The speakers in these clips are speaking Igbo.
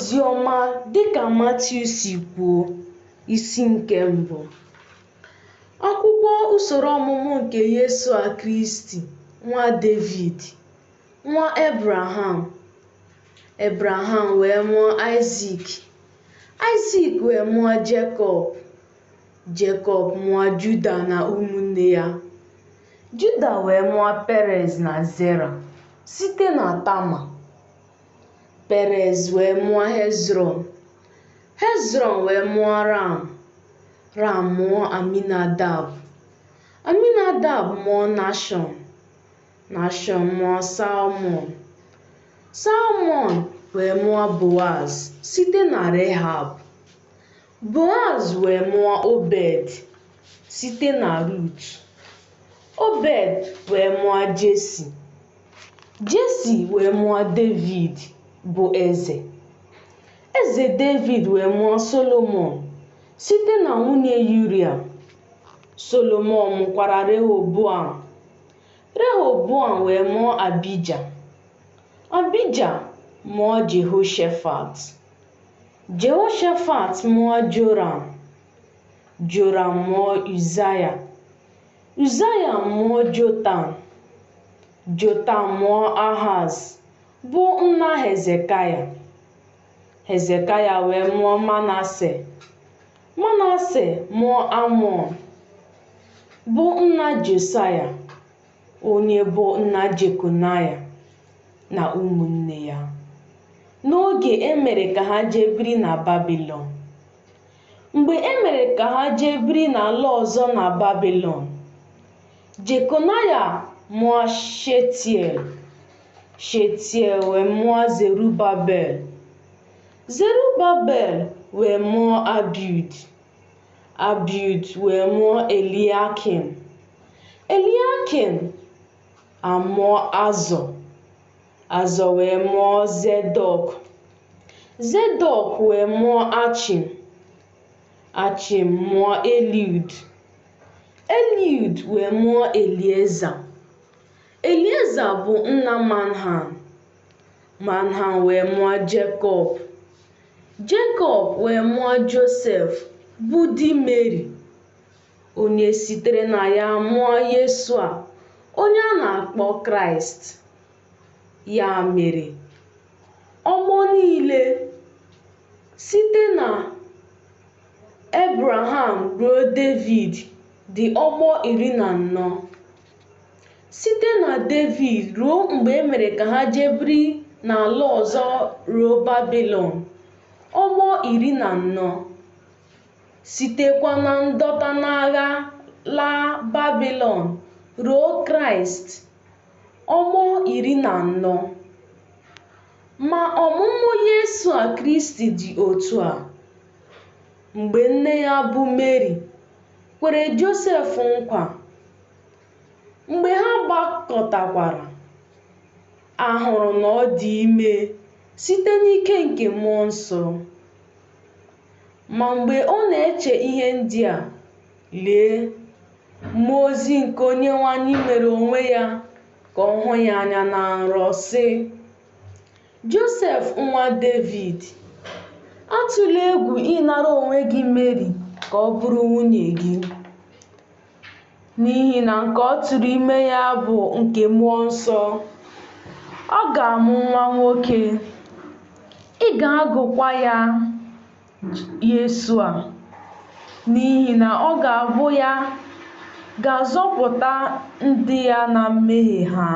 Oziọma dịka Matiu si kwuo, isi nke mbụ. Akwụkwọ usoro ọmụmụ nke Yesua Kristi, nwa Devid, nwa Ebraham. Ebraham wee mụọ Aịzik, Aịzik wee mụọ Jekọb, Jekọb mụọ Juda na ụmụnne ya. Juda wee mụọ Perez na Zera site na Tama. Perez wee mụọ Hezrọn, Hezrọn wee mụọ Ram, Ram mụọ Aminadab, Aminadab mụọ Nashọn, Nashọn mụọ Salmọn, Salmọn wee mụọ Boaz site na Rehab, Boaz wee mụọ Obed site na Rut, Obed wee mụọ Jesi, Jesi wee mụọ Devid bụ eze. Eze Devid wee mụọ Solomọn site na nwunye Yuria. Solomọn mụkwara Rehoboam. Rehoboam wee mụọ Abija. Abija mụọ Jehoshafat. Jehoshafat mụọ Joram. Joram mụọ Uzaya. Uzaya mụọ Jotam. Jotam mụọ Ahaz bụ nna Hezekaya. Hezekaya wee mụọ Manase. Manase mụọ Amọn bụ nna Josaya, onye bụ nna Jekonaya na ụmụnne ya, n'oge e mere ka ha jee biri na Babilọn. Mgbe e mere ka ha jee biri n'ala ọzọ na Babilọn, Jekonaya mụọ Shetiel, Shetiel wee mụọ Zerubabel, Zerubabel wee mụọ Abiud, Abiud wee mụọ Eliakim, Eliakim amụọ Azọ, Azọ wee mụọ Zedọk, Zedọk wee mụọ Achim, Achim mụọ Eliud, Eliud wee mụọ Elieza. Elieza bụ nna Manhan. Manhan wee mụọ Jekọb. Jekọb wee mụọ Josef bụ di Meri, onye sitere na ya mụọ Yesua, onye a na-akpọ Kraịst. Ya mere, ọgbọ niile site na Ebraham ruo Devid dị ọgbọ 14. Site na Devid ruo mgbe e mere ka ha jee biri n'ala ọzọ ruo Babilọn, ọgbọ 14. Sitekwa na ndọta n'agha laa Babilọn ruo Kraịst, ọgbọ 14. Ma ọmụmụ Yesua Kristi dị otu a. Mgbe nne ya bụ Meri kwere Josef nkwa, mgbe ha gbakọtakwara, a hụrụ na ọ dị ime site n'ike nke Mmụọ Nsọ. Ma mgbe ọ na-eche ihe ndị a, lee, mmụọ ozi nke Onyenwe anyị mere onwe ya ka ọ hụ ya anya na nrọ, sị, Josef nwa Devid, atụla egwu ịnara onwe gị Meri ka ọ bụrụ nwunye gị, n'ihi na nke ọ tụrụ ime ya bụ nke Mmụọ Nsọ. Ọ ga-amụ nwa nwoke, ị ga-agụkwa ya Yesua, n'ihi na ọ ga-abụ ya ga-azọpụta ndị ya na mmehie ha.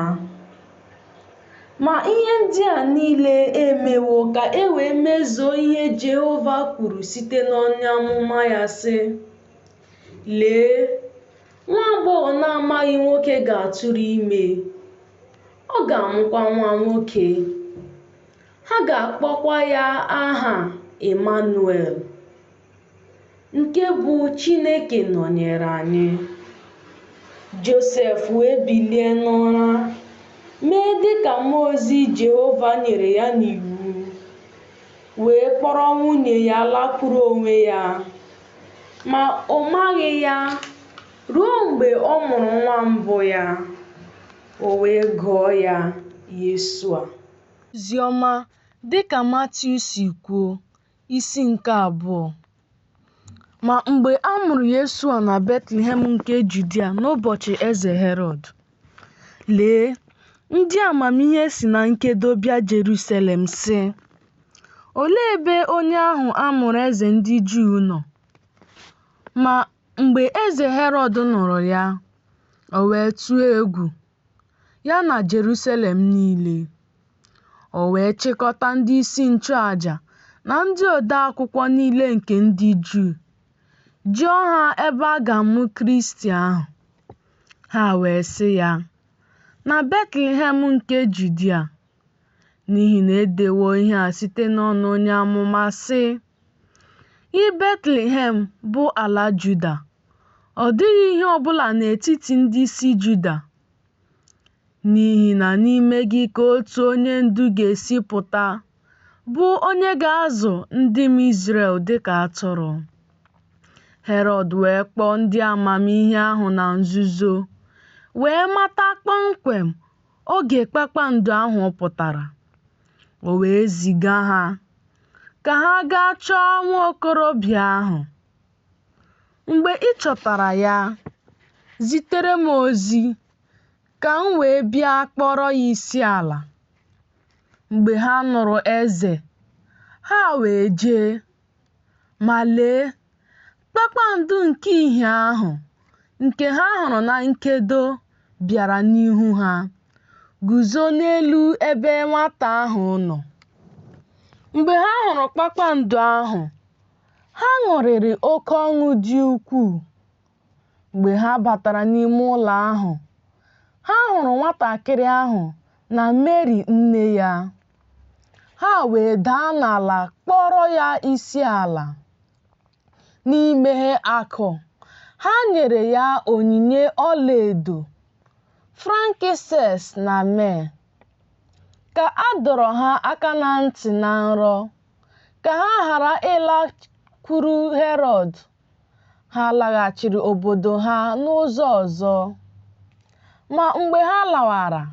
Ma ihe ndị a niile emewo ka e wee mezuo ihe Jehova kwuru site n'onye amụma ya, sị, Lee, nwa agbọghọ na-amaghị nwoke ga-atụrụ ime, ọ ga-amụkwa nwa nwoke. Ha ga-akpọkwa ya aha Ịmanuel, nke bụ Chineke nọnyere anyị. Josef wee bilie n'ụra, mee dị ka mmụọ ozi Jehova nyere ya n'iwu, wee kpọrọ nwunye ya lakwuru onwe ya. Ma ọ maghị ya ruo mgbe ọ mụrụ nwa mbụ ya, o wee gụọ ya Yesua. Oziọma Dị ka Matiu si kwuo, isi nke abụọ. Ma mgbe a mụrụ Yeshua na Betlehem nke Judia n'ụbọchị eze Herọd, lee, ndị amamihe si na nkedo bịa Jerusalem, sị, Olee ebe onye ahụ a mụrụ eze ndị Juu nọ? Ma mgbe eze Herọd nụrụ ya, o wee tụọ egwu, ya na Jerusalem niile. O wee chịkọta ndị isi nchụaja na ndị ode akwụkwọ niile nke ndị Juu, jụọ ha ebe a ga-amụ Kristi ahụ. Ha wee sị ya, Na Betlehem nke Judia, n'ihi na e dewo ihe a site n'ọnụ onye amụma, sị, Gị Betlehem bụ ala Juda, ọ dịghị ihe ọ bụla n'etiti ndị isi Juda, n'ihi na n'ime gị ka otu onye ndu ga-esi pụta, bụ onye ga-azụ ndị m Izrel dị ka atụrụ. Herọd wee kpọọ ndị amamihe ahụ na nzuzo, wee mata kpọmkwem oge kpakpando ahụ pụtara. O wee ziga ha ka ha gaa chọọ nwa okorobịa ahụ. Mgbe ị chọtara ya, zitere m ozi ka m wee bịa kpọọrọ ya isiala. Mgbe ha nụrụ eze, ha wee jee. Ma lee, kpakpando nke ìhè ahụ, nke ha hụrụ na nkedo, bịara n'ihu ha, guzo n'elu ebe nwata ahụ nọ. Mgbe ha hụrụ kpakpando ahụ, ha ṅụrịrị oke ọṅụ dị ukwuu. Mgbe ha batara n'ime ụlọ ahụ, ha hụrụ nwatakịrị ahụ na Meri nne ya. Ha wee daa n'ala kpọọrọ ya isiala. N'imeghe akụ, ha nyere ya onyinye ọlaedo, frankincense na myrrh. Ka a dọrọ ha aka na ntị na nrọ ka ha ghara ịlakwuru Herọd, ha laghachiri obodo ha n'ụzọ ọzọ. Ma mgbe ha lawara,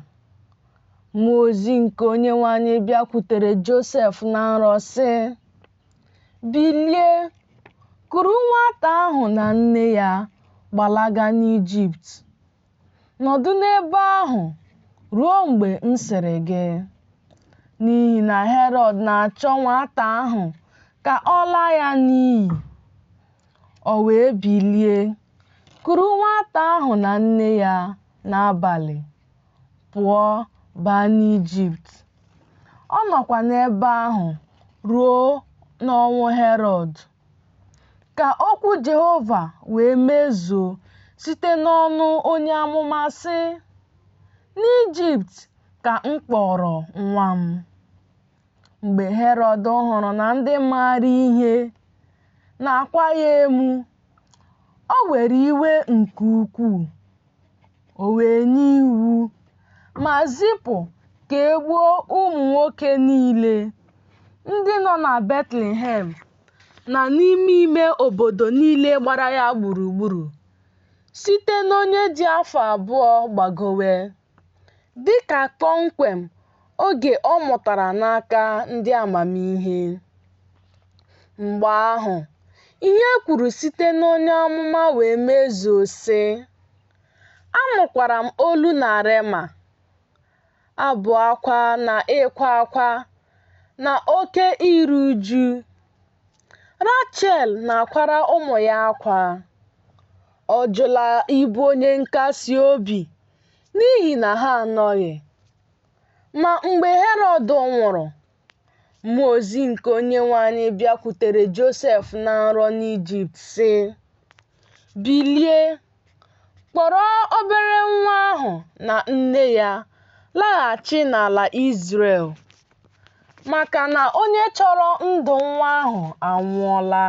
mmụọ ozi nke Onyenwe anyị bịakwutere Josef na nrọ sị, Bilie, kuru nwata ahụ na nne ya gbalaga n'Ijipt. Nọdụ n'ebe ahụ ruo mgbe m sịrị gị, n'ihi na Herọd na-achọ nwata ahụ ka ọ laa ya n'iyi. O wee bilie, kuru nwata ahụ na nne ya n'abalị, pụọ baa n'Ijipt. Ọ nọkwa n'ebe ahụ ruo n'ọnwụ Herọd, ka okwu Jehova wee mezuo site n'ọnụ onye amụma, sị, N'Ijipt ka m kpọrọ nwa m. Mgbe Herọd hụrụ na ndị maara ihe na-akwa ya emu, o were iwe nke ukwuu. O wee nye iwu ma zipụ ka e gbuo ụmụ nwoke niile ndị nọ na Betlehem na n'ime ime obodo niile gbara ya gburugburu, site n'onye dị afọ abụọ gbagowe, dị ka kpọmkwem oge ọ mụtara n'aka ndị amamihe. Mgbe ahụ, ihe e kwuru site n'onye amụma wee mezuo, sị, Anụkwara m olu na Rema, abụ akwa na ịkwa akwa na oke iru uju. Rachel na-akwara ụmụ ya akwa. Ọ jụla ịbụ onye nkasi obi n'ihi na ha anọghị. Ma mgbe Herọd nwụrụ, mmụọ ozi nke Onyenwe anyị bịakwutere Josef na nrọ n'Ijipt, sị, Bilie, kpọrọ obere nwa ahụ na nne ya laghachi n'ala Izrel, maka na onye chọrọ ndụ nwa ahụ anwụọla.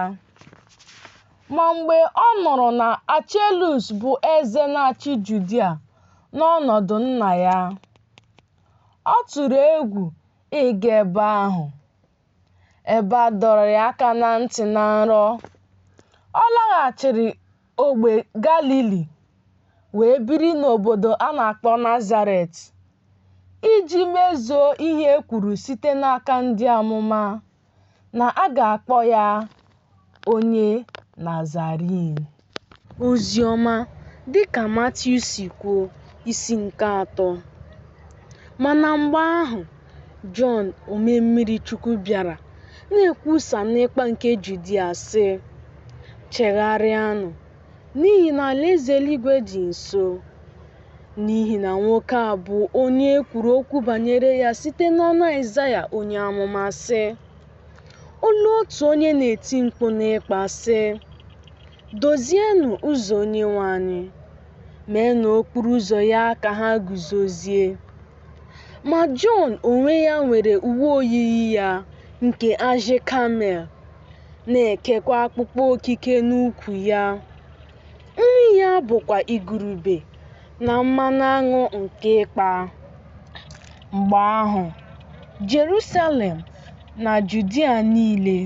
Ma mgbe ọ nụrụ na Achelus bụ eze na-achị Judia n'ọnọdụ nna ya, ọ tụrụ egwu ịga ebe ahụ. Ebe a dọrọ ya aka na ntị na nrọ, ọ laghachiri ogbe Galili wee biri n'obodo a na-akpọ Nazaret, Iji mezuo ihe e kwuru site n'aka ndị amụma, na a ga-akpọ ya onye Nazarin. Oziọma dịka Matiu si kwuo, isi nke atọ. Ma na mgbe ahụ, Jọn omemmirichukwu bịara na-ekwusa n'ịkpa nke Judia sị, Chegharịanụ, n'ihi na alaeze eluigwe dị nso. N'ihi na nwoke a bụ onye e kwuru okwu banyere ya site n'ọnụ Aịzaya onye amụma sị, Olu otu onye na-eti mkpu n'ịkpa sị, Dozienụ ụzọ Onyenwe anyị, meenụ okporo ụzọ ya ka ha guzozie. Ma Jọn onwe ya nwere uwe oyiyi ya nke ajị kamel, na-ekekwa akpụkpọ okike n'ukwu ya. Nri ya bụkwa igurube na mmanụ aṅụ nke ịkpa. Mgbe ahụ, Jerusalem na Judia niile,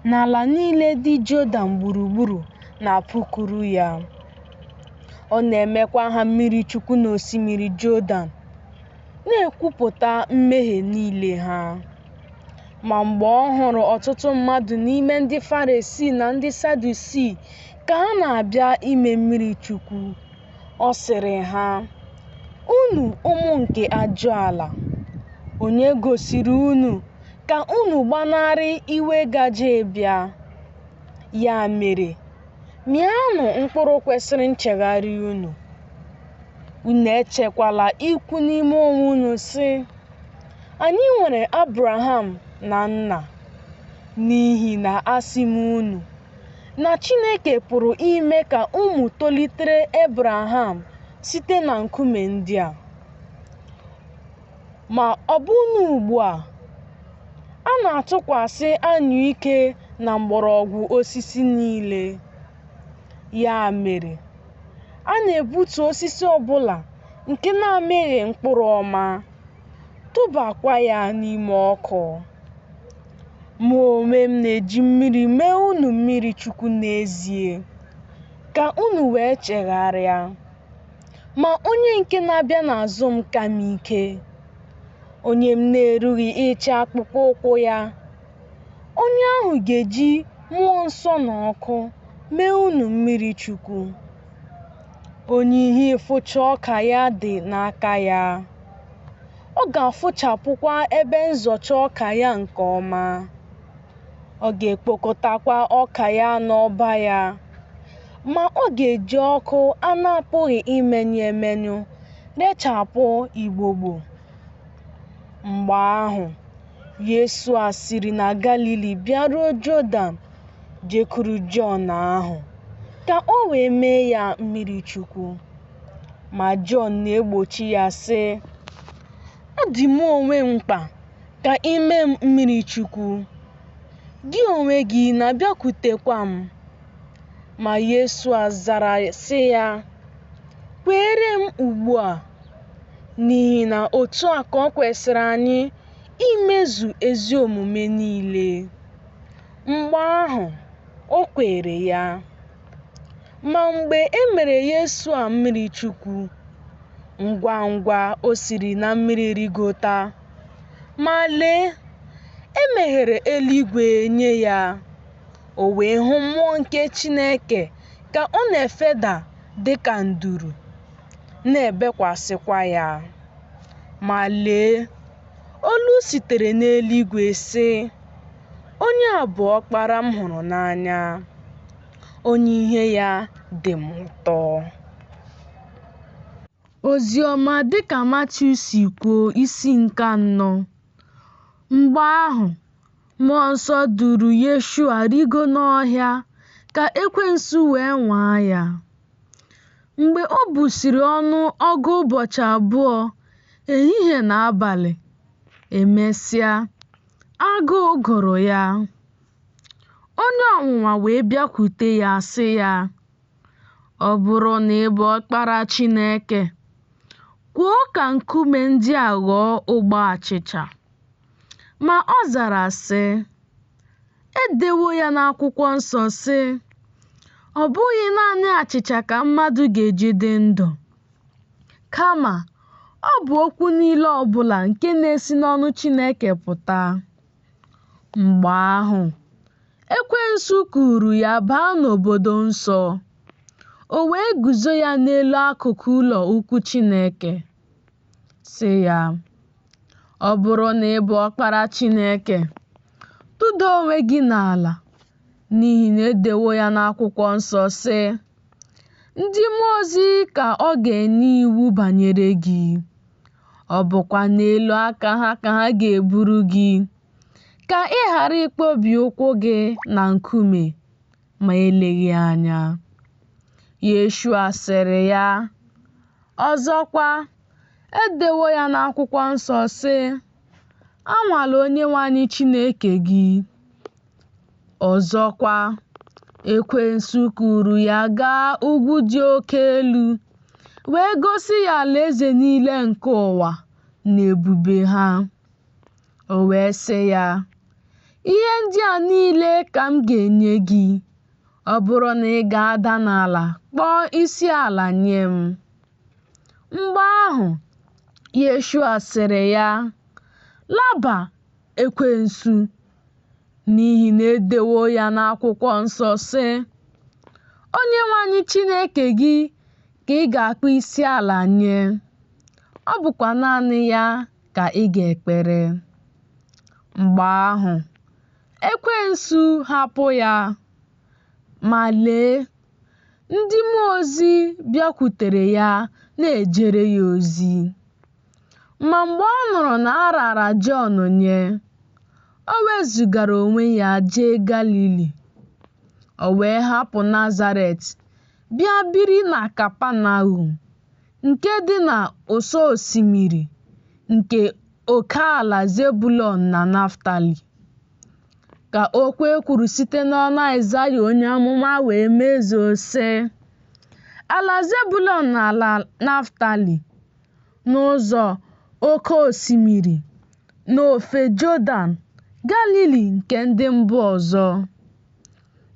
na ala niile dị Jọdan gburugburu na-apụkwuru ya. Ọ na-emekwa ha mmirichukwu n'osimiri Jọdan, na-ekwupụta mmehie niile ha. Ma mgbe ọ hụrụ ọtụtụ mmadụ n'ime ndị Farisii na ndị Sadusii ka ha na-abịa ime mmirichukwu, ọ sịrị ha, Unu ụmụ nke ajụala, onye gosiri unu ka unu gbanarị iwe gaje ịbịa? Ya mere, mịanụ mkpụrụ kwesịrị nchegharị unu. Unu echekwala ikwu n'ime onwe unu sị, Anyị nwere Abraham na nna. N'ihi na asị m unu, na Chineke pụrụ ime ka ụmụ tolitere Abraham site na nkume ndị a. Ma ọbụna ugbu a, a na-atụkwasị anyụike na mgbọrọgwụ osisi niile. Ya mere, a na-egbutu osisi ọbụla nke na-amịghị mkpụrụ ọma, tụbakwa ya n'ime ọkụ. Mụ onwe m na-eji mmiri mee unu mmiri chukwu n'ezie, ka unu wee chegharịa. Ma onye nke na-abịa n'azụ m ka m ike, onye m na-erughị ịchị akpụkpọ ụkwụ ya. Onye ahụ ga-eji mmụọ nsọ na ọkụ mee unu mmiri chukwu. Onye ihe ịfụcha ọka ya dị n'aka ya. Ọ ga-afụchapụkwa ebe nzọcha ọka ya nke ọma. Ọ ga-ekpokọtakwa ọka ya n'ọba ya, ma ọ ga-eji ọkụ a na-apụghị imenyụ emenyụ rechapụ igbogbo. Mgbe ahụ, Yeshua siri na Galili bịaruo Jọdan jekwuru Jọn ahụ, ka o wee mee ya mmiri chukwu. Ma Jọn na-egbochi ya sị, Ọ dị mụ onwe m mkpa ka ị mee m mmiri chukwu, gị onwe gị na-abịakwutekwa m. Ma Yeshua zara sị ya, Kweere m ugbu a, n'ihi na otu a ka o kwesịrị anyị imezu ezi omume niile. Mgbe ahụ, o kweere ya. Ma mgbe e mere Yeshua mmiri chukwu, ngwa ngwa o siri na mmiri rigota, ma lee, e meghere eluigwe nye ya. O wee hụ mmụọ nke Chineke ka ọ na-efeda dị ka nduru, na-ebekwasịkwa ya. Ma lee, olu sitere n'eluigwe sị, Onye a bụ ọkpara m hụrụ n'anya, onye ihe ya dị m ụtọ. Oziọma dịka Matiu si kwuo, isi nke anọ. Mgbe ahụ, Mmụọ Nsọ duuru Yeshua rigo n'ọhịa ka ekwensu wee nwaa ya. Mgbe o busịrị ọnụ ọgụ ụbọchị abụọ, ehihie na abalị, emesịa, agụụ gụrụ ya. Onye ọnwụnwa wee bịakwute ya sị ya, Ọ bụrụ na ị bụ ọkpara Chineke, kwuo ka nkume ndị a ghọọ ogbe achịcha. Ma ọ zara sị, E dewo ya n'akwụkwọ nsọ sị, Ọ bụghị naanị achịcha ka mmadụ ga-eji dị ndụ, kama Ọ bụ okwu niile ọ bụla nke na-esi n'ọnụ Chineke pụta. Mgbe ahụ, Ekwensu kuuru ya baa n'obodo nsọ. O wee guzo ya n'elu akụkụ ụlọ ukwu Chineke, sị ya, Ọ bụrụ na ị bụ ọkpara Chineke, tụda onwe gị n'ala, n'ihi na e dewo ya n'akwụkwọ nsọ, sị, Ndị mmụọ ozi ka ọ ga-enye iwu banyere gị, ọ bụkwa n'elu aka ha ka ha ga-eburu gị, ka ị ghara ịkpọbi ụkwụ gị na nkume ma eleghị anya. Yeshua sịrị ya, Ọzọkwa, e dewo ya n'akwụkwọ nsọ, sị, Anwala Onyenwe anyị Chineke gị. Ọzọkwa, Ekwensu kuuru ya gaa ugwu dị oke elu, wee gosi ya alaeze niile nke ụwa na ebube ha. O wee sị ya, Ihe ndị a niile ka m ga-enye gị, ọ bụrụ na ị ga-ada n'ala kpọọ isi ala nye m. Mgbe ahụ, Yeshua sịrị ya, Laba, Ekwensu, n'ihi na e dewo ya n'akwụkwọ nsọ, sị, Onyenwe anyị Chineke gị ka ị ga-akpọ isi ala nye, ọ bụkwa naanị ya ka ị ga-ekpere. Mgbe ahụ, Ekwensu hapụ ya, ma lee, ndị mmụọ ozi bịakwutere ya na-ejere ya ozi. Ma mgbe ọ nụrụ na a raara Jọn nye, o wezugara onwe ya jee Galili. O wee hapụ Nazaret bịa biri na Kapanahum nke dị n'ụsọ osimiri nke oke ala Zebụlọn na Naftali, ka okwu e kwuru site n'ọnụ Aịzaya onye amụma wee mezuo, sị, Ala Zebụlọn na ala Naftali, n'ụzọ oke osimiri, n'ofe Jọdan, Galili nke ndị mba ọzọ.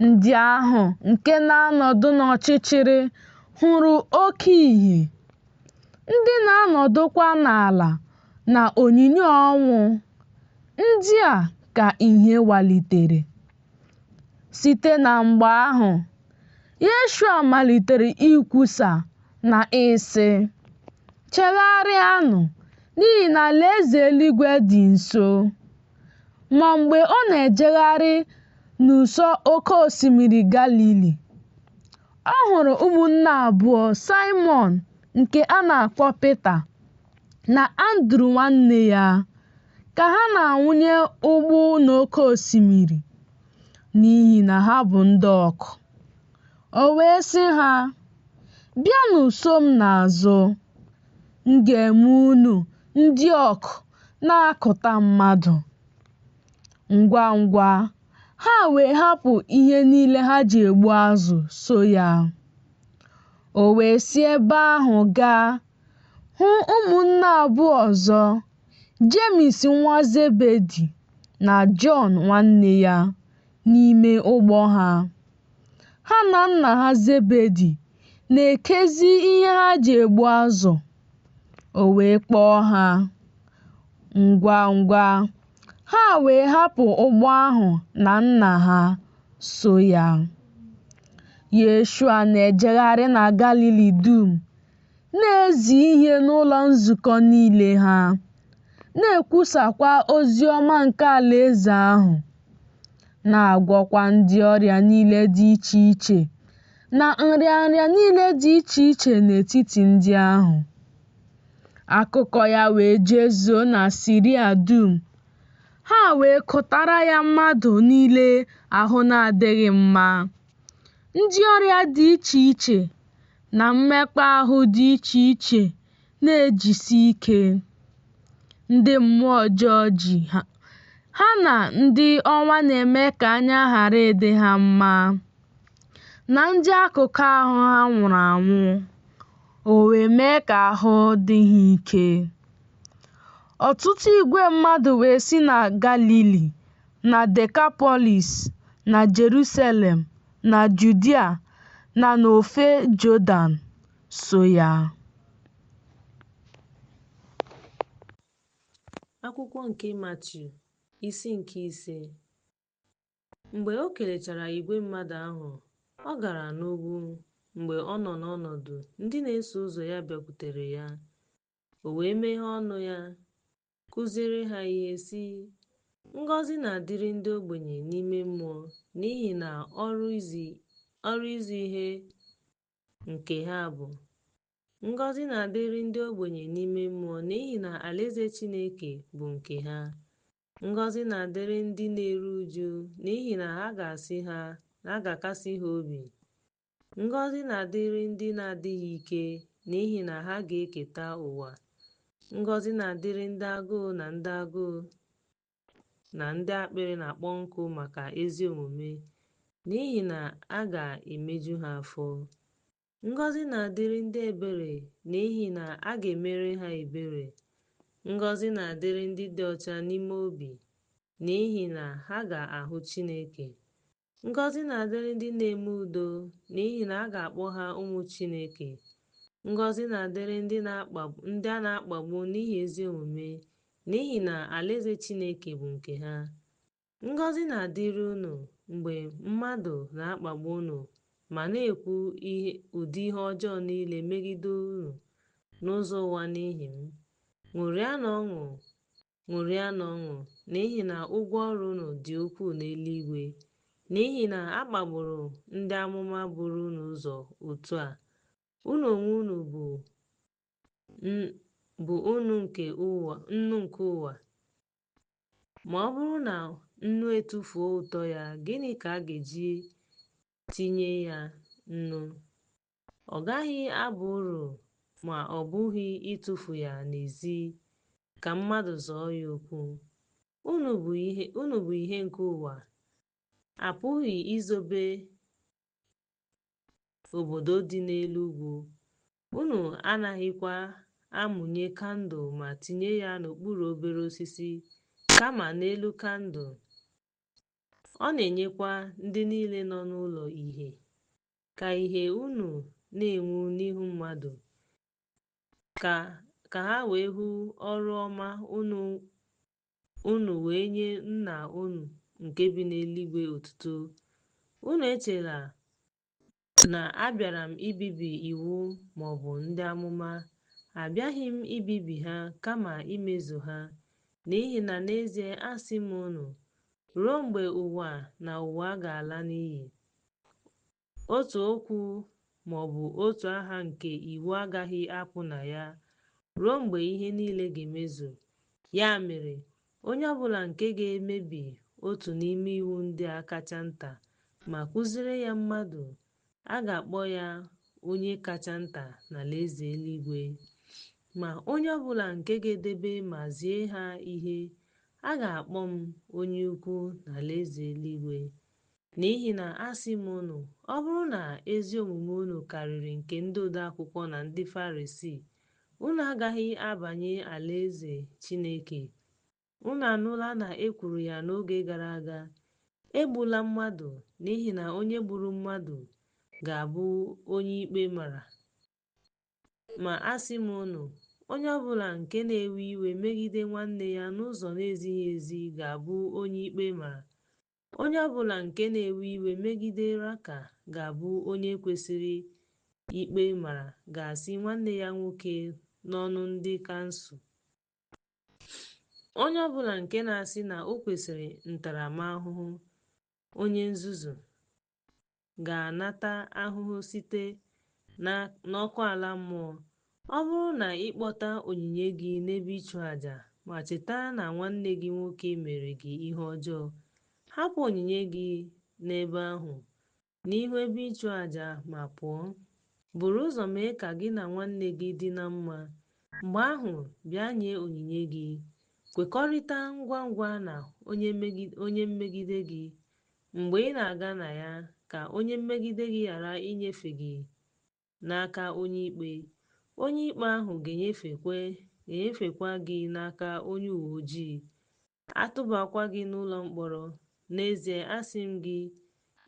Ndị ahụ nke na-anọdụ n'ọchịchịrị hụrụ oke ìhè, ndị na-anọdụkwa n'ala na onyinyo ọnwụ, ndị a ka ìhè walitere. Site na mgbe ahụ, Yeshua malitere ikwusa na ịsị, Chegharịanụ, n'ihi na alaeze eluigwe dị nso. Ma mgbe ọ na-ejegharị n'ụsọ oke osimiri Galili, ọ hụrụ ụmụnne abụọ Saịmọn nke a na-akpọ Pita na Andru nwanne ya ka ha na-awụnye ụgbụ n'oke osimiri, n'ihi na ha bụ ndị ọkụ. O wee sị ha, Bịanụ so m n'azụ, m ga-eme unu ndị ọkụ na-akụta mmadụ. Ngwa ngwa, ha wee hapụ ihe niile ha ji egbu azụ so ya. O wee si ebe ahụ gaa hụ ụmụnne abụọ ọzọ, Jemis nwa Zebedi na Jọn nwanne ya, n'ime ụgbọ ha. Ha na nna ha Zebedi na-ekezi ihe ha ji egbu azụ. O wee kpọọ ha. Ngwa ngwa, ha wee hapụ ụgbọ ahụ na nna ha, so ya. Yeshua na-ejegharị na Galili dum, na-ezi ihe n'ụlọ nzukọ niile ha, na-ekwusakwa ozi ọma nke alaeze ahụ, na-agwọkwa ndị ọrịa niile dị iche iche na nrịanrịa niile dị iche iche n'etiti ndị ahụ. Akụkọ ya wee jezuo na Siria dum. Ha wee kụtara ya mmadụ niile ahụ na-adịghị mma, ndị ọrịa dị iche iche na mmekpa ahụ dị iche iche na-ejisi ike, ndị mmụọ ọjọọ ji ha, ha na ndị ọnwa na-eme ka anya ghara ịdị ha mma, na ndị akụkụ ahụ ha nwụrụ anwụ, o wee mee ka ahụ dị ha ike. Ọtụtụ igwe mmadụ wee si na Galili na Dekapọlis na Jerusalem na Judia na n'ofe Jọdan so ya. Akwụkwọ nke Matiu, isi nke 5. Mgbe o kelechara igwe mmadụ ahụ, ọ gara n'ugwu. Mgbe ọ nọ ọnọdụ, ndị na-eso ụzọ ya bịakwutere ya. O wee meghee ọnụ ya, kụziere ha ihe, sị: Ngọzi na-adịrị ndị ogbenye n'ime mmụọ, n'ihi na ọrụ izi ihe nke ha bụ. Ngọzi na-adịrị ndị ogbenye n'ime mmụọ, n'ihi na alaeze Chineke bụ nke ha. Ngọzi na-adịrị ndị na-eru uju, n'ihi na a ga-akasi ha obi. Ngọzi na-adịrị ndị na-adịghị ike, n'ihi na ha ga-eketa ụwa. Ngọzi na-adịrị ndị agụụ na ndị agụụ na ndị akpịrị na-akpọ nkụ maka ezi omume, n'ihi na a ga-emeju ha afọ. Ngọzi na-adịrị ndị ebere, n'ihi na a ga-emere ha ebere. Ngọzi na-adịrị ndị dị ọcha n'ime obi, n'ihi na ha ga-ahụ Chineke. Ngọzi na-adịrị ndị na-eme udo, n'ihi na a ga-akpọ ha ụmụ Chineke. Ngọzi na-adịrị ndị a na-akpagbu n'ihi ezi omume, n'ihi na alaeze Chineke bụ nke ha. Ngọzi na-adịrị unu mgbe mmadụ na-akpagbu unu ma na-ekwu ụdị ihe ọjọọ niile megide unu n'ụzọ ụwa n'ihi m. Ṅụrịanụ ọṅụ, ṅụrịanụ ọṅụ, n'ihi na ụgwọ ọrụ unu dị ukwuu n'eluigwe, n'ihi na a kpagburu ndị amụma buru unu ụzọ otu a. Unu onwe unu bụ nnu nke ụwa. Ma ọ bụrụ na nnu etufuo ụtọ ya, gịnị ka a ga-eji tinye ya nnu? Ọ gaghị aba uru ma ọ bụghị ịtụfu ya n'ezi ka mmadụ zọọ ya ụkwụ. Unu bụ ihe nke ụwa. A pụghị izobe obodo dị n'elu ugwu. Unu anaghịkwa amụnye kandụl ma tinye ya n'okpuru obere osisi, kama n'elu kandụl. Ọ na-enyekwa ndị niile nọ n'ụlọ ìhè. Ka ìhè unu na-enwu n'ihu mmadụ, ka ha wee hụ ọrụ ọma unu wee nye Nna unu nke bi n'eluigwe otuto. Unu echela na abịara m ibibi iwu maọbụ ndị amụma. Abịaghị m ibibi ha, kama imezu ha. N'ihi na n'ezie asị m unu, ruo mgbe ụwa na ụwa ga-ala n'iyi, otu okwu maọbụ otu aha nke iwu agaghị apụ na ya ruo mgbe ihe niile ga-emezu. Ya mere, onye ọbụla nke ga-emebi otu n'ime iwu ndị a kacha nta ma kụziere ya mmadụ, a ga-akpọ ya onye kacha nta n'alaeze eluigwe. Ma onye ọbụla nke ga-edebe ma zie ha ihe, a ga-akpọ m onye ukwu n'alaeze eluigwe. N'ihi na asị m unu, ọ bụrụ na ezi omume unu karịrị nke ndị odeakwụkwọ na ndị Farisii, unu agaghị abanye alaeze Chineke. Unu anụla na e kwuru ya n'oge gara aga, egbula mmadụ, n'ihi na onye gburu mmadụ ga-abụ onye ikpe mara. Ma asị m unu, onye ọbụla nke na-ewe iwe megide nwanne ya n'ụzọ na-ezighị ezi ga-abụ onye ikpe mara. Onye ọbụla nke na-ewe iwe megide Raka ga-abụ onye kwesịrị ikpe mara ga-asị nwanne ya nwoke n'ọnụ ndị kansụl. Onye ọbụla nke na-asị na o kwesịrị ntaramahụhụ onye nzuzu ga-anata ahụhụ site n'ọkụ ala mmụọ. Ọ bụrụ na ị kpọta onyinye gị n'ebe ịchụ àjà ma cheta na nwanne gị nwoke mere gị ihe ọjọọ, hapụ onyinye gị n'ebe ahụ n'ihu ebe ịchụ àjà ma pụọ. Buru ụzọ mee ka gị na nwanne gị dị na mma, mgbe ahụ bịa nye onyinye gị. Kwekọrịta ngwa ngwa na onye mmegide gị mgbe ị na-aga na ya, ka onye mmegide gị ghara inyefe gị n'aka onye ikpe, onye ikpe ahụ ga-enyefekwa gị n'aka onye uwe ojii, a tụbakwa gị n'ụlọ mkpọrọ. N'ezie asị m gị,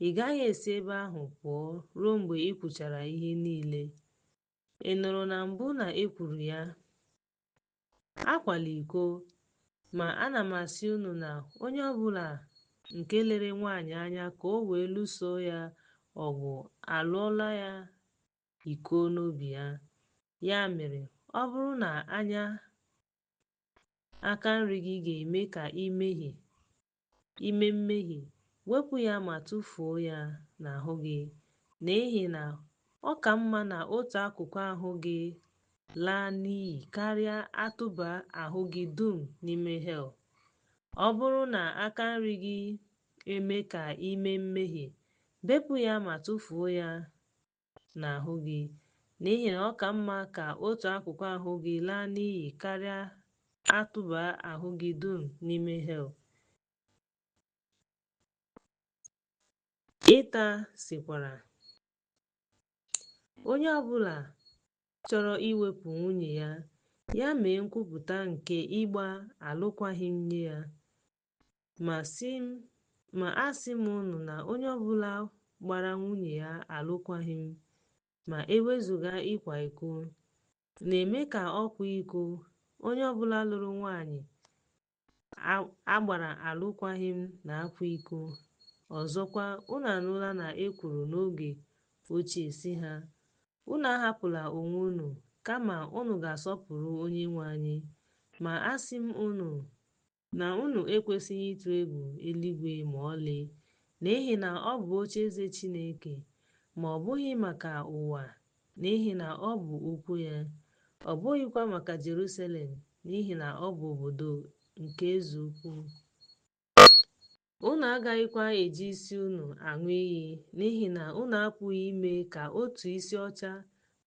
ị gaghị esi ebe ahụ pụọ ruo mgbe ị kwụchara ihe niile. Ị nụrụ na mbụ na e kwuru ya, akwala iko. Ma ana m asị unu na onye ọ bụla nke lere nwaanyị anya ka o wee lụso ya ọgụ alụọla ya iko n'obi ya. Ya mere, ọ bụrụ na anya aka nri gị ga-eme ka i mee mmehie, wepụ ya ma tụfuo ya n'ahụ gị, n'ihi na ọ ka mma na otu akụkụ ahụ gị laa n'iyi karịa atụba ahụ gị dum n'ime hel. Ọ bụrụ na aka nri gị eme ka i mee mmehie, bepụ ya ma tụfuo ya n'ahụ gị, n'ihi na ọ ka mma ka otu akụkụ ahụ gị laa n'iyi karịa atụba ahụ gị dum n'ime hel. Ịta sịkwara, onye ọ bụla chọrọ iwepụ nwunye ya, ya mee nkwupụta nke ịgba alụkwaghịm nye ya. Ma asị m unu na onye ọbụla gbara nwunye ya alụkwaghịm, ma ewezuga ịkwa iko, na-eme ka ọ kwaa iko. Onye ọbụla lụrụ nwaanyị a gbara alụkwaghịm na-akwa iko. Ọzọkwa, unu anụla na e kwuru n'oge ochie sị ha, unu ahapụla onwe unu, kama unu ga-asọpụrụ Onyenwe anyị. Ma asị m unu na unu ekwesịghị ịtụ egwu eluigwe ma ọlị, n'ihi na ọ bụ ocheeze Chineke, ma ọ bụghị maka ụwa, n'ihi na ọ bụ ụkwụ ya, ọ bụghịkwa maka Jerusalem, n'ihi na ọ bụ obodo nke eze ukwu. Unu agaghịkwa eji isi unu aṅụ iyi, n'ihi na unu apụghị ime ka otu isi ọcha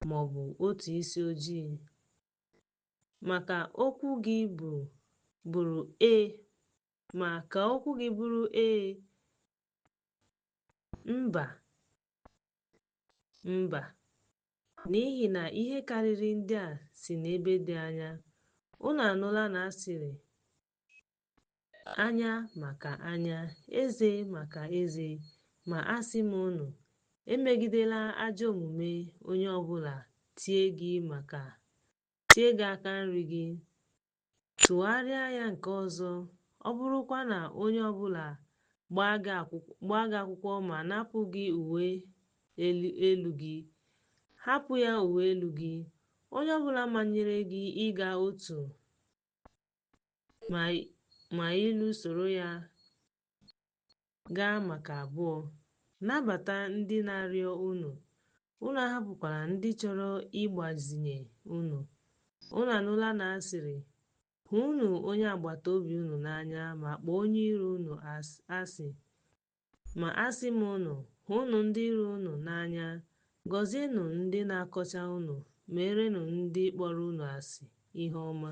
ma ọ bụ otu isi ojii. Maka okwu gị bụrụ ee, ma ka okwu gị bụrụ ee, mba, mba, n'ihi na ihe karịrị ndị a si n'ebe dị anya. Unu anụla na a sịrị, anya maka anya, eze maka eze. Ma asị m unu, emegidela ajọ omume. Onye ọbụla tie gị aka nri gị, tụgharịa ya nke ọzọ. Ọ bụrụkwa na onye ọbụla gbaa gị akwụkwọ ma napụ gị uwe elu gị, hapụ ya uwe elu gị. Onye ọbụla manyere gị ịga otu ma ilu, soro ya gaa maka abụọ. Nabata ndị na-arịọ unu, unu ahapụkwala ndị chọrọ ịgbazinye unu. Unu anụla na a sịrị, hụnụ onye agbata obi unu n'anya ma kpọọ onye iro unu asị. Ma asị m unu, hụnụ ndị iro unu n'anya, gọzienụ ndị na-akọcha unu, meerenụ ndị kpọrọ unu asị ihe ọma.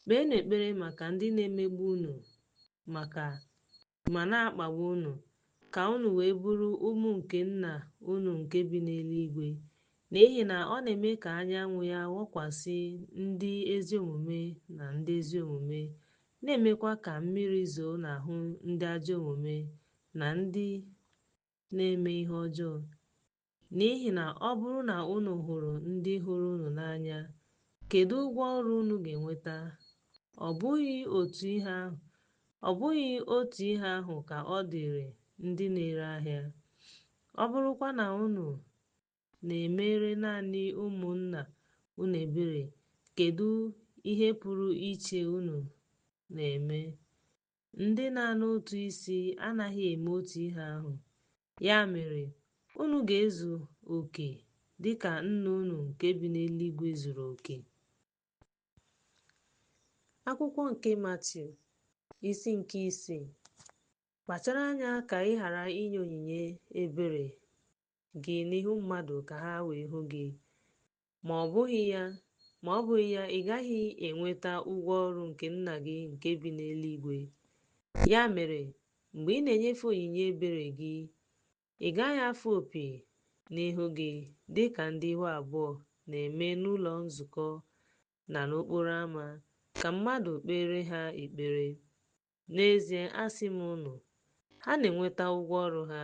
Kpeenụ ekpere maka ndị na-emegbu unu ma na-akpagbu unu, ka unu wee bụrụ ụmụ nke Nna unu nke bi n'eluigwe. N'ihi na ọ na-eme ka anyanwụ ya wakwasị ndị ezi omume na ndị ezi omume, na-emekwa ka mmiri zoo n'ahụ ndị ajọ omume na ndị na-eme ihe ọjọọ. N'ihi na ọ bụrụ na unu hụrụ ndị hụrụ unu n'anya, kedu ụgwọ ọrụ unu ga-enweta? Ọ bụghị otu ihe ahụ ka ọ dịrị ndị na-ere ahịa? Ọ bụrụkwa na unu na-emere naanị ụmụnna unu ebere, kedu ihe pụrụ iche unu na-eme? Ndị na-ana ụtụ isi anaghị eme otu ihe ahụ? Ya mere, unu ga-ezu oke dịka Nna unu nke bi n'eluigwe zuru oke. Akwụkwọ nke Matiu, isi nke 6. Kpachara anya ka ị ghara inye onyinye ebere gị n'ihu mmadụ ka ha wee hụ gị, ma ọ bụghị ya, ị gaghị enweta ụgwọ ọrụ nke Nna gị nke bi n'eluigwe. Ya mere, mgbe ị na-enyefe onyinye ebere gị, ị gaghị afụ opi n'ihu gị dị ka ndị ihu abụọ na-eme n'ụlọ nzukọ na n'okporo ámá, ka mmadụ kpere ha ekpere. N'ezie asị m unu, ha na-enweta ụgwọ ọrụ ha.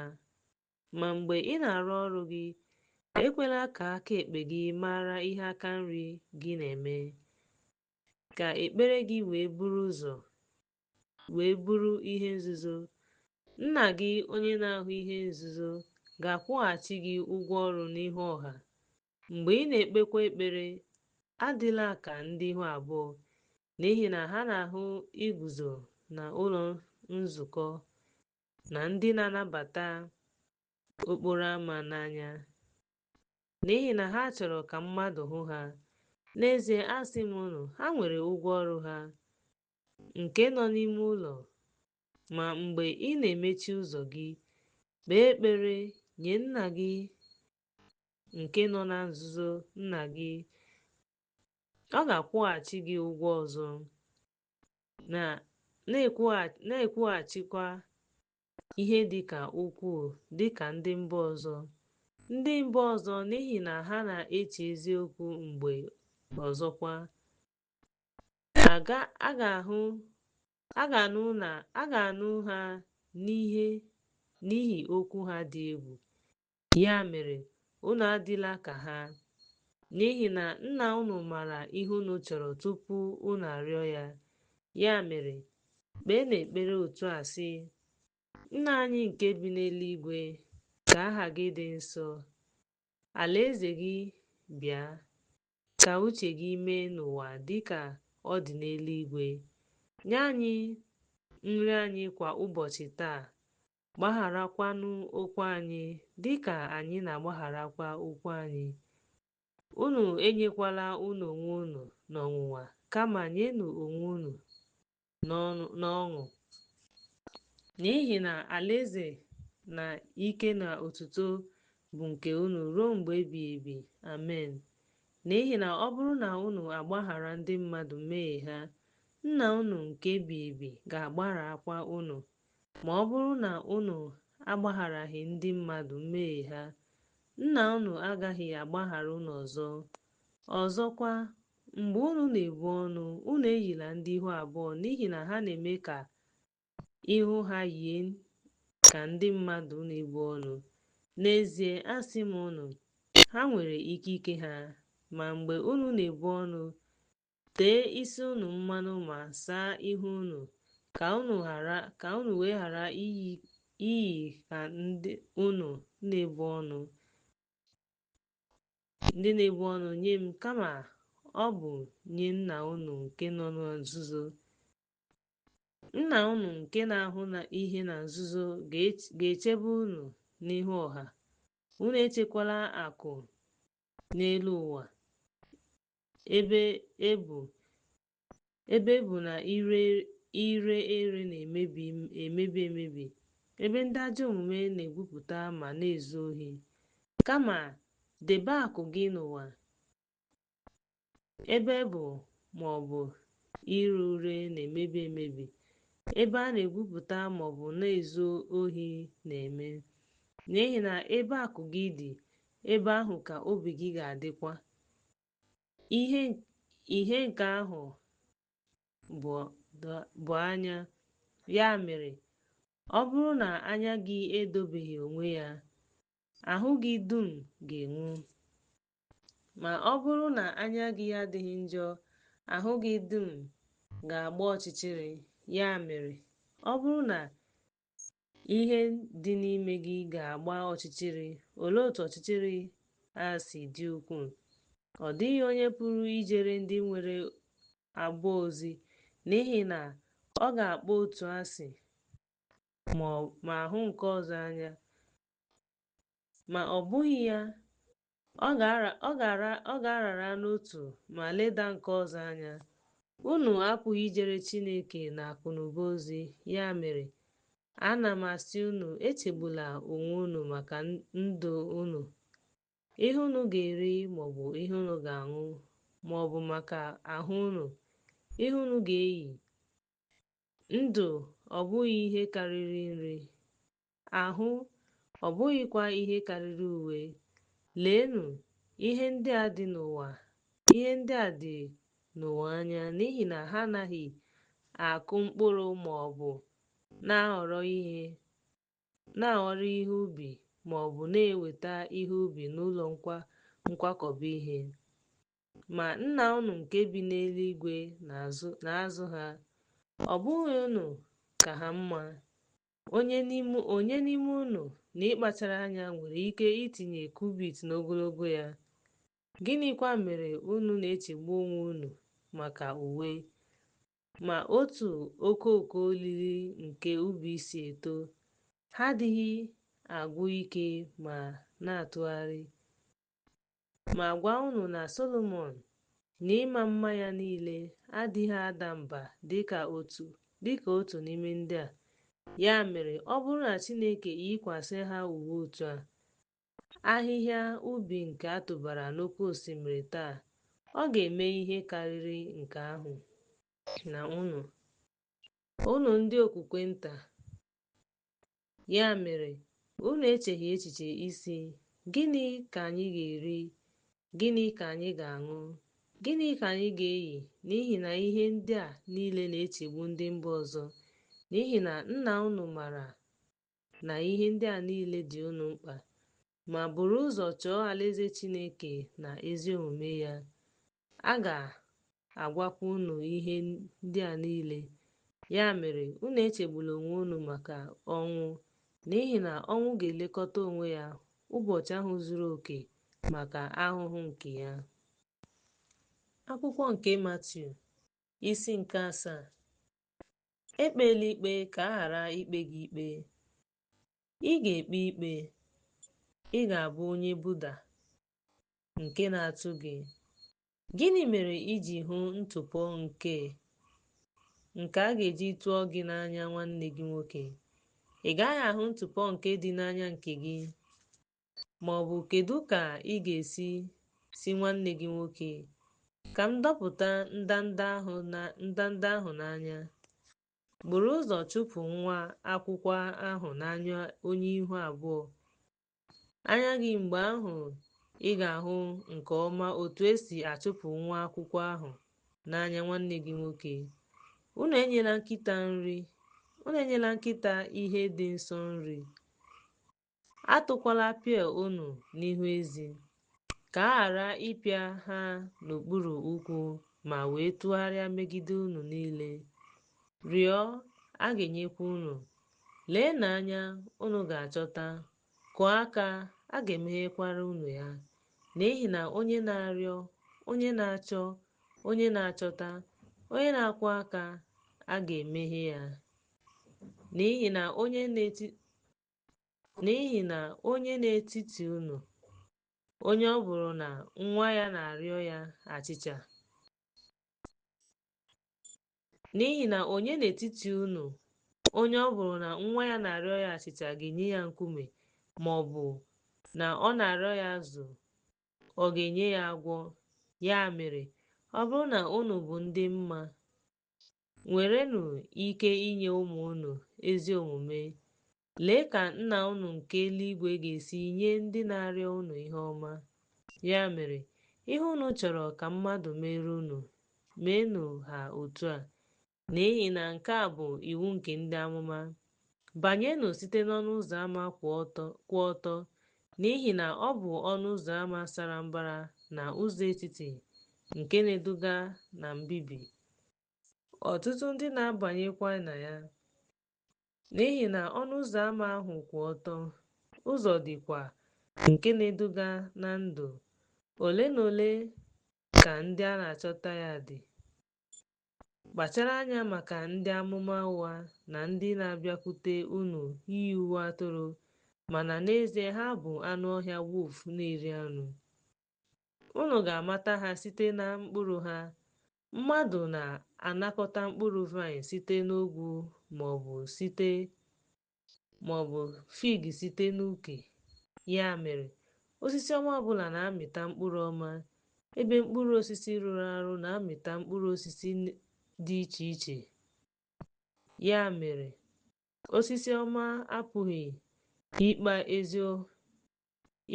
Ma mgbe ị na-arụ ọrụ gị, ekwela ka aka ekpe gị mara ihe aka nri gị na-eme, ka ekpere gị wee buru ụzọ. wee bụrụ ihe nzuzo. Nna gị onye na-ahụ ihe nzuzo ga-akwụghachi gị ụgwọ ọrụ n'ihu ọha. Mgbe ị na-ekpekwa ekpere, adịla ka ndị ihu abụọ, n'ihi na ha na-ahụ iguzo na ụlọ nzukọ na ndị na-anabata okporo ámá n'anya, n'ihi na ha chọrọ ka mmadụ hụ ha. N'ezie asị m unu, ha nwere ụgwọ ọrụ ha nke nọ n'ime ụlọ. Ma mgbe ị na-emechi ụzọ gị, kpee ekpere nye Nna gị nke nọ na nzuzo, Nna gị ọ ga-akwụghachi gị ụgwọ ọzọ. Na-ekwughachikwa ihe dị ka ukwuu dị ka ndị mba ọzọ. Ndị mba ọzọ n'ihi na ha na-eche eziokwu mgbe ọzọkwa a ga-anụ ha n'ihi okwu ha dị egwu. Ya mere, unu adịla ka ha, n'ihi na Nna unu maara ihe unu chọrọ tupu unu arịọ ya. Ya mere, kpeenụ ekpere otu a sị: Nna anyị nke bi n'eluigwe, ka aha gị dị nsọ. Alaeze gị bịa, ka uche gị mee n'ụwa dị ka ọ dị n'eluigwe. Nye anyị nri anyị kwa ụbọchị taa. Gbagharakwanụ okwu anyị dị ka anyị na-agbagharakwa okwu anyị. Unu enyekwala unu onwe unu n'ọnwụnwa, kama nyenụ onwe unu n'ọṅụ. N'ihi na alaeze na ike na otuto bụ nke unu ruo mgbe ebighị ebi. Amen. N'ihi na ọ bụrụ na unu agbaghara ndị mmadụ mmehie ha, Nna unu nke ebighị ebi ga-agbagharakwa unu. Ma ọ bụrụ na unu agbagharaghị ndị mmadụ mmehie ha, Nna unu agaghị agbaghara unu ọzọ. Ọzọkwa, mgbe unu na-ebu ọnụ, unu eyila ndị ihu abụọ, n'ihi na ha na-eme ka ihu ha yie ka ndị mmadụ na-ebu ọnụ. N'ezie, asị m unu, ha nwere ikike ha. Ma mgbe unu na-ebu ọnụ, tee isi unu mmanụ ma saa ihu unu, ka unu wee ghara iyi ka ndị unu na-ebu ọnụ, ndị na-ebu ọnụ nye m, kama ọ bụ nye Nna unu nke nọ na nzuzo. Nna unu nke na-ahụ ihe na nzuzo ga-echebe unu n'ihu ọha. Unu echekwala akụ n'elu ụwa, ebe ebu na ire ere na-emebi emebi, ebe ndị ajọ omume na-egwupụta ma na-ezu ohi. Kama debe akụ gị n'ụwa, ebe ebu ma ọ bụ ire ure na-emebi emebi, ebe a na-egwupụta ma ọ bụ na-ezu ohi na-eme. N'ihi na ebe akụ gị dị, ebe ahụ ka obi gị ga-adịkwa. Ihe nke ahụ bụ anya. Ya mere, ọ bụrụ na anya gị edobeghị onwe ya, ahụ gị dum ga-enwu. Ma ọ bụrụ na anya gị adịghị njọ, ahụ gị dum ga-agba ọchịchịrị. Ya mere, ọ bụrụ na ihe dị n'ime gị ga-agba ọchịchịrị, olee otú ọchịchịrị a si dị ukwuu? Ọ dịghị onye pụrụ ijere ndị nwere abụọ ozi, n'ihi na ọ ga-akpọ otu asị ma hụ nke ọzọ anya, ma ọ bụghị ya, ọ ga-arara n'otu ma leda nke ọzọ anya. Unu apụghị ijere Chineke na akụnụba ozi. Ya mere, ana m asị unu, echegbula onwe unu maka ndụ unu, ihe unu ga-eri maọbụ ihe unu ga-aṅụ, maọbụ maka ahụ unu, ihe unu ga-eyi. Ndụ ọ bụghị ihe karịrị nri? Ahụ ọ bụghịkwa ihe karịrị uwe? Leenụ ihe ndị a dị n'ụwa anya, n'ihi na ha anaghị akụ mkpụrụ ma ọ bụ na-aghọrọ ihe ubi ma ọ bụ na-eweta ihe ubi n'ụlọ nkwakọba ihe. Ma Nna unu nke bi n'eluigwe na-azụ ha. Ọ bụghị unu ka ha mma. Onye n'ime unu n'ịkpachara anya nwere ike itinye kubit n'ogologo ya? Gịnịkwa mere unu na-echegbu onwe unu maka uwe? Ma otu okooko lili nke ubi si eto, ha adịghị agwụ ike ma na-atụgharị. Ma gwa unu na Solomọn n'ịma mma ya niile adịghị ada mba dịka otu n'ime ndị a. Ya mere, ọ bụrụ na Chineke eyikwasị ha uwe otu a, ahịhịa ubi nke a tụbara n'oké osimiri taa, ọ ga-eme ihe karịrị nke ahụ na unu, unu ndị okwukwe nta. Ya mere, unu echeghị echiche isi, gịnị ka anyị ga-eri? Gịnị ka anyị ga-aṅụ? Gịnị ka anyị ga-eyi? N'ihi na ihe ndị a niile na-echegbu ndị mba ọzọ. N'ihi na nna unu maara na ihe ndị a niile dị unu mkpa. Ma buru ụzọ chọọ alaeze Chineke na ezi omume ya, a ga-agwakwa unu ihe ndị a niile. Ya mere, unu echegbula onwe unu maka ọnwụ, n'ihi na ọnwụ ga-elekọta onwe ya ụbọchị ahụ zuru oke maka ahụhụ nke ya. Akwụkwọ nke Matiu, isi nke 7. Ekpela ikpe ka a ghara ikpe gị ikpe. Ị ga-ekpe ikpe, ị ga-abụ onye Buddha nke na-atụ gị. Gịnị mere i ji hụ ntụpọ nke a ga-eji tụọ gị n'anya nwanne gị nwoke? Ị gaghị ahụ ntụpọ nke dị n'anya nke gị. Ma ọ bụ kedu ka ị ga-esi si nwanne gị nwoke, ka m dọpụta ndanda ahụ n'anya? Buru ụzọ chụpụ nwa akwụkwọ ahụ n'anya onye ihu abụọ anya gị, mgbe ahụ ị ga-ahụ nke ọma otu esi achụpụ nwa akwụkwọ ahụ n'anya nwanne gị nwoke. Unu enyela nkịta ihe dị nsọ nri. Atụkwala pịa unu n'ihu ezi, ka a ghara ịpịa ha n'okpuru ụkwụ ma wee tụgharịa megide unu niile. Rịọ, a ga-enyekwa unu. Leenụ anya, unu ga-achọta. Kụọ aka, a ga-emeghekwara unu ya. N'ihi na onye na-arịọ, onye na-achọ, onye na-achọta, onye na-akwụ aka, a ga-emeghe ya. N'ihi na onye n'etiti unu, onye ọ bụrụ na nwa ya na-arịọ ya achịcha. N'ihi na onye n'etiti unu, onye ọ bụrụ na nwa ya na-arịọ ya achịcha ga-enye ya nkume, ma ọ bụ na ọ na-arịọ ya azụ, ọ ga-enye ya agwọ. Ya mere, ọ bụrụ na unu bụ ndị mma, nwerenụ ike inye ụmụ unu ezi omume, lee ka nna unu nke eluigwe ga-esi nye ndị na-arịọ unu ihe ọma. Ya mere, ihe unu chọrọ ka mmadụ mere unu, meenụ ha otu a, n'ihi na nke a bụ iwu nke ndị amụma. Banyenụ site n'ọnụ ụzọ ámá kwụ ọtọ, n'ihi na ọ bụ ọnụ ụzọ ámá sara mbara na ụzọ etiti nke na-eduga na mbibi. Ọtụtụ ndị na-abanyekwa na ya, n'ihi na ọnụ ụzọ ámá ahụ kwụ ọtọ, ụzọ dịkwa nke na-eduga na ndụ, ole na ole ka ndị a na-achọta ya dị. Kpachara anya maka ndị amụma ụgha na ndị na-abịakwute unu iyi uwe atụrụ, mana n'ezie ha bụ anụ ọhịa wolf na-eri anụ. Unu ga-amata ha site na mkpụrụ ha. Mmadụ na-anakọta mkpụrụ vaịn site n'ogwu maọbụ fig site n'uke. Ya mere, osisi ọma ọbụla na-amịta mkpụrụ ọma, ebe mkpụrụ osisi rụrụ arụ na-amịta mkpụrụ osisi dị iche iche. Ya mere, osisi ọma apụghị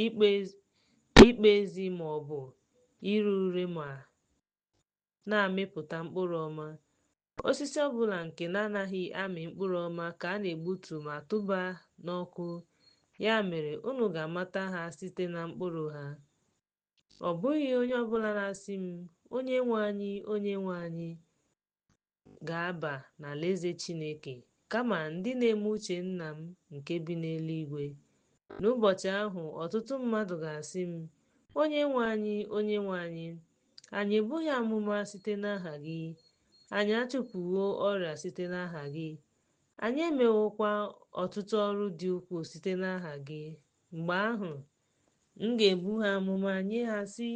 ikpe ezi ma ọ bụ ire ure ma na-amịpụta mkpụrụ ọma. Osisi ọbụla nke na-anaghị amị mkpụrụ ọma ka a na-egbutu ma tụba n'ọkụ. Ya mere, unu ga-amata ha site na mkpụrụ ha. Ọ bụghị onye ọbụla na-asị m, Onyenwe anyị, Onyenwe anyị, ga-aba n'alaeze Chineke, kama ndị na-eme uche Nna m nke bi n'eluigwe. N'ụbọchị ahụ, ọtụtụ mmadụ ga-asị m, Onyenwe anyị, Onyenwe anyị, anyị ebughị amụma site n'aha gị? Anyị achụpụwo ọrịa site n'aha gị? Anyị emewokwa ọtụtụ ọrụ dị ukwuu site n'aha gị? Mgbe ahụ, m ga-ebu ha amụma nye ha sị,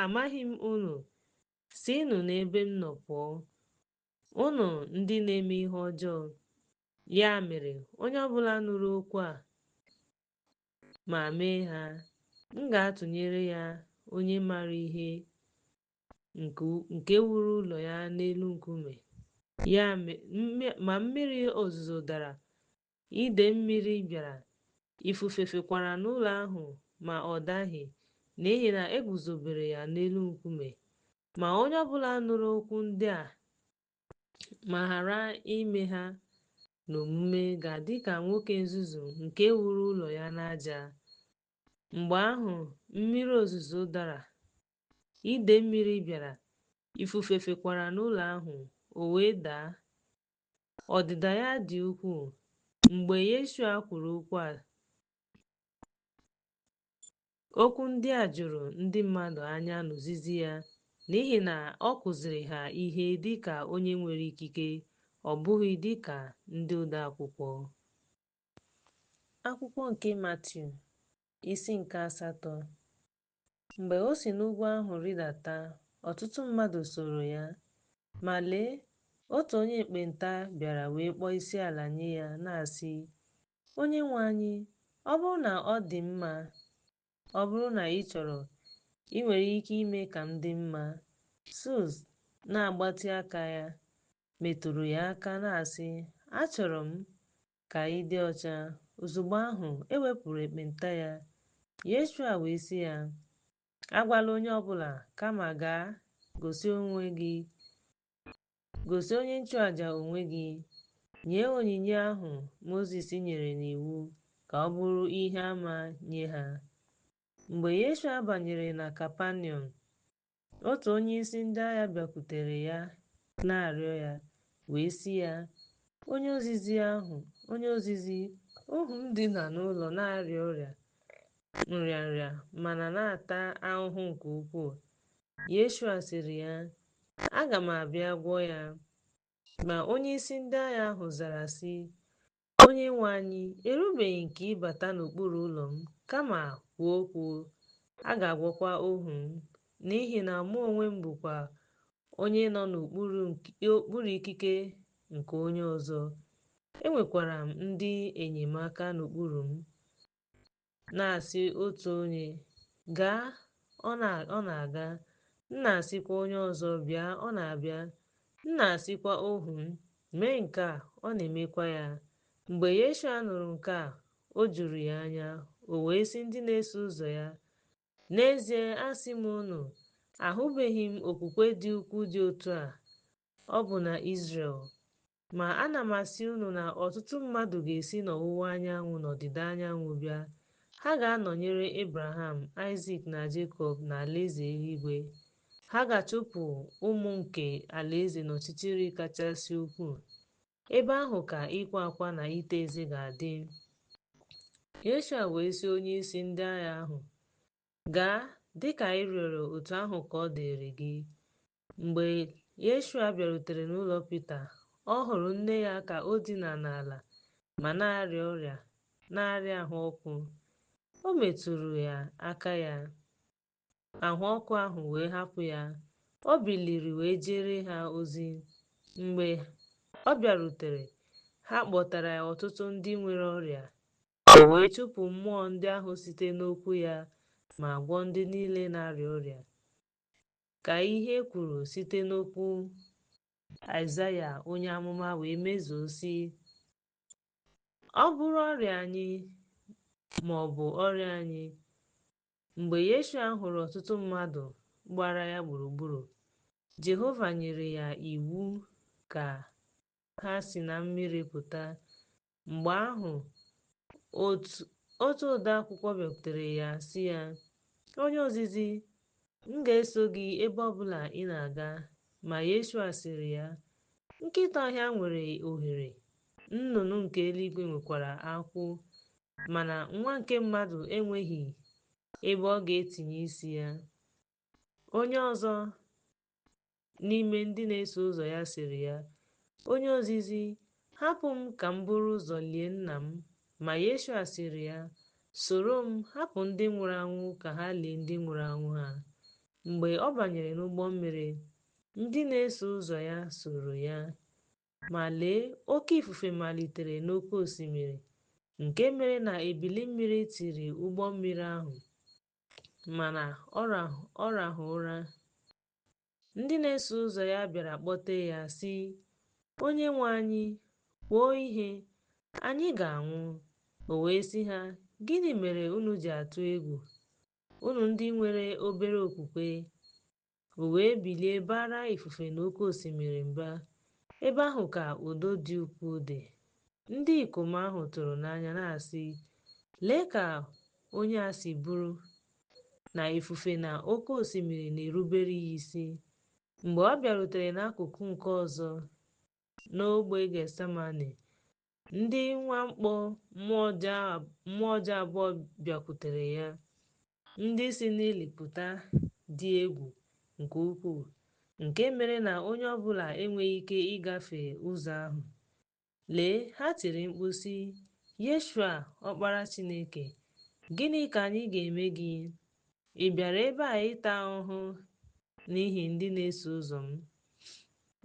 Amaghị m unu, sinụ n'ebe m nọ pụọ, unu ndị na-eme ihe ọjọọ. Ya mere, onye ọbụla nụrụ okwu a ma mee ha, m ga-atụnyere ya onye maara ihe nke wuru ụlọ ya n'elu nkume. Ma mmiri ozuzo dara, idee mmiri bịara, ifufe fekwara n'ụlọ ahụ, ma ọ daghị, n'ihi na e guzobere ya n'elu nkume. Ma onye ọbụla nụrụ okwu ndị a ma ghara ime ha n'omume ga-adị ka nwoke nzuzu nke wuru ụlọ ya n'aja. Mgbe ahụ mmiri ozuzo dara, idee mmiri bịara, ifufe fekwara n'ụlọ ahụ, o wee daa. Ọdịda ya dị ukwuu. Mgbe Yeshua kwuru okwu a, okwu ndị a juru ndị mmadụ anya n'ozizi ya, n'ihi na ọ kụziri ha ihe dị ka onye nwere ikike, ọ bụghị dị ka ndị odeakwụkwọ. Akwụkwọ nke Matiu, isi nke asatọ. Mgbe o si n'ugwu ahụ rịdata, ọtụtụ mmadụ soro ya. Ma lee, otu onye ekpenta bịara wee kpọọ isiala nye ya, na-asị, Onyenwe anyị, ọ bụrụ na ọ dị mma, ọ bụrụ na ị chọrọ, ị nwere ike ime ka m dị mma. Sus na-agbatị aka ya, metụrụ ya aka na-asị, Achọrọ m ka ị dị ọcha. Ozugbo ahụ, e wepụrụ ekpenta ya. Yeshua wee sị ya, Agwala onye ọbụla, kama gaa, gosi onye nchụàjà onwe gị, nye onyinye ahụ Mozis nyere n'iwu ka ọ bụrụ ihe àmà nye ha. Mgbe Yeshua banyere na Kapanọm, otu onyeisi ndị agha bịakwutere ya na-arịọ ya, wee sị ya, Onye ozizi, ohu m dina n'ụlọ na-arịa ọrịa nrịanrịa mana na-ata ahụhụ nke ukwuu. Yeshua sịrị ya, Aga m abịa gwọọ ya. Ma onyeisi ndị agha ahụ zara sị, Onyenwe anyị, erubeghị m ka ị bata n'okpuru ụlọ m, kama kwuo okwu, a ga-agwọkwa ohu m. N'ihi na mụ onwe m bụkwa onye nọ n'okpuru ikike nke onye ọzọ, enwekwara m ndị enyemaka n'okpuru m. Na-asị otu onye, Gaa, ọ na-aga. M na-asịkwa onye ọzọ, Bịa, ọ na-abịa. M na-asịkwa ohu m, Mee nke a, ọ na-emekwa ya. Mgbe Yeshua nụrụ nke a, o juru ya anya, o wee sị ndị na-eso ụzọ ya, N'ezie asị m unu, ahụbeghị m okwukwe dị ukwuu dị otu a, ọ bụ na Izrel. Ma ana m asị unu na ọtụtụ mmadụ ga-esi n'ọwụwa anyanwụ na ọdịda anyanwụ bịa. Ha ga-anọnyere Ebraham, Aịzik na Jekọb n'alaeze eluigwe. Ha ga-achụpụ ụmụ nke alaeze n'ọchịchịrị kachasị ukwuu. Ebe ahụ ka ịkwa akwa na ite eze ga-adị. Yeshua wee sị onyeisi ndị agha ahụ, Gaa, dị ka ị rịọrọ otu ahụ ka ọ dịrị gị. Mgbe Yeshua bịarutere n'ụlọ Pita, ọ hụrụ nne ya ka o dina n'ala ma na-arịa ọrịa, na-arịa ahụ ọkụ. O metụrụ ya aka ya, ahụ ọkụ ahụ wee hapụ ya. O biliri wee jeere ha ozi. Mgbe ọ bịarutere, ha kpọtara ya ọtụtụ ndị nwere ọrịa. O wee chụpụ mmụọ ndị ahụ site n'okwu ya ma gwọọ ndị niile na-arịa ọrịa. Ka ihe e kwuru site n'okwu Aịzaya onye amụma wee mezuo sị, Ọ bụrụ ọrịa anyị ma ọ bụ ọrịa anyị. Mgbe Yeshua hụrụ ọtụtụ mmadụ gbara ya gburugburu, Jehova nyere ya iwu ka ha si na mmiri pụta. Mgbe ahụ, otu odeakwụkwọ bịakwutere ya sị ya, Onye ozizi, m ga-eso gị ebe ọ bụla ị na-aga. Ma Yeshua sịrị ya, Nkịta ọhịa nwere oghere, nnụnụ nke eluigwe nwekwara akwụ, mana Nwa nke mmadụ enweghị ebe ọ ga-etinye isi ya. Onye ọzọ n'ime ndị na-eso ụzọ ya sịrị ya, Onye ozizi, hapụ m ka m buru ụzọ lie nna m. Ma Yeshua sịrị ya, Soro m, hapụ ndị nwụrụ anwụ ka ha lie ndị nwụrụ anwụ ha. Mgbe ọ banyere n'ụgbọ mmiri, ndị na-eso ụzọ ya soro ya. Ma lee, oke ifufe malitere n'oké osimiri, nke mere na ebili mmiri tiri ụgbọ mmiri ahụ, mana ọ rahụ ụra. Ndị na-eso ụzọ ya bịara kpọtee ya, sị, Onyenwe anyị, kwuo ihe, anyị ga-anwụ. O wee sị ha, Gịnị mere unu ji atụ egwu, unu ndị nwere obere okwukwe? O wee bilie baara ifufe na oke osimiri mba. Ebe ahụ ka udo dị ukwuu dị. Ndị ikom ahụ tụrụ n'anya na-asị, Lee ka onye a si bụrụ na ifufe na oke osimiri na-erubere ya isi. Mgbe ọ bịarutere n'akụkụ nke ọzọ n'ógbè Getsemane, ndị mwakpo mmụọ ọjọọ abụọ bịakwutere ya, ndị si n'ili pụta dị egwu nke ukwuu, nke mere na onye ọbụla enweghị ike ịgafe ụzọ ahụ. Lee, ha tiri mkpu sị, Yeshua, Ọkpara Chineke, gịnị ka anyị ga-eme gị? Ị bịara ebe a ịta ahụhụ n'ihi ndị na-eso ụzọ m?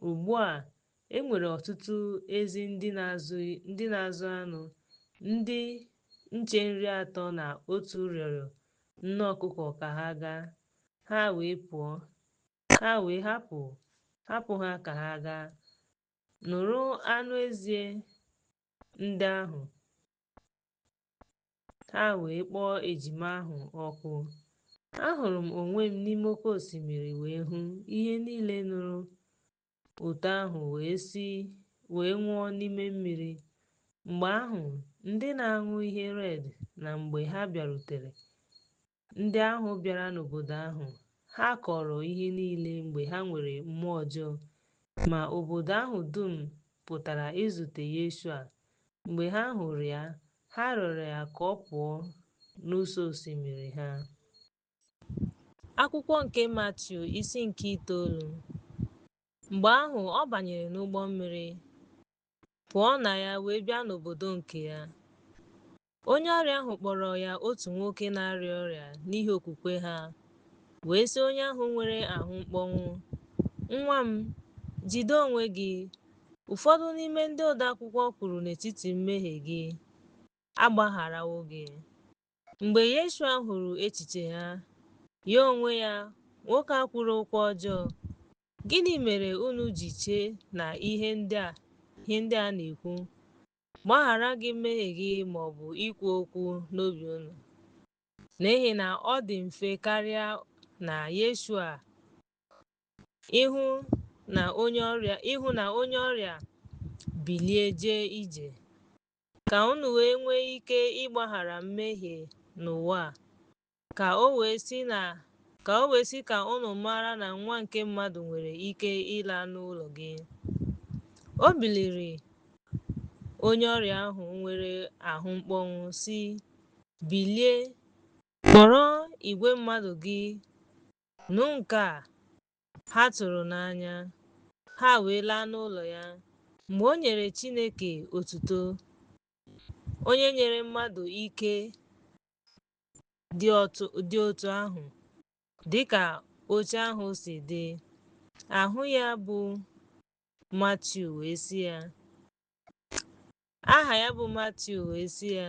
Ugbu a, e nwere ọtụtụ ezi ndị na-azụ anụ, ndị nche nri atọ na otu rịọrọ nne ọkụkọ ka ha gaa. Ha wee pụọ, ha wee hapụ ha ka ha gaa. Nụrụ anụ ezi ndị ahụ, ha wee kpọọ ejima ahụ ọkụ. Ahụrụ m onwe m n'ime oke osimiri wee hụ ihe niile nụrụ ụtọ ahụ wee nwụọ n'ime mmiri. Mgbe ahụ, ndị na-aṅụ ihe red na mgbe ha bịarutere, ndị ahụ bịara n'obodo ahụ, ha kọrọ ihe niile mgbe ha nwere mmụọ ọjọọ. Ma obodo ahụ dum pụtara izute Yeshua. Mgbe ha hụrụ ya, ha rịọrọ ya ka ọ pụọ n'ụsọ osimiri ha. Akwụkwọ nke Matiu isi nke itoolu. Mgbe ahụ ọ banyere n'ụgbọ mmiri, pụọ na ya wee bịa n'obodo nke ya. Onye ọrịa ahụ kpọrọ ya otu nwoke na-arịa ọrịa n'ihi okwukwe ha, wee sị onye ahụ nwere ahụ mkpọnwụ, Nwa m, jide onwe gị. Ụfọdụ n'ime ndị odeakwụkwọ kwuru n'etiti mmehie gị, agbagharawo gị. Mgbe Yeshua hụrụ echiche ha, ya onwe ya, nwoke a kwuru okwu ọjọọ, gịnị mere unu ji chee na ihe ndị a na-ekwu, gbaghara gị mmehie gị ma ọ bụ ikwu okwu n'obi unu? N'ihi na ọ dị mfe karịa na Yeshua ịhụ na onye ọrịa bilie jee ije, ka unu wee nwee ike ịgbaghara mmehie n'ụwa, ka o wee sị ka unu mara na Nwa nke mmadụ nwere ike ịla n'ụlọ gị. O biliri onye ọrịa ahụ nwere ahụ mkpọnwụ sị, Bilie, kpọrọ igwe mmadụ gị nụ nke a. Ha tụrụ n'anya, ha wee laa n'ụlọ ya. Mgbe o nyere Chineke otuto, onye nyere mmadụ ike dị otu ahụ, dịka oche ahụ si dị. Ahụ ya bụ Matiu wee sị ya, Aha ya bụ Matiu wee sị ya,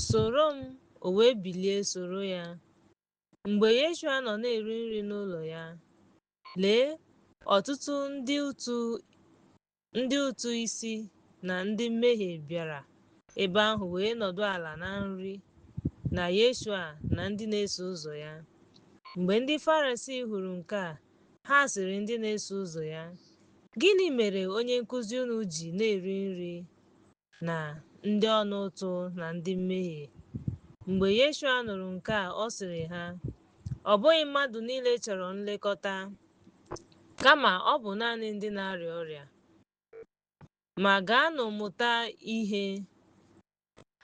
Soro m. O wee bilie soro ya. Mgbe Yeshua nọ na-eri nri n'ụlọ ya, lee, ọtụtụ ndị ụtụ isi na ndị mmehie bịara ebe ahụ wee nọdụ ala na nri na Yeshua na ndị na-eso ụzọ ya. Mgbe ndị Farisii hụrụ nke a, ha sịrị ndị na-eso ụzọ ya, Gịnị mere onye nkụzi unu ji na-eri nri na ndị ọna ụtụ na ndị mmehie? Mgbe Yeshua nụrụ nke a, ọ sịrị ha, Ọ bụghị mmadụ niile chọrọ nlekọta. Kama ọ bụ naanị ndị na-arịa ọrịa. Ma gaanụ mụta ihe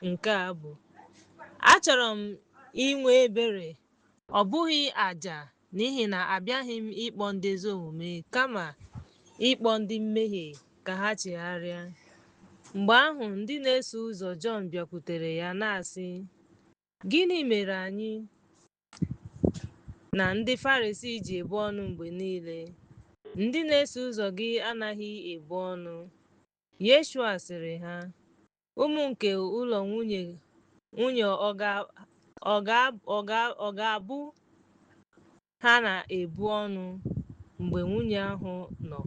nke a bụ, Achọrọ m inwe ebere, ọ bụghị àjà, n'ihi na abịaghị m ịkpọ ndị ezi omume, kama ịkpọ ndị mmehie ka ha chegharịa. Mgbe ahụ ndị na-eso ụzọ Jọn bịakwutere ya na-asị, Gịnị mere anyị na ndị Farisii ji ebu ọnụ mgbe niile? Ndị na-eso ụzọ gị anaghị ebu ọnụ. Yeshua sịrị ha, Ụmụ nke ụlọ nwunye ọ ga-abụ ha na-ebu ọnụ mgbe nwunye ahụ nọ?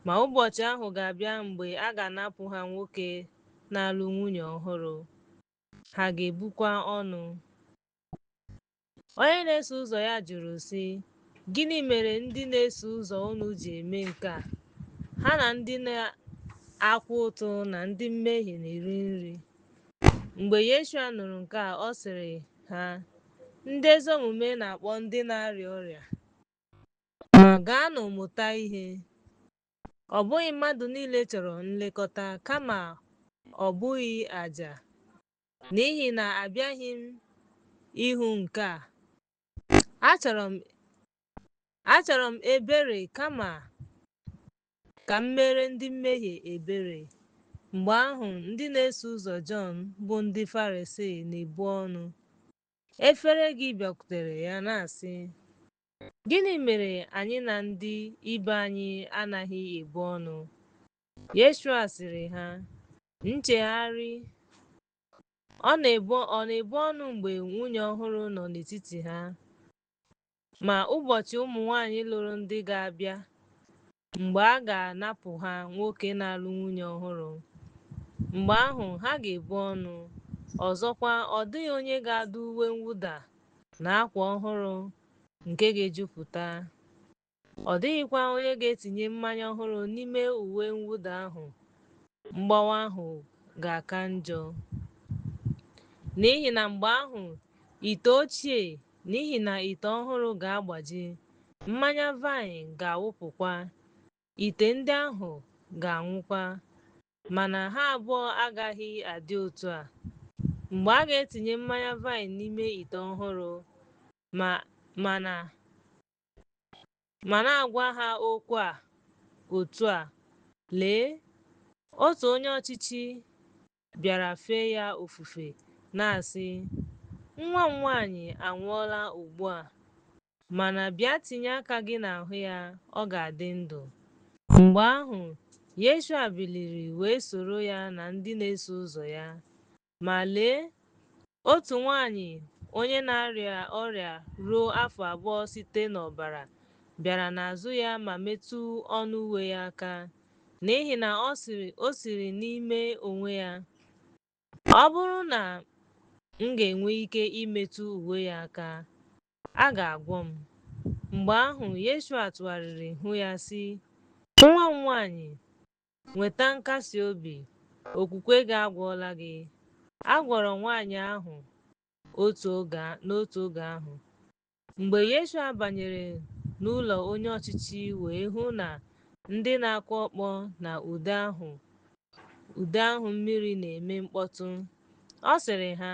Ma ụbọchị ahụ ga-abịa mgbe a ga-anapụ ha nwoke na-alụ nwunye ọhụrụ, ha ga-ebukwa ọnụ. Onye na-eso ụzọ ya jụrụ sị, Gịnị mere ndị na-eso ụzọ unu ji eme nke a? Ha na ndị na-akwụ ụtụ na ndị mmehie na-eri nri. Mgbe Yeshua nụrụ nke a, ọ sịrị ha, Ndị ezi omume na-akpọ ndị na-arịa ọrịa. Ma gaanụ mụta ihe. Ọ bụghị mmadụ niile chọrọ nlekọta, kama ọ bụghị àjà. N'ihi na abịaghị m ịhụ nke a. Achọrọ m ebere kama ka m mere ndị mmehie ebere. Mgbe ahụ ndị na-eso ụzọ Jọn bụ ndị Farisii na-ebu ọnụ. Efere gị bịakwutere ya na-asị, Gịnị mere anyị na ndị ibe anyị anaghị ebu ọnụ? Yeshua sịrị ha, Nchegharị ọ na-ebu ọnụ mgbe nwunye ọhụrụ nọ n'etiti ha? Ma ụbọchị ụmụ nwanyị lụrụ di ga-abịa mgbe a ga-anapụ ha nwoke na-alụ nwunye ọhụrụ. Mgbe ahụ ha ga-ebu ọnụ. Ọzọkwa, ọ dịghị onye ga-adụ uwe mwụda na akwa ọhụrụ nke ga-ejupụta. Ọ dịghịkwa onye ga-etinye mmanya ọhụrụ n'ime uwe mwụda ahụ, mgbawa ahụ ga-aka njọ. N'ihi na mgbe ahụ ite ochie n'ihi na ite ọhụrụ ga-agbaji, mmanya vaịn ga-awụpụkwa, ite ndị ahụ ga-anwụkwa. Mana ha abụọ agaghị adị otu a. Mgbe a ga-etinye mmanya vaịn n'ime ite ọhụrụ, ma na-agwa ha okwu a otu a, lee, otu onye ọchịchị bịara fee ya ofufe, na-asị, Nwa m nwaanyị anwụọla ugbu a, mana bịa tinye aka gị n'ahụ ya, ọ ga-adị ndụ. Mgbe ahụ, Yeshua biliri wee soro ya na ndị na-eso ụzọ ya. Ma lee, otu nwaanyị onye na-arịa ọrịa ruo afọ 2 site n'ọbara bịara n'azụ ya ma metụ ọnụ uwe ya aka, n'ihi na o siri n'ime onwe ya, Ọ bụrụ na m ga-enwe ike imetụ uwe ya aka, a ga-agwọ m. Mgbe ahụ Yeshua tụgharịrị hụ ya sị, Nwa m nwaanyị, nweta nkasi obi, okwukwe gị agwọọla gị. A gwọrọ nwaanyị ahụ n'otu oge ahụ. Mgbe Yeshua banyere n'ụlọ onye ọchịchị wee hụ na ndị na-akụ ọkpọ na ude ahụ mmiri na-eme mkpọtụ, ọ sịrị ha,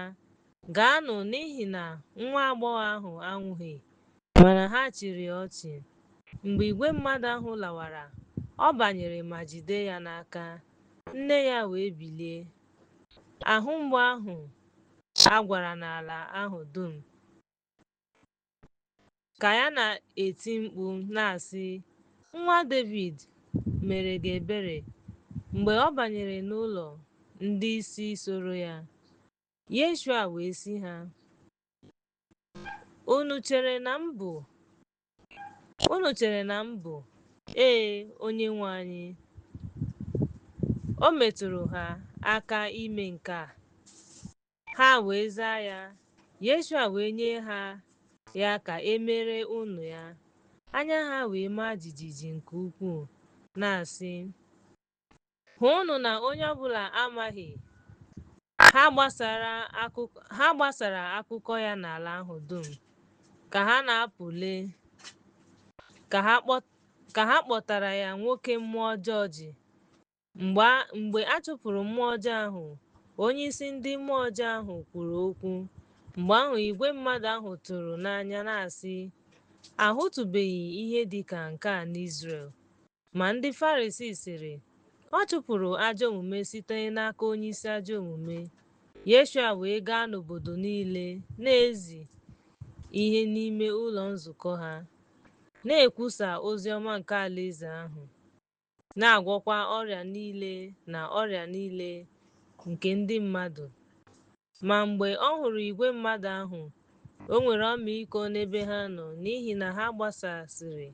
Gaanụ n'ihi na nwa agbọghọ ahụ anwụghị, mana ha chịrị ọchị. Mgbe igwe mmadụ ahụ lawara, ọ banyere ma jide ya n'aka, nne ya wee bilie. Ahụ mgbu ahụ a gwara n'ala ahụ dum, ka ya na-eti mkpu na-asị, Nwa Devid, mere gị ebere. Mgbe ọ banyere n'ụlọ, ndị isi soro ya. Yeshua wee sị ha, Unu chere na m bụ? Unu chere na m bụ? Ee, Onyenwe anyị. O metụrụ ha aka ime nke a. Ha wee zaa ya, Yeshua wee nye ha ya ka e mere unu ya. Anya ha wee maa jijiji nke ukwuu, na-asị, Hụnụ na onye ọbụla amaghị. Ha gbasara akụkọ ya n'ala ahụ dum. Ka ha na-apụ lee, Ka ha kpọtara ya nwoke mmụọ ọjọọ ji. Mgbe a chụpụrụ mmụọ ọjọọ ahụ, onyeisi ndị mmụọ ọjọọ ahụ kwuru okwu. Mgbe ahụ igwe mmadụ ahụ tụrụ n'anya na-asị, A hụtụbeghị ihe dị ka nke a n'Izrel. Ma ndị Farisii sịrị, Ọ chụpụrụ ajọ omume site n'aka onyeisi ajọ omume. Yeshua wee gaa n'obodo niile, na-ezi ihe n'ime ụlọ nzukọ ha, na-ekwusa ozi ọma nke alaeze ahụ, na-agwọkwa ọrịa niile na ọrịa niile nke ndị mmadụ. Ma mgbe ọ hụrụ igwe mmadụ ahụ, o nwere ọmịiko n'ebe ha nọ, n'ihi na ha gbasasịrị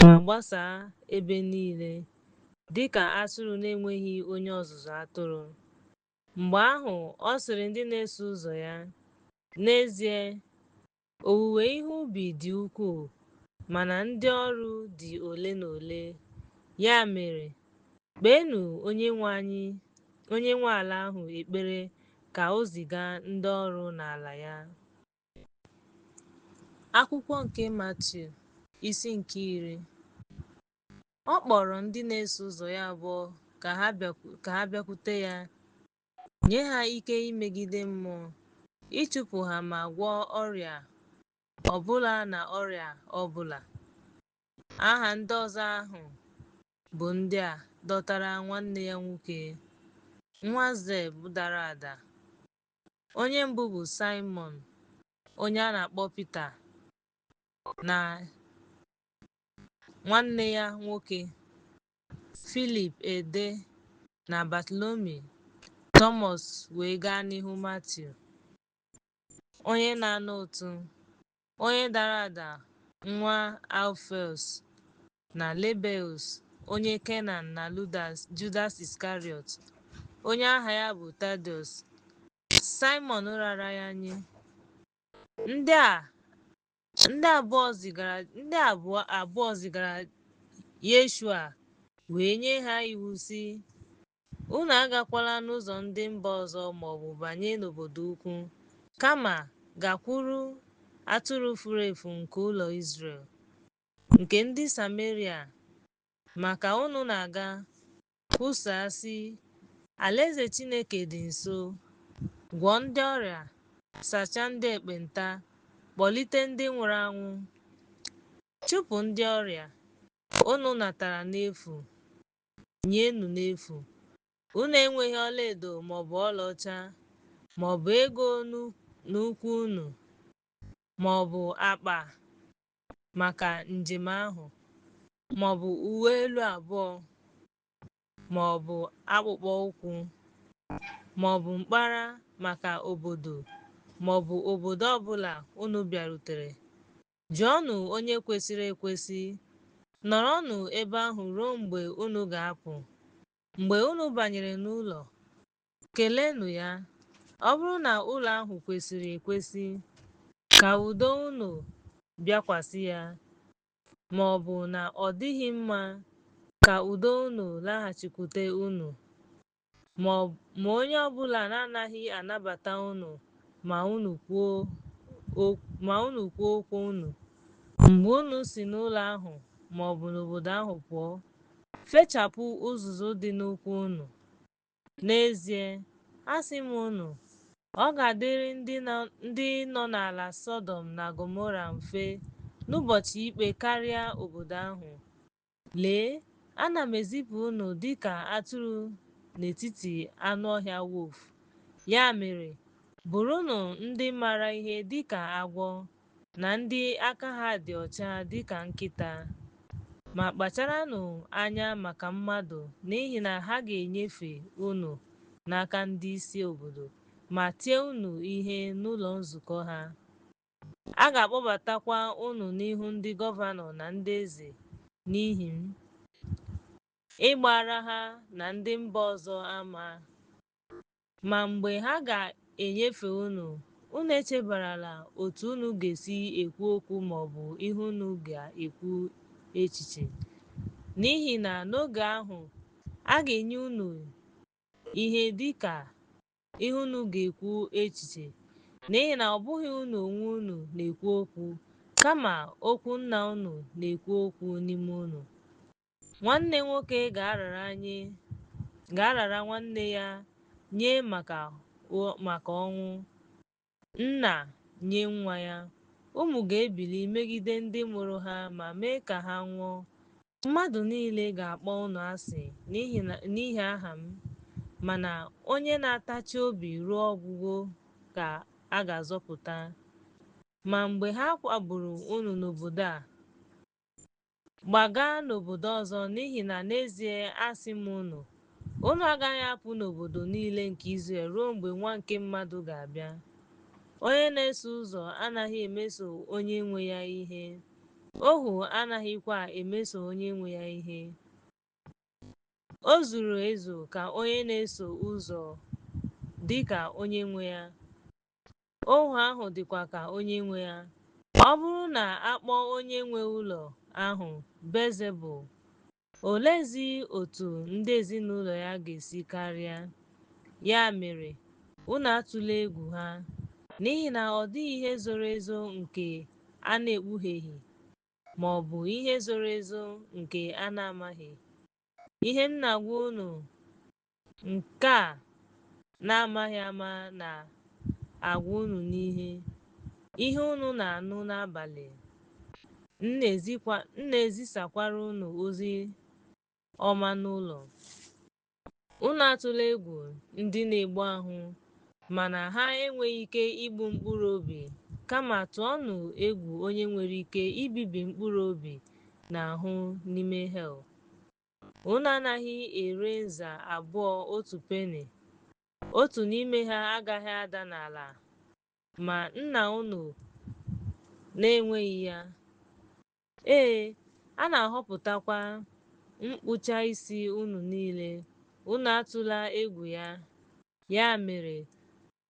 ma gbasaa ebe niile, dị ka atụrụ na-enweghị onye ọzụzụ atụrụ. Mgbe ahụ ọ sịrị ndị na-eso ụzọ ya, N'ezie, owuwe ihe ubi dị ukwuu, mana ndị ọrụ dị ole na ole. Ya mere, kpeenụ onye nwe ala ahụ ekpere ka o ziga ndị ọrụ n'ala ya. Akwụkwọ nke Matiu, isi nke 10. Ọ kpọrọ ndị na-eso ụzọ ya abụọ ka ha bịakwute ya, nye ha ike imegide mmụọ, ịchụpụ ha ma gwọọ ọrịa ọ bụla na ọrịa ọ bụla. Aha ndị ọzọ ahụ bụ ndị a dọtara nwanne ya nwoke, nwa Zeb dara ada. Onye mbụ bụ Saịmọn, onye a na-akpọ Pita, na nwanne ya nwoke, Filip Ede na Batalomi, Tọmọs wee gaa n'ihu Matiu, onye na-ana ụtụ, onye dara ada nwa Alfeus, na Lebeus, onye Kenan na Judas Iskarịọt, onye aha ya bụ Tadeus, Saịmọn rara ya nye. Ndị abụọ zigara Yeshua wee nye ha iwu sị, Unu agakwala n'ụzọ ndị mba ọzọ maọbụ banye n'obodo ukwu, kama gakwuru atụrụ furu efu nke ụlọ Izrel, nke ndị Sameria. Ma ka unu na-aga, kwusaa sị, Alaeze Chineke dị nso. Gwọọ ndị ọrịa, sachaa ndị ekpenta, kpọlite ndị nwụrụ anwụ, chụpụ ndị ọrịa. Unu natara n'efu, nyenụ n'efu. Unu enweghị ọlaedo maọbụ ọlaọcha maọbụ ego n'ukwu unu, maọbụ akpa maka njem ahụ, maọbụ uwe elu abụọ, maọbụ akpụkpọ ụkwụ, maọbụ mkpara maka obodo maọbụ obodo ọbụla unu bịarutere. Jụọnụ onye kwesịrị ekwesị, nọrọnụ ebe ahụ ruo mgbe unu ga-apụ. Mgbe unu banyere n'ụlọ, keleenụ ya. Ọ bụrụ na ụlọ ahụ kwesịrị ekwesị, ka udo unu bịakwasị ya, ma ọ bụ na ọ dịghị mma, ka udo unu laghachikwute unu. Ma onye ọbụla na-anaghị anabata unu ma unu kwuo okwu unu, mgbe unu si n'ụlọ ahụ maọbụ n'obodo ahụ pụọ, fechapụ uzuzu dị n'ụkwụ unu. N'ezie, asị m unu, ọ ga-adịrị ndị nọ n'ala Sọdọm na Gọmọra mfe n'ụbọchị ikpe karịa obodo ahụ. Lee, ana m ezipụ unu dịka atụrụ n'etiti anụ ọhịa wolf. Ya mere, bụrụnụ ndị maara ihe dịka agwọ, na ndị aka ha dị ọcha dịka nkịta. Ma kpacharanụ anya maka mmadụ, n'ihi na ha ga-enyefe unu n'aka ndị isi obodo ma tie unu ihe n'ụlọ nzukọ ha. A ga-akpọbatakwa unu n'ihu ndị gọvanọ na ndị eze n'ihi m, ịgbara ha na ndị mba ọzọ ama. Ma mgbe ha ga-enyefe unu, unu echebarala otu unu ga-esi ekwu okwu maọbụ ihe unu ga-ekwu echiche, n'ihi na n'oge ahụ a ga-enye unu ihe dịka ihe unu ga-ekwu echiche, n'ihi na ọ bụghị unu onwe unu na-ekwu okwu, kama okwu Nna unu na-ekwu okwu n'ime unu. Nwanne nwoke ga-arara nwanne ya nye maka ọnwụ, nna nye nwa ya. Ụmụ ga-ebili megide ndị mụrụ ha ma mee ka ha nwụọ. Mmadụ niile ga-akpọ unu asị n'ihi aha m, mana onye na-atachi obi ruo ọgwụgwụ ka a ga-azọpụta. Ma mgbe ha kpagburu unu n'obodo a, gbaga n'obodo ọzọ, n'ihi na n'ezie asị m unu, unu agaghị apụ n'obodo niile nke Izrel ruo mgbe Nwa nke mmadụ ga-abịa. Onye na-eso ụzọ anaghị emeso onye nwe ya ihe, ohu anaghịkwa emeso onye nwe ya ihe. O zuru ezu ka onye na-eso ụzọ dị ka onye nwe ya, ohu ahụ dịkwa ka onye nwe ya. Ọ bụrụ na a kpọọ onye nwe ụlọ ahụ Belzebul, oleezi otu ndị ezinụlọ ya ga-esi karịa? Ya mere, unu atụla egwu ha, n'ihi na ọ dịghị ihe zoro ezo nke a na-ekpugheghị, ma ọ bụ ihe zoro ezo nke a na-amaghị. Ihe m na-agwa unu nke a na-amaghị ama na-agwa unu n'ihe. Ihe unu na-anụ n'abalị, m na-ezisakwara unu ozi ọma n'ụlọ. Unu atụla egwu ndị na-egbu ahụ, mana ha enweghị ike igbu mkpụrụ obi, kama tụọnụ egwu onye nwere ike ibibi mkpụrụ obi na ahụ n'ime hel. Unu anaghị ere nza abụọ otu peni, otu n'ime ha agaghị ada n'ala ma nna unu na-enweghị ya. Ee, a na-ahọpụtakwa mkpụcha isi unu niile. Unu atụla egwu ya. Ya mere,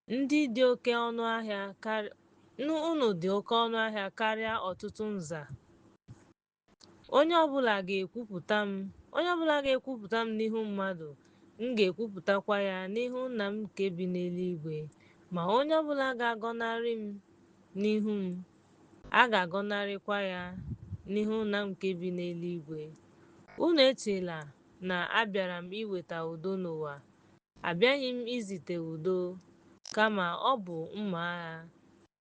ndị dị oke ọnụ ahịa unu dị oke ọnụ ahịa karịa ọtụtụ nza. Onye ọbụla ga-ekwupụta m n'ihu mmadụ, m ga-ekwupụtakwa ya n'ihu Nna m nke bi n'eluigwe. Ma onye ọbụla ga-agọnarị m n'ihu m, a ga-agọnarịkwa ya n'ihu Nna m nke bi n'eluigwe. Unu echela na abịara m iweta udo n'ụwa. Abịaghị m izite udo, kama ọ bụ mma agha.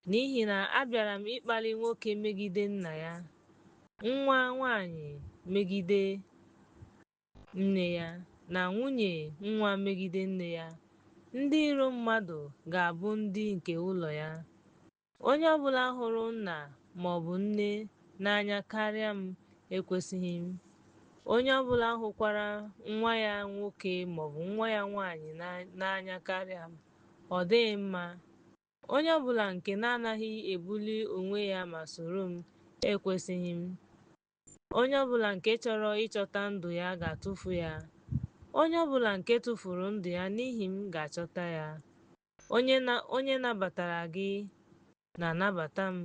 N'ihi na abịara m ịkpali nwoke megide nna ya, nwa nwanyị megide nne ya, na nwunye nwa megide nne ya. Ndị iro mmadụ ga-abụ ndị nke ụlọ ya. Onye ọbụla hụrụ nna ma ọ bụ nne n'anya karịa m ekwesịghị m. Onye ọbụla hụkwara nwa ya nwoke maọbụ nwa ya nwaanyị n'anya karịa m, ọ dịghị mma. Onye ọbụla nke na-anaghị ebuli onwe ya ma soro m ekwesịghị m. Onye ọbụla nke chọrọ ịchọta ndụ ya ga-atụfu ya. Onye ọbụla nke tụfuru ndụ ya n'ihi m ga-achọta ya. Onye nabatara gị na-anabata m.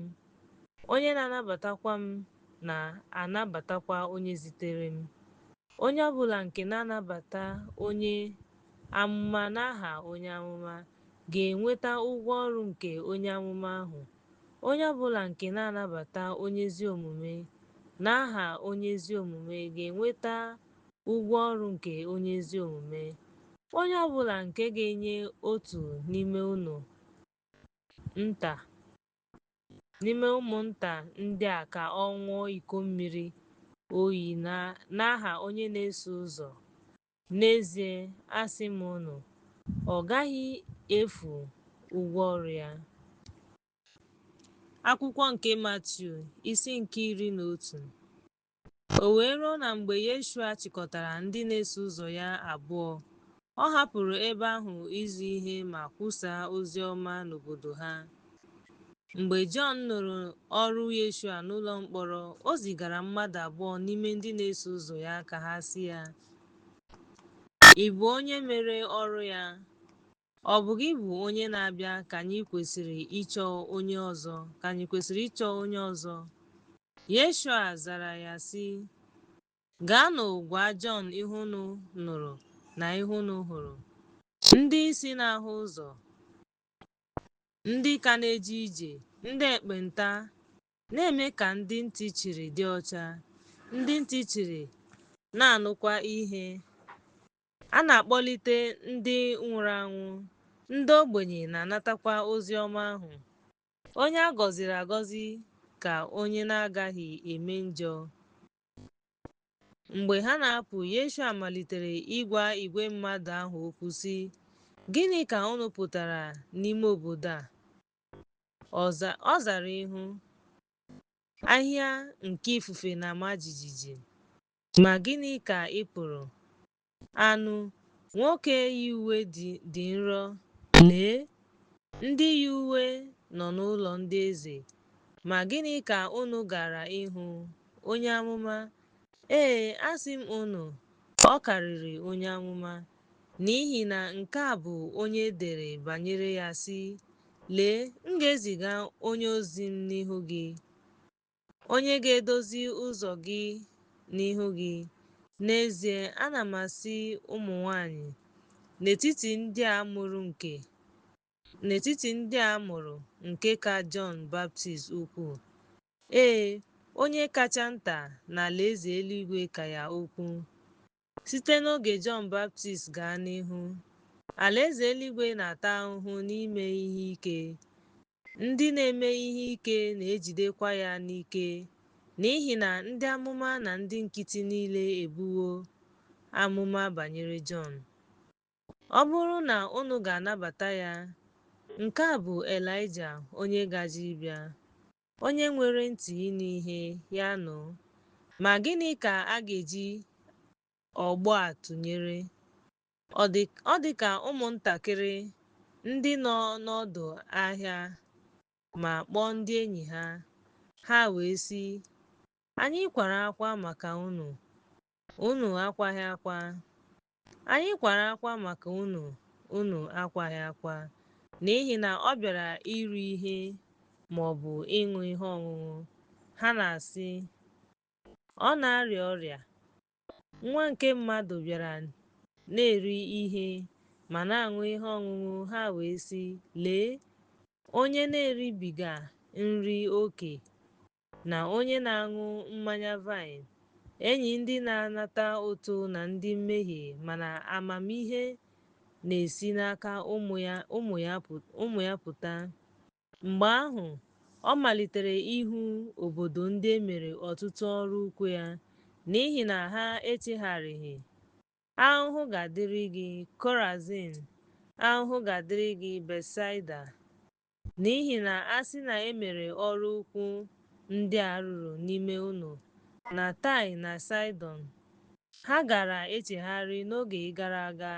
Onye na-anabatakwa m na-anabatakwa onye zitere m. Onye ọbụla nke na-anabata onye amụma n'aha onye amụma ga-enweta ụgwọ ọrụ nke onye amụma ahụ. Onye ọbụla nke na-anabata onye ezi omume n'aha onye ezi omume ga-enweta ụgwọ ọrụ nke onye ezi omume. Onye ọbụla nke ga-enye otu n'ime ụmụnta ndị a ka ọ ṅụọ iko mmiri oyi n'aha onye na-eso ụzọ, n'ezie asị m unu, ọ gaghị efu ụgwọ ọrụ ya. Akwụkwọ nke Matiu, isi nke 11. O wee ruo na mgbe Yeshua chịkọtara ndị na-eso ụzọ ya abụọ, ọ hapụrụ ebe ahụ izi ihe ma kwusaa ozi ọma n'obodo ha. Mgbe Jọn nụrụ ọrụ Yeshua n'ụlọ mkpọrọ, o zigara mmadụ abụọ n'ime ndị na-eso ụzọ ya ka ha sị ya, Ị bụ onye mere ọrụ ya? Ọ bụ gị bụ onye na-abịa ka anyị kwesịrị ịchọ onye ọzọ? Yeshua zara ya sị, Gaanụ gwa Jọn ihe unu nụrụ na ihe unu hụrụ. Ndị isi na-ahụ ụzọ, ndị ka na-eje ije, ndị ekpenta, na-eme ka ndị ntị chiri dị ọcha, ndị ntị chiri na-anụkwa ihe. A na-akpọlite ndị nwụrụ anwụ, ndị ogbenye na-anatakwa ozi ọma ahụ. Onye a gọziri agọzi ka onye na-agaghị eme njọ. Mgbe ha na-apụ, Yeshua malitere ịgwa igwe mmadụ ahụ okwu sị, Gịnị ka unu pụtara n'ime obodo a? Ọ zara ịhụ ahịhịa nke ifufe na-ama jijiji. Ma gịnị ka ị pụrụ? Anụ, nwoke yi uwe dị nro. Lee, ndị yi uwe nọ n'ụlọ ndị eze. Ma gịnị ka unu gara ịhụ? Onye amụma? Ee, asị m unu, ọ karịrị onye amụma. N'ihi na nke a bụ onye e dere banyere ya sị, Lee, m ga-eziga onye ozi m n'ihu gị, onye ga-edozi ụzọ gị n'ihu gị. N'ezie, ana m asị ụmụ nwanyị, n'etiti ndị a mụrụ nke ka Jọn Baptist ukwuu. Ee, onye kacha nta n'alaeze eluigwe ka ya ukwuu. Site n'oge Jọn Baptist gaa n'ihu, alaeze eluigwe na-ata ahụhụ n'ime ihe ike, ndị na-eme ihe ike na-ejidekwa ya n'ike, n'ihi na ndị amụma na ndị nkịtị niile ebuwo amụma banyere Jọn. Ọ bụrụ na unu ga-anabata ya, nke a bụ Elaịja onye gaje ịbịa. Onye nwere ntị ịnụ ihe, ya nụ. Ma gịnị ka a ga-eji ọgbọ a tụnyere? Ọ dị ka ụmụntakịrị ndị nọ n'ọdụ ahịa ma kpọọ ndị enyi ha, ha wee sị, Anyị kwara akwa maka unu, unu akwaghị akwa. Anyị kwara akwa maka unu, unu akwaghị akwa. N'ihi na ọ bịara iri ihe ma ọ bụ ịṅụ ihe ọṅụṅụ, ha na-asị, Ọ na-arịa ọrịa. Nwa nke mmadụ bịara na-eri ihe ma na-aṅụ ihe ọṅụṅụ, ha wee sị, Lee, onye na-eribiga nri oke na onye na-aṅụ mmanya vaịn, enyi ndị na-anata ụtụ na ndị mmehie. Mana amamihe na-esi n'aka ụmụ ya pụta. Mgbe ahụ, ọ malitere ịhụ obodo ndị e mere ọtụtụ ọrụ ukwu ya, n'ihi na ha echegharịghị. Ahụhụ ga-adịrị gị, Korazin! Ahụhụ ga-adịrị gị, Betsaida! N'ihi na a sị na e mere ọrụ ukwu ndị a rụrụ n'ime unu na Taị na Saịdọn, ha gaara echegharị n'oge gara aga,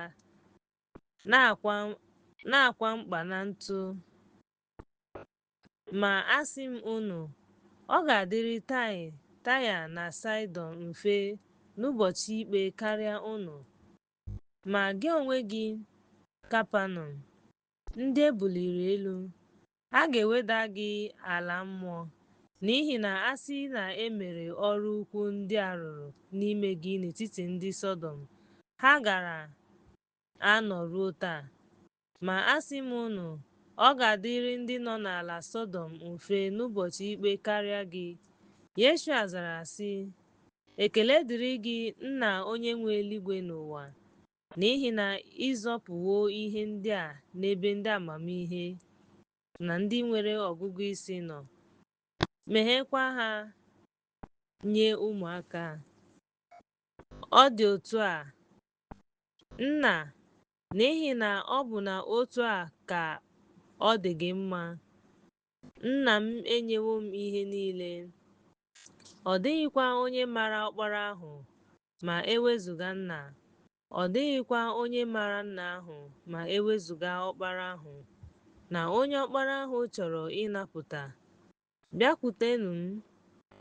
na-akwa mkpa na ntụ. Ma asị m unu, ọ ga-adịrị Taịa na Saịdọn mfe n'ụbọchị ikpe karịa unu. Ma gị onwe gị, Kapanọm, ndị e buliri elu, a ga-eweda gị ala mmụọ, n'ihi na a sị na e mere ọrụ ukwu ndị a rụrụ n'ime gị n'etiti ndị Sọdọm, ha gaara anọ ruo taa. Ma asị m unu, ọ ga-adịrị ndị nọ n'ala Sọdọm mfe n'ụbọchị ikpe karịa gị. Yeshua zara sị, Ekele dịrị gị, Nna onye nwe eluigwe na ụwa, n'ihi na ị zopụwo ihe ndị a n'ebe ndị amamihe na ndị nwere ọgụgụ isi nọ, meghekwa ha nye ụmụaka. Ọ dị otu a, Nna, n'ihi na ọ bụ na otu a ka ọ dị gị mma. Nna m enyewo m ihe niile. Ọ dịghịkwa onye maara Ọkpara ahụ ma e wezụga Nna, ọ dịghịkwa onye maara Nna ahụ ma e wezụga Ọkpara ahụ, na onye Ọkpara ahụ chọrọ ịnapụta. Bịakwutenụ m,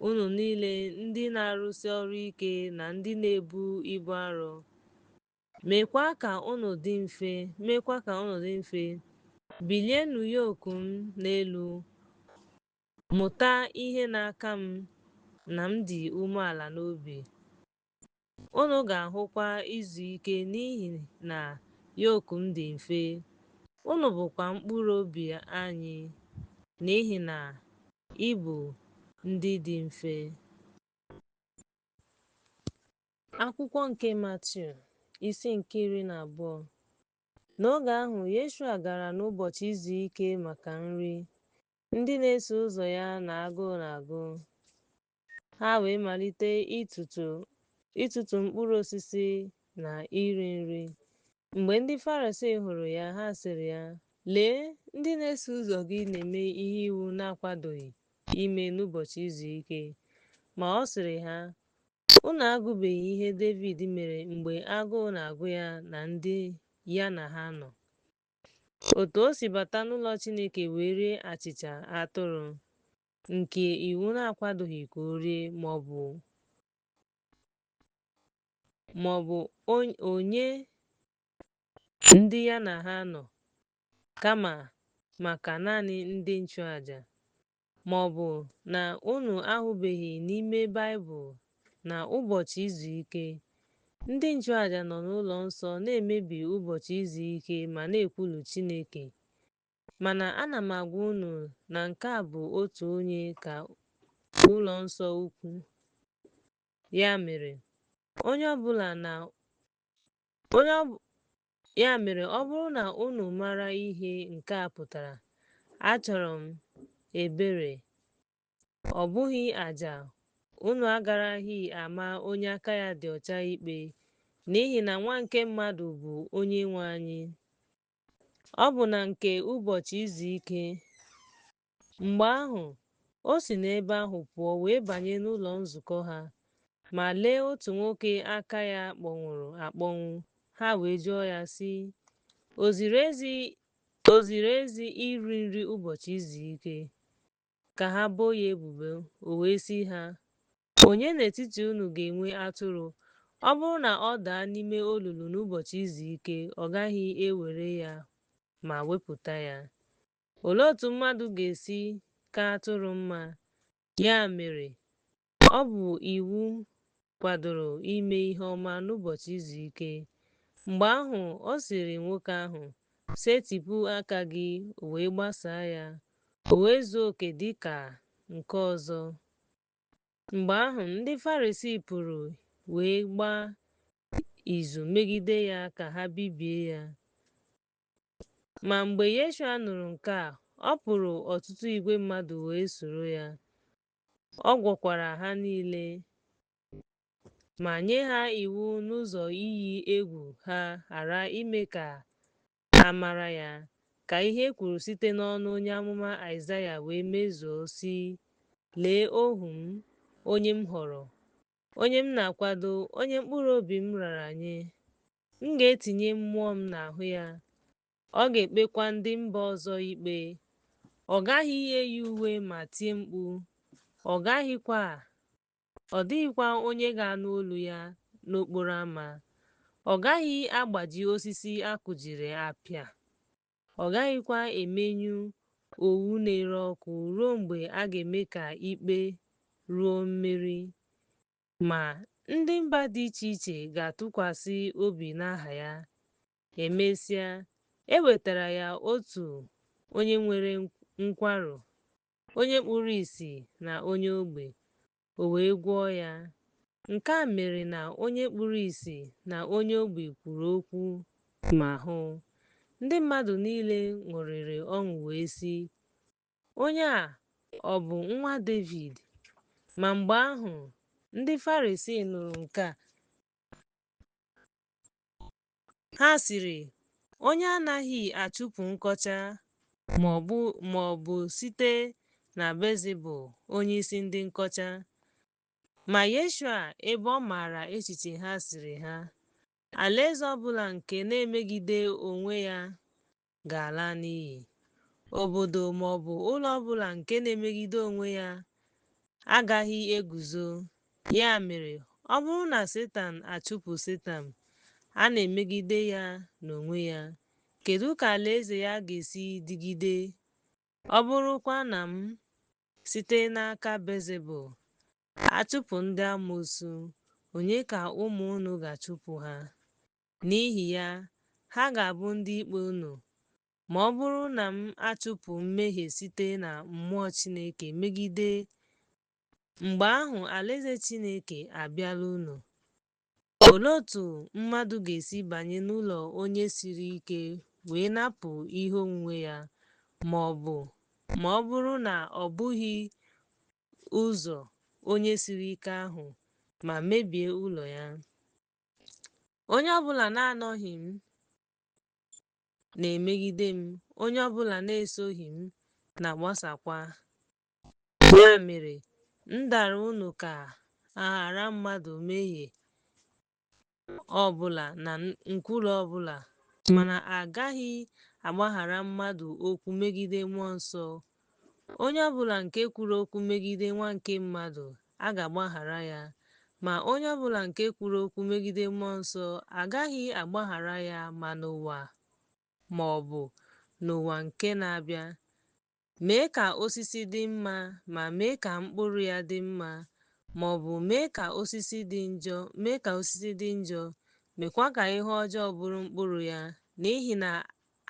unu niile ndị na-arụsi ọrụ ike na ndị na-ebu ibu arọ, meekwa ka unu dị mfe, meekwa ka unu dị mfe. Bilienụ yoku m n'elu, mụta ihe n'aka m, na m dị umeala n'obi. Unu ga-ahụkwa izu ike n'ihi na yoku m dị mfe, unu bụkwa mkpụrụ obi anyị n'ihi na ibu ndị dị mfe. Akwụkwọ nke Matiu, isi nke 12. N'oge ahụ, Yeshua gara n'ụbọchị izu ike maka nri. Ndị na-eso ụzọ ya na agụụ na-agụ ha wee malite ịtụtụ mkpụrụ osisi na iri nri. Mgbe ndị Farisii hụrụ ya, ha sịrị ya, Lee, ndị na-eso ụzọ gị na-eme ihe iwu na-akwadoghị ime n'ụbọchị izu ike. Ma ọ sịrị ha, Unu agụbeghị ihe Devid mere mgbe agụụ na-agụ ya na ndị ya na ha nọ? Otu o si bata n'ụlọ Chineke wee rie achịcha atụrụ, nke iwu na-akwadoghị ka o rie, ma ọ bụ o nye ndị ya na ha nọ, kama maka naanị ndị nchụaja. Ma ọ bụ na unu ahụbeghị n'ime Baịbụl na ụbọchị izu ike, ndị nchụaja nọ n'ụlọ nsọ na-emebi ụbọchị izu ike ma na-ekwulu Chineke? Mana ana m agwa unu na nke a bụ otu onye ka ụlọ nsọ ukwu. Ya mere, onye ọbụla na Ya mere, ọ bụrụ na unu mara ihe nke a pụtara, achọrọ m ebere, ọ bụghị aja, unu agaraghị ama onye aka ya dị ọcha ikpe, n'ihi na Nwa nke mmadụ bụ onye nwe anyị, ọ bụ na nke ụbọchị izu ike. Mgbe ahụ, o si n'ebe ahụ pụọ wee banye n'ụlọ nzukọ ha. Ma lee otu nwoke aka ya kpọnwụrụ akpọnwụ. Ha wee jụọ ya, sị, O ziri ezi iri nri ụbọchị izu ike? Ka ha boo ya ebubo. O wee sị ha, Onye n'etiti unu ga-enwe atụrụ, ọ bụrụ na ọ daa n'ime olulu n'ụbọchị izu ike, ọ gaghị ewere ya ma wepụta ya? Olee otú mmadụ ga-esi ka atụrụ mma? Ya mere, ọ bụ iwu kwadoro ime ihe ọma n'ụbọchị izu ike. Mgbe ahụ ọ sịrị nwoke ahụ, Setịpụ aka gị. O wee gbasaa ya, o wee zuo oke dị ka nke ọzọ. Mgbe ahụ ndị Farisii pụrụ wee gbaa izu megide ya ka ha bibie ya. Ma mgbe Yeshua nụrụ nke a, ọ pụrụ, ọtụtụ igwe mmadụ wee soro ya. Ọ gwọkwara ha niile, ma nye ha iwu n'ụzọ iyi egwu ha ghara ime ka a mara ya, ka ihe e kwuru site n'ọnụ onye amụma Aịzaya wee mezuo, sị, Lee ohu m, onye m họrọ, onye m na-akwado, onye mkpụrụ obi m rara nye. M ga-etinye mmụọ m n'ahụ ya, ọ ga-ekpekwa ndị mba ọzọ ikpe. Ọ gaghị eyi uwe ma tie mkpu, ọ dịghịkwa onye ga-anụ olu ya n'okporo ámá. Ọ gaghị agbaji osisi a kụjiri apịa, ọ gaghịkwa emenyụ owu na-ere ọkụ ruo mgbe a ga-eme ka ikpe ruo mmeri. Ma ndị mba dị iche iche ga-atụkwasị obi n'aha ya. E mesịa, e wetara ya otu onye nwere nkwarụ, onye kpuru ìsì na onye ogbi, o wee gwọọ ya. Nke a mere na onye kpuru ìsì na onye ogbi kwuru okwu ma hụ. Ndị mmadụ niile ṅụrịrị ọṅụ wee sị, Onye a ọ bụ nwa Devid? Ma mgbe ahụ ndị Farisii nụrụ nke a, ha sịrị, Onye anaghị achụpụ nkọcha ma ọ bụ site na Belzebul, onyeisi ndị nkọcha. Ma Yeshua, ebe ọ maara echiche ha, sịrị ha, Alaeze ọ bụla nke na-emegide onwe ya ga-ala n'iyi. Obodo ma ọ bụ ụlọ ọ bụla nke na-emegide onwe ya agaghị eguzo. Ya mere, ọ bụrụ na Setan achụpụ Setan, a na-emegide ya n'onwe ya, kedu ka alaeze ya ga-esi dịgide? Ọ bụrụkwa na m, site n'aka Belzebul, achụpụ ndị amoosu, onye ka ụmụ unu ga-achụpụ ha? N'ihi ya, ha ga-abụ ndị ikpe unu. Ma ọ bụrụ na m achụpụ mmehie site na mmụọ Chineke megide, mgbe ahụ alaeze Chineke abịala unu. Olee otu mmadụ ga-esi banye n'ụlọ onye siri ike wee napụ ihe onwunwe ya, ma ọ bụrụ na o bughị ụzọ onye siri ike ahụ ma mebie ụlọ ya? Onye ọbụla na-anọghị m na-emegide m, onye ọbụla na-esoghị m na-agbasakwa. Ya mere, m dara unu ka a ghara mmadụ mmehie ọbụla na nkwulu ọbụla, mana a gaghị agbaghara mmadụ okwu megide Mmụọ Nsọ. Onye ọbụla nke kwuru okwu megide Nwa nke mmadụ, a ga-agbaghara ya, ma onye ọbụla nke kwuru okwu megide Mmụọ Nsọ, a gaghị agbaghara ya ma n'ụwa ma ọ bụ n'ụwa nke na-abịa. Mee ka osisi dị mma ma mee ka mkpụrụ ya dị mma, ma ọ bụ mee ka osisi dị njọ, mee ka osisi dị njọ, meekwa ka ihe ọjọọ bụrụ mkpụrụ ya, n'ihi na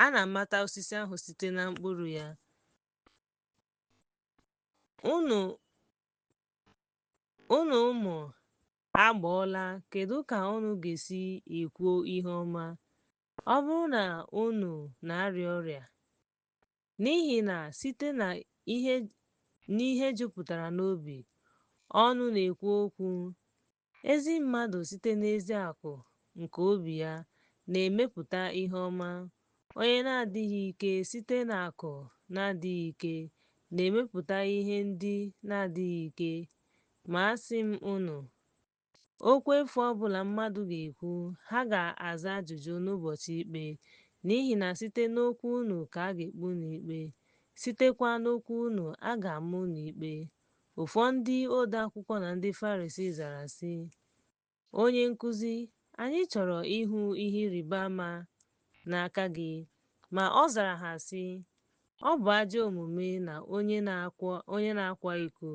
a na-amata osisi ahụ site na mkpụrụ ya. Unu ụmụ agbọọla, kedu ka unu ga-esi ekwu ihe ọma, ọ bụrụ na unu na-arịa ọrịa? N'ihi na site n'ihe jupụtara n'obi, ọnụ na-ekwu okwu. Ezi mmadụ site n'ezi akụ nke obi ya na-emepụta ihe ọma, onye na-adịghị ike site n'akụ na-adịghị ike na-emepụta ihe ndị na-adịghị ike. Ma asị m unu, okwu efu ọbụla mmadụ ga-ekwu, ha ga-aza ajụjụ n'ụbọchị ikpe, n'ihi na site n'okwu unu ka a ga-ekpe unu ikpe, sitekwa n'okwu unu a ga-ama unu ikpe. Ụfọdụ ndị ode akwụkwọ na ndị Farisii zara sị, Onye nkụzi, anyị chọrọ ịhụ ihe ịrịba ama n'aka gị. Ma ọ zara ha sị, Ọ bụ ajọ omume na onye na-akwa iko.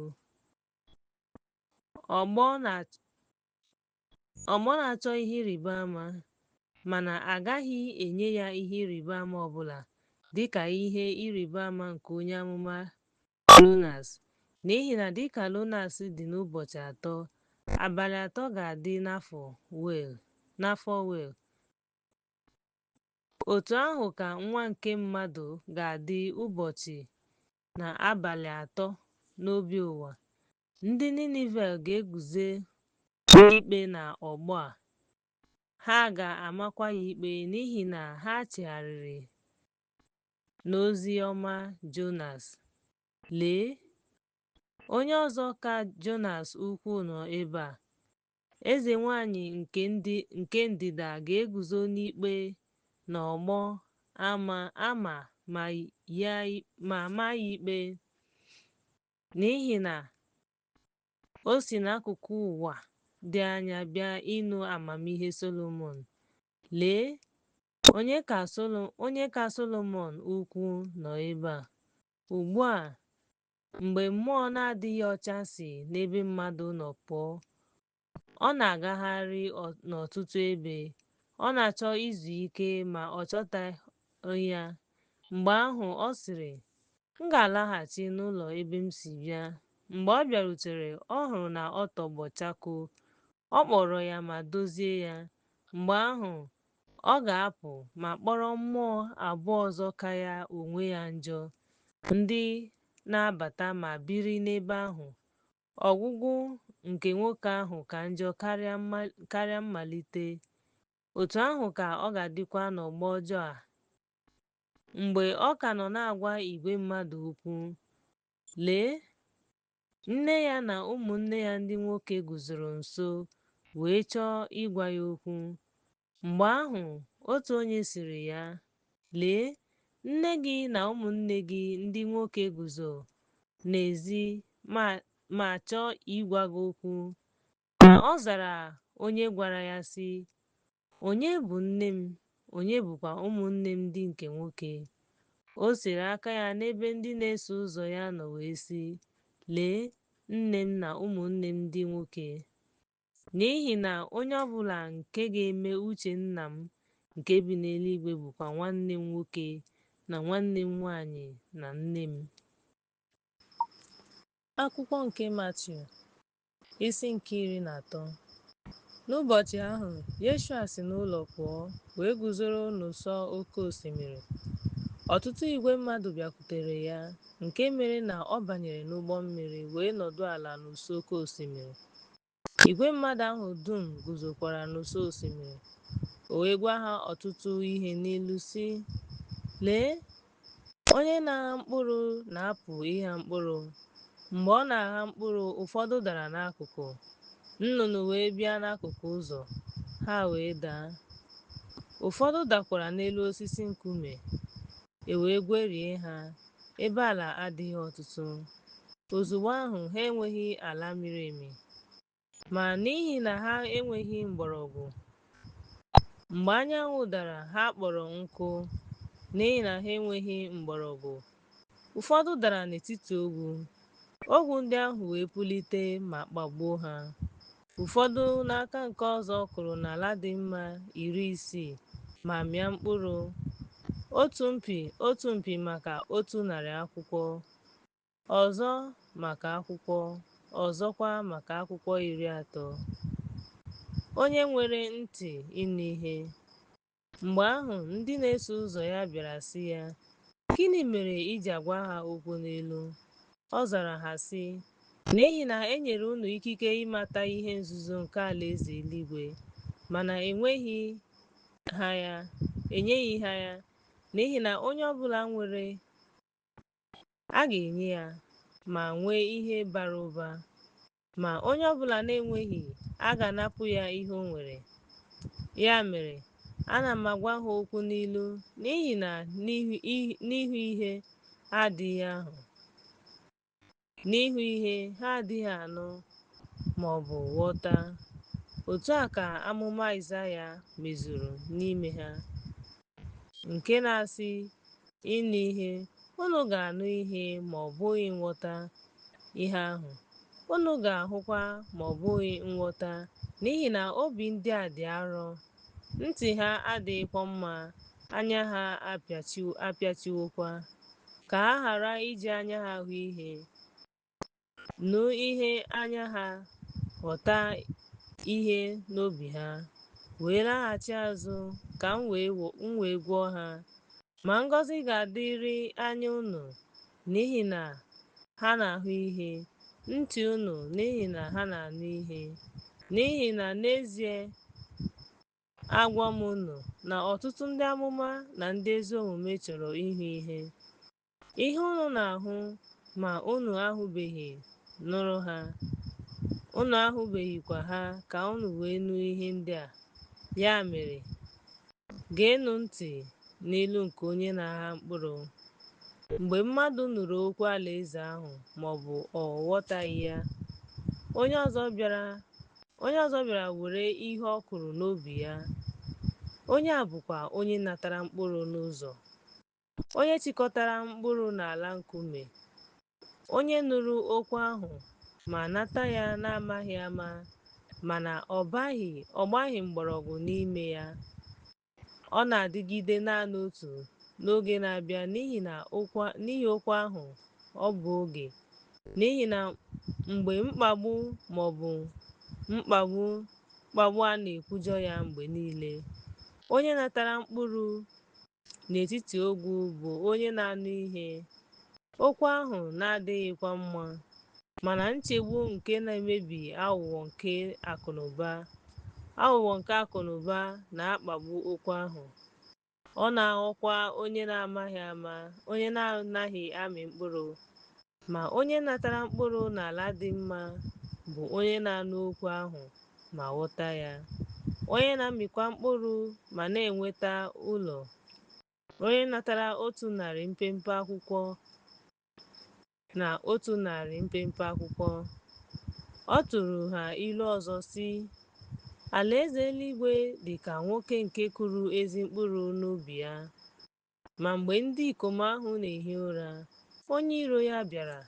Ọgbọ na-achọ ihe ịrịba ama, mana a gaghị enye ya ihe ịrịba ama ọbụla dịka ihe ịrịba ama nke onye amụma Jonas, n'ihi na dịka Jonas dị n'ụbọchị atọ, abalị atọ ga-adị n'afọ wheel, otu ahụ ka Nwa nke mmadụ ga-adị ụbọchị na abalị atọ n'obi ụwa. Ndị Ninive ga-eguzo n'ikpe na ọgbọ a, ha ga-amakwa ya ikpe n'ihi na ha chegharịrị n'ozi ọma Jonas. Lee, onye ọzọ ka Jonas ukwuu nọ ebe a. Eze nwanyị nke ndịda ga-eguzo n'ikpe n'ọgbọ ama ma maa ya ikpe, n'ihi na o si n'akụkụ ụwa dị anya bịa ịnụ amamihe Solomọn. Lee, onye ka Solomọn ukwuu nọ ebe a. Ugbu a, mgbe mmụọ na-adịghị ọcha si n'ebe mmadụ nọ pụọ, ọ na-agagharị n'ọtụtụ ebe. Ọ na-achọ izu ike ma ọ chọtaghị ya. Mgbe ahụ ọ sịrị, M ga-alaghachi n'ụlọ ebe m si bịa. Mgbe ọ bịarutere, ọ hụrụ na ọ tọgbọ chakoo. Ọ kpọrọ ya ma dozie ya. Mgbe ahụ, ọ ga-apụ ma kpọrọ mmụọ abụọ ọzọ ka ya onwe ya njọ, ndị na-abata ma biri n'ebe ahụ. Ọgwụgwụ nke nwoke ahụ ka njọ karịa mmalite. Otu ahụ ka ọ ga-adịkwa n'ọgbọ ọjọọ a. Mgbe ọ ka nọ na-agwa igwe mmadụ okwu, lee, nne ya na ụmụnne ya ndị nwoke guzoro nso wee chọọ ịgwa ya okwu. Mgbe ahụ otu onye sịrị ya, Lee, nne gị na ụmụnne gị ndị nwoke guzo n'ezi ma chọọ ịgwa gị okwu. Ma ọ zara onye gwara ya sị, Onye bụ nne m, onye bụkwa ụmụnne m ndị nke nwoke? O sere aka ya n'ebe ndị na-eso ụzọ ya nọ wee sị, Lee, nne m na ụmụnne m ndị nwoke. N'ihi na onye ọbụla nke ga-eme uche Nna m nke bi n'eluigwe bụkwa nwanne m nwoke na nwanne m nwanyị na nne m. Akwụkwọ nke Matiu, isi nke 13. N'ụbọchị ahụ, Yeshua si n'ụlọ pụọ, wee guzoro n'ụsọ oke osimiri. Ọtụtụ igwe mmadụ bịakwutere ya, nke mere na ọ banyere n'ụgbọ mmiri wee nọdụ ala n'ụsọ oke osimiri. Igwe mmadụ ahụ dum guzokwara n'ụsọ osimiri. O wee gwa ha ọtụtụ ihe n'ilu, sị, Lee, onye na-agha mkpụrụ na-apụ ịgha mkpụrụ. Mgbe ọ na-agha mkpụrụ, ụfọdụ dara n'akụkụ, nnụnụ wee bịa n'akụkụ ụzọ, ha wee daa. Ụfọdụ dakwara n'elu osisi nkume, e wee gwerie ha, ebe ala adịghị ọtụtụ. Ozugbo ahụ, ha enweghị ala miri emi. Ma n'ihi na ha enweghị mgbọrọgwụ, mgbe anyanwụ dara, ha kpọrọ nkụ, n'ihi na ha enweghị mgbọrọgwụ. Ụfọdụ dara n'etiti ogwu, ogwu ndị ahụ wee pulite ma kpagbuo ha. Ụfọdụ n'aka nke ọzọ kụrụ n'ala dị mma 60 ma mịa mkpụrụ, otu mpi otu mpi maka 100 akwụkwọ, ọzọ maka akwụkwọ, ọzọkwa maka akwụkwọ 30. Onye nwere ntị ịnụ ihe. Mgbe ahụ ndị na-eso ụzọ ya bịara sị ya, Gịnị mere i ji agwa ha okwu n'ilu? Ọ zara ha sị, N'ihi na e nyere unu ikike ịmata ihe nzuzo nke alaeze eluigwe, mana enyeghị ha ya, n'ihi na onye ọbụla nwere, a ga-enye ya, ma nwee ihe bara ụba. Ma onye ọbụla na-enweghị, a ga-anapụ ya ihe o nwere. Ya mere, ana m agwa ha okwu n'ilu, n'ihi na n'ihu ihe adịghị ahụ, n'ihu ihe ha adịghị anụ ma ọ bụ ghọta. Otu a ka amụma Aịzaya mezuru n'ime ha, nke na-asị, ịnụ ihe, unu ga-anụ ihe ma ọ bụghị nghọta ihe ahụ, unu ga-ahụkwa ma ọ bụghị nghọta, n'ihi na obi ndị a dị arọ, ntị ha adịghịkwa mma, anya ha apịachiwokwa, ka ha ghara iji anya ha hụ ihe, nụ ihe anya ha, ghọta ihe n'obi ha, wee laghachi azụ ka m wee gwọọ ha. Ma ngọzi ga-adịrị anya unu, n'ihi na ha na-ahụ ihe, ntị unu, n'ihi na ha na-anụ ihe. N'ihi na n'ezie agwa m unu na ọtụtụ ndị amụma na ndị ezi omume chọrọ ịhụ ihe, ihe unu na-ahụ, ma unu ahụbeghị, nụrụ ha, unu ahụbeghịkwa ha, ka unu wee nụ ihe ndị a. Ya mere, geenụ ntị n'ilu nke onye na-agha mkpụrụ. Mgbe mmadụ nụrụ okwu alaeze ahụ ma ọ bụ ọ ghọtaghị ya, onye ọzọ bịara were ihe ọ kụrụ n'obi ya. Onye a bụkwa onye natara mkpụrụ n'ụzọ, onye chịkọtara mkpụrụ n'ala nkume, onye nụrụ okwu ahụ ma nata ya n'amaghị ama, mana ọ gbaghị mgbọrọgwụ n'ime ya. Ọ na-adịgide naanị otu n'oge na-abịa n'ihi okwu ahụ ọ bụ oge, n'ihi na mgbe mkpagbu ma ọ bụ mkpagbu a na-ekwujọ ya mgbe niile. Onye natara mkpụrụ n'etiti ogwu bụ onye na-anụ ihe, okwu ahụ na-adịghịkwa mma, mana nchegbu nke na-emebi aghụghọ nke akụnụba na-akpagbu okwu ahụ. Ọ na-aghọkwa onye na-amaghị ama, onye na-anaghị amị mkpụrụ. Ma onye natara mkpụrụ n'ala dị mma bụ onye na-anụ okwu ahụ ma ghọta ya, onye na-amịkwa mkpụrụ ma na-enweta ụlọ. Onye natara 100 mpempe akwụkwọ na 100 mpempe akwụkwọ. Ọ tụrụ ha ilu ọzọ sị, Alaeze eluigwe dị ka nwoke nke kụrụ ezi mkpụrụ n'ubi ya. Ma mgbe ndị ikom ahụ na-ehi ụra, onye iro ya bịara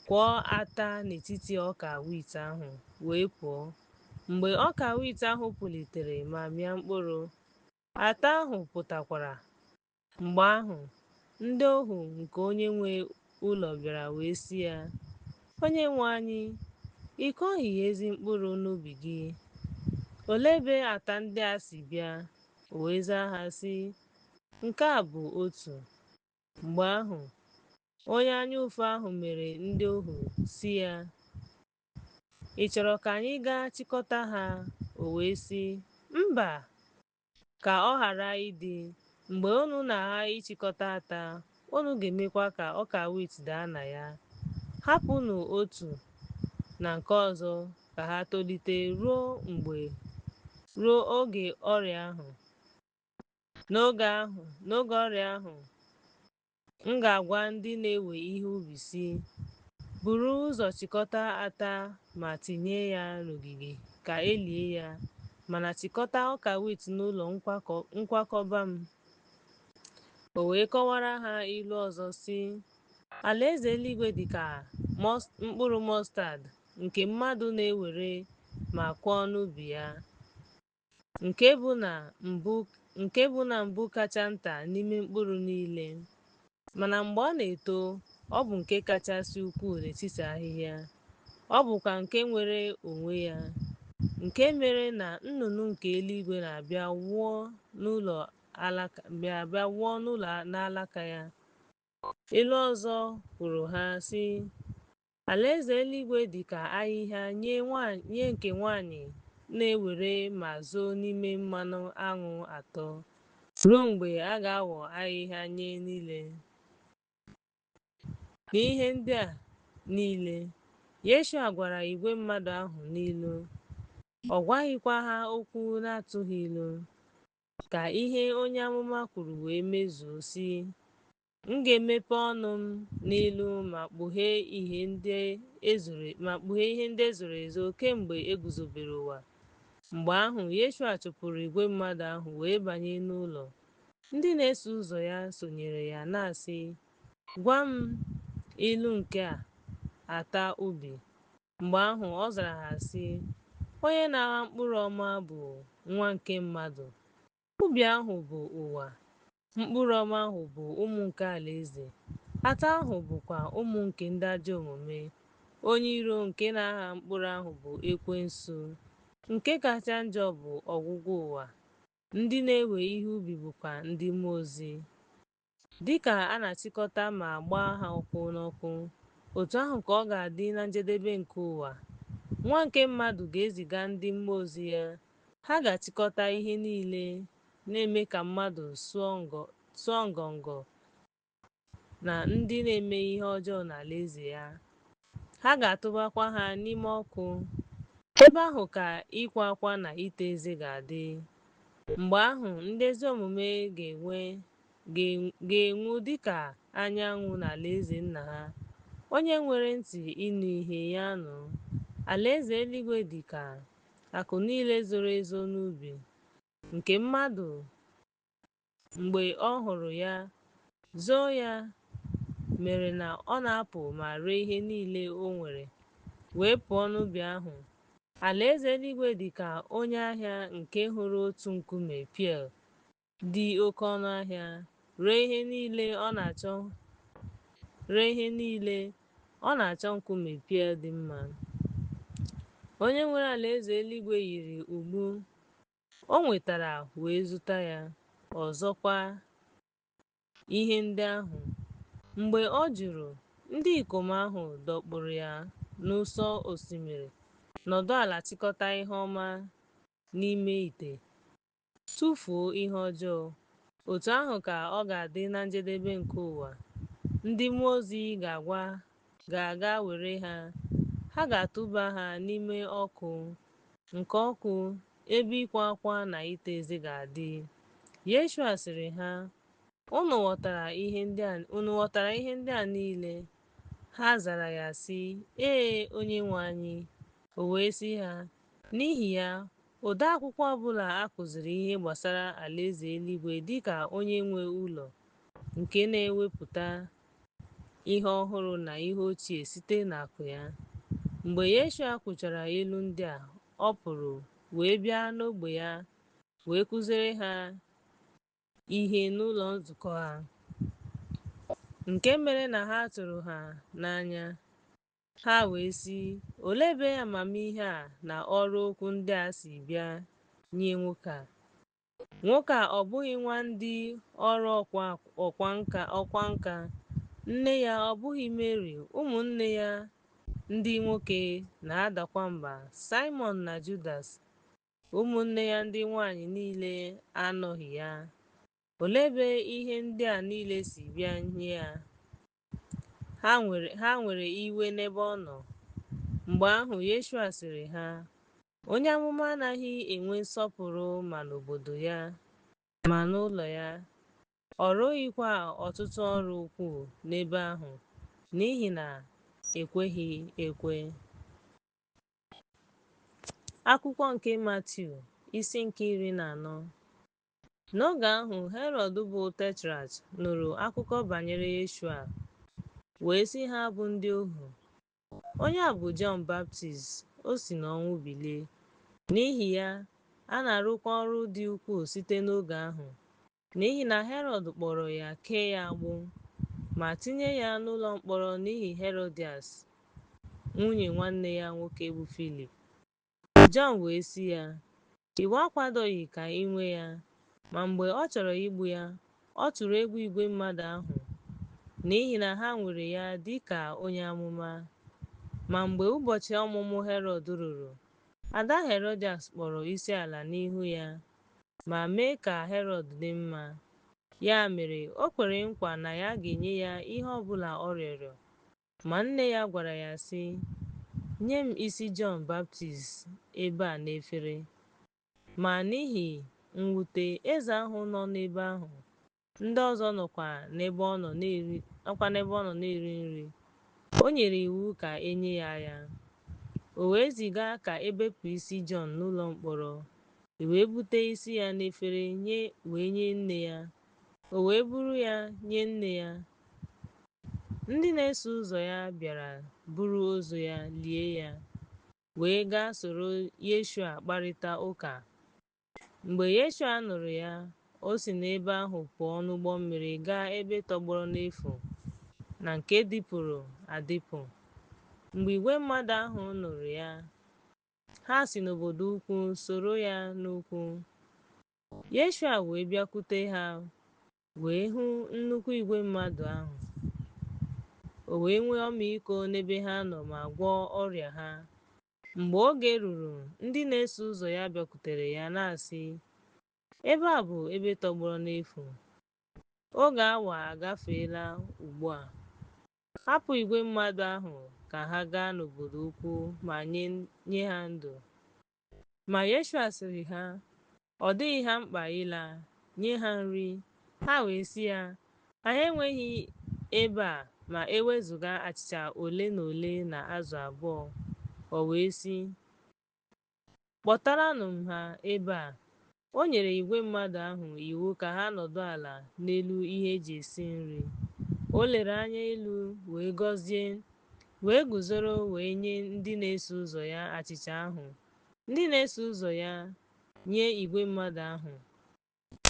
kwọọ ata n'etiti ọka wit ahụ wee pụọ. Mgbe ọka wit ahụ pulitere ma mịa mkpụrụ, ata ahụ pụtakwara. Mgbe ahụ, ndị ohu nke onye nwe ụlọ bịara wee sị ya, Onye nwe anyị, ị kụghị ezi mkpụrụ n'ubi gị? Olee ebe ata ndị a si bịa? O wee zaa ha sị, Nke a bụ otu. Mgbe ahụ, onye anya ụfụ ahụ mere ndị ohu sị ya, Ị chọrọ ka anyị gaa chịkọta ha? O wee sị, Mba, ka ọ ghara ịdị, mgbe unu na-agha ịchịkọta ata, unu ga-emekwa ka ọka wit daa na ya. Hapụnụ otu na nke ọzọ ka ha tolite ruo oge ọrịa ahụ. N'oge ọrịa ahụ, m ga-agwa ndị na-ewe ihe ubi sị, Buru ụzọ chịkọta ata ma tinye ya n'ogige ka e lie ya, mana chịkọta ọka wit n'ụlọ nkwakọba m. O wee kọwara ha ilu ọzọ sị, Alaeze eluigwe dị ka mkpụrụ mọstad nke mmadụ na-ewere ma kụọ n'ubi ya, nke bụ na mbụ kacha nta n'ime mkpụrụ niile. Mana mgbe ọ na-eto, ọ bụ nke kachasị ukwuu n'etiti ahịhịa. Ọ bụkwa nke nwere onwe ya, nke mere na nnụnụ nke eluigwe na-abịa wuo n'ụlọ n'alaka ya. Ilu ọzọ kwuru ha sị, Alaeze eluigwe dị ka ahịhịa nye nke nwaanyị na-ewere ma zoo n'ime mmanụ aṅụ atọ, ruo mgbe a ga-aghọ ahịhịa nye niile. N'ihe ndị a niile, Yeshua gwara igwe mmadụ ahụ n'ilu. Ọ gwaghịkwa ha okwu na-atụghị ilu, ka ihe onye amụma kwuru wee mezuo, sị, M ga-emepe ọnụ m n'ilu ma kpughee ihe ndị e zoro ezo kemgbe e guzobere ụwa. Mgbe ahụ, Yeshua chụpụrụ igwe mmadụ ahụ wee banye n'ụlọ. Ndị na-eso ụzọ ya sonyere ya na-asị, Gwa m ilu nke a ata ubi. Mgbe ahụ ọ zara ha sị, Onye na-agha mkpụrụ ọma bụ Nwa nke mmadụ. Ubi ahụ bụ ụwa. Mkpụrụ ọma ahụ bụ ụmụ nke alaeze. Ata ahụ bụkwa ụmụ nke ndị ajọ omume. Onye iro nke na-agha mkpụrụ ahụ bụ Ekwensu. Nke kacha njọ bụ ọgwụgwụ ụwa. Ndị na-ewe ihe ubi bụkwa ndị mmụọ ozi. Dịka a na-achịkọta ma gbaa ha ọkụ n'ọkụ, otu ahụ ka ọ ga-adị na njedebe nke ụwa. Nwa nke mmadụ ga-eziga ndị mmụọ ozi ya. Ha ga-achịkọta ihe niile na-eme ka mmadụ sụọ ngọngọ na ndị na-eme ihe ọjọọ n'alaeze ya. Ha ga-atụbakwa ha n'ime ọkụ. Ebe ahụ ka ịkwa akwa na ite eze ga-adị. Mgbe ahụ, ndị ezi omume ga-enwu dịka anyanwụ n'alaeze nna ha. Onye nwere ntị ịnụ ihe ya nụ. Alaeze eluigwe dị ka akụ niile zoro ezo n'ubi, nke mmadụ mgbe ọ hụrụ ya, zoo ya, mere na ọ na-apụ ma ree ihe niile o nwere, wee pụọ n'ubi ahụ. Alaeze eluigwe dị ka onye ahịa nke hụrụ otu nkume pearl dị oke ọnụ ahịa, ree ihe niile ọ na-achọ nkume pearl dị mma. Onye nwere alaeze eluigwe yiri ụgbụ o nwetara wee zụta ya. Ọzọkwa ihe ndị ahụ. Mgbe ọ jụrụ, ndị ikom ahụ dọkpụrụ ya n'ụsọ osimiri, nọdụ ala chịkọta ihe ọma n'ime ite, tụfuo ihe ọjọọ. Otu ahụ ka ọ ga-adị na njedebe nke ụwa. Ndị mmụọ ozi ga-aga were ha. Ha ga-atụba ha n'ime ọkụ nke ọkụ, ebe ịkwa akwa na ite eze ga-adị. Yeshua sịrị ha, Unu ghọtara ihe ndị a niile? Ha zara ya sị, Ee, Onyenwe anyị. O wee sị ha, N'ihi ya, ode akwụkwọ ọbụla a kụziri ihe gbasara alaeze eluigwe dịka onye nwe ụlọ nke na-ewepụta ihe ọhụrụ na ihe ochie site n'akụ ya. Mgbe Yeshua kwuchara ilu ndị a, ọ pụrụ wee bịa n'ogbe ya wee kụziere ha ihe n'ụlọ nzukọ ha, nke mere na ha tụrụ ha n'anya. Ha wee sị, Olee ebe amamihe a na ọrụ okwu ndị a si bịa? nye nwoke a? Nwoke a ọ bụghị nwa ndị ọrụ ọkwa nka? Nne ya ọ bụghị Meri? Ụmụnne ya ndị nwoke na-adakwa mba, Saimọn na Judas? Ụmụnne ya ndị nwanyị niile anọghị ya? Olee ebe ihe ndị a niile si bịa nye ya? Ha nwere iwe n'ebe ọ nọ. Mgbe ahụ Yeshua sịrị ha, Onye amụma anaghị enwe nsọpụrụ ma n'obodo ya ma n'ụlọ ya. Ọ rụghịkwa ọtụtụ ọrụ ukwuu n'ebe ahụ, n'ihi na ekweghị ekwe. Akwụkwọ nke Matiu, isi nke 14. N'oge ahụ, Herọd bụ Tetrarch nụrụ akụkọ banyere Yeshua, wee sị ha bụ ndị ohu, Onye a bụ Jọn Baptist, o si n'ọnwụ bilie. N'ihi ya, a na-arụkwa ọrụ dị ukwuu site n'oge ahụ. N'ihi na Herọd kpọrọ ya kee ya agbụ, ma tinye ya n'ụlọ mkpọrọ n'ihi Herodias, nwunye nwanne ya nwoke bụ Filip. Jọn wee sị ya, Iwu akwadoghị ka i nwee ya. Ma mgbe ọ chọrọ igbu ya, ọ tụrụ egwu igwe mmadụ ahụ, n'ihi na ha nwere ya dị ka onye amụma. Ma mgbe ụbọchị ọmụmụ Herọd ruru, ada Herodias kpọrọ isiala n'ihu ya ma mee ka Herọd dị mma. Ya mere, o kwere nkwa na ya ga-enye ya ihe ọ bụla ọ rịọrọ. Ma nne ya gwara ya sị, Nye m isi Jọn Baptist ebe a n'efere. Ma n'ihi mwute, eze ahụ nọ n'ebe ahụ, ndị ọzọ nọkwa n'ebe ọ nọ na-eri nri. O nyere iwu ka e nye ya ya. O wee ziga ka e bepụ isi Jọn n'ụlọ mkpọrọ. E wee bute isi ya n'efere wee nye nne ya. O wee buru ya nye nne ya. Ndị na-eso ụzọ ya bịara buru ozu ya lie ya, wee gaa soro Yeshua kparịta ụka. Mgbe Yeshua nụrụ ya, o si n'ebe ahụ pụọ n'ụgbọ mmiri gaa ebe tọgbọrọ n'efu na nke dịpụrụ adịpụ. Mgbe igwe mmadụ ahụ nụrụ ya, ha si n'obodo ukwu soro ya n'ukwu. Yeshua wee bịakwute ha wee hụ nnukwu igwe mmadụ ahụ. O wee nwee ọmịiko n'ebe ha nọ ma gwọọ ọrịa ha. Mgbe oge ruru, ndị na-eso ụzọ ya bịakwutere ya na-asị, Ebe a bụ ebe tọgbọrọ n'efu. Oge awa agafeela ugbu a. Hapụ igwe mmadụ ahụ ka ha gaa n'obodo ukwu ma nye ha ndụ. Ma Yeshua sịrị ha, Ọ dịghị ha mkpa ịla, nye ha nri. Ha wee sị ya, Anyị enweghị ebe a ma e wezụga achịcha ole na ole na azụ abụọ. O wee sị, Kpọtaranụ m ha ebe a. O nyere igwe mmadụ ahụ iwu ka ha nọdụ ala n'elu ihe e ji esi nri. O lere anya elu wee gọzie, wee guzoro wee nye ndị na-eso ụzọ ya achịcha ahụ. Ndị na-eso ụzọ ya nye igwe mmadụ ahụ.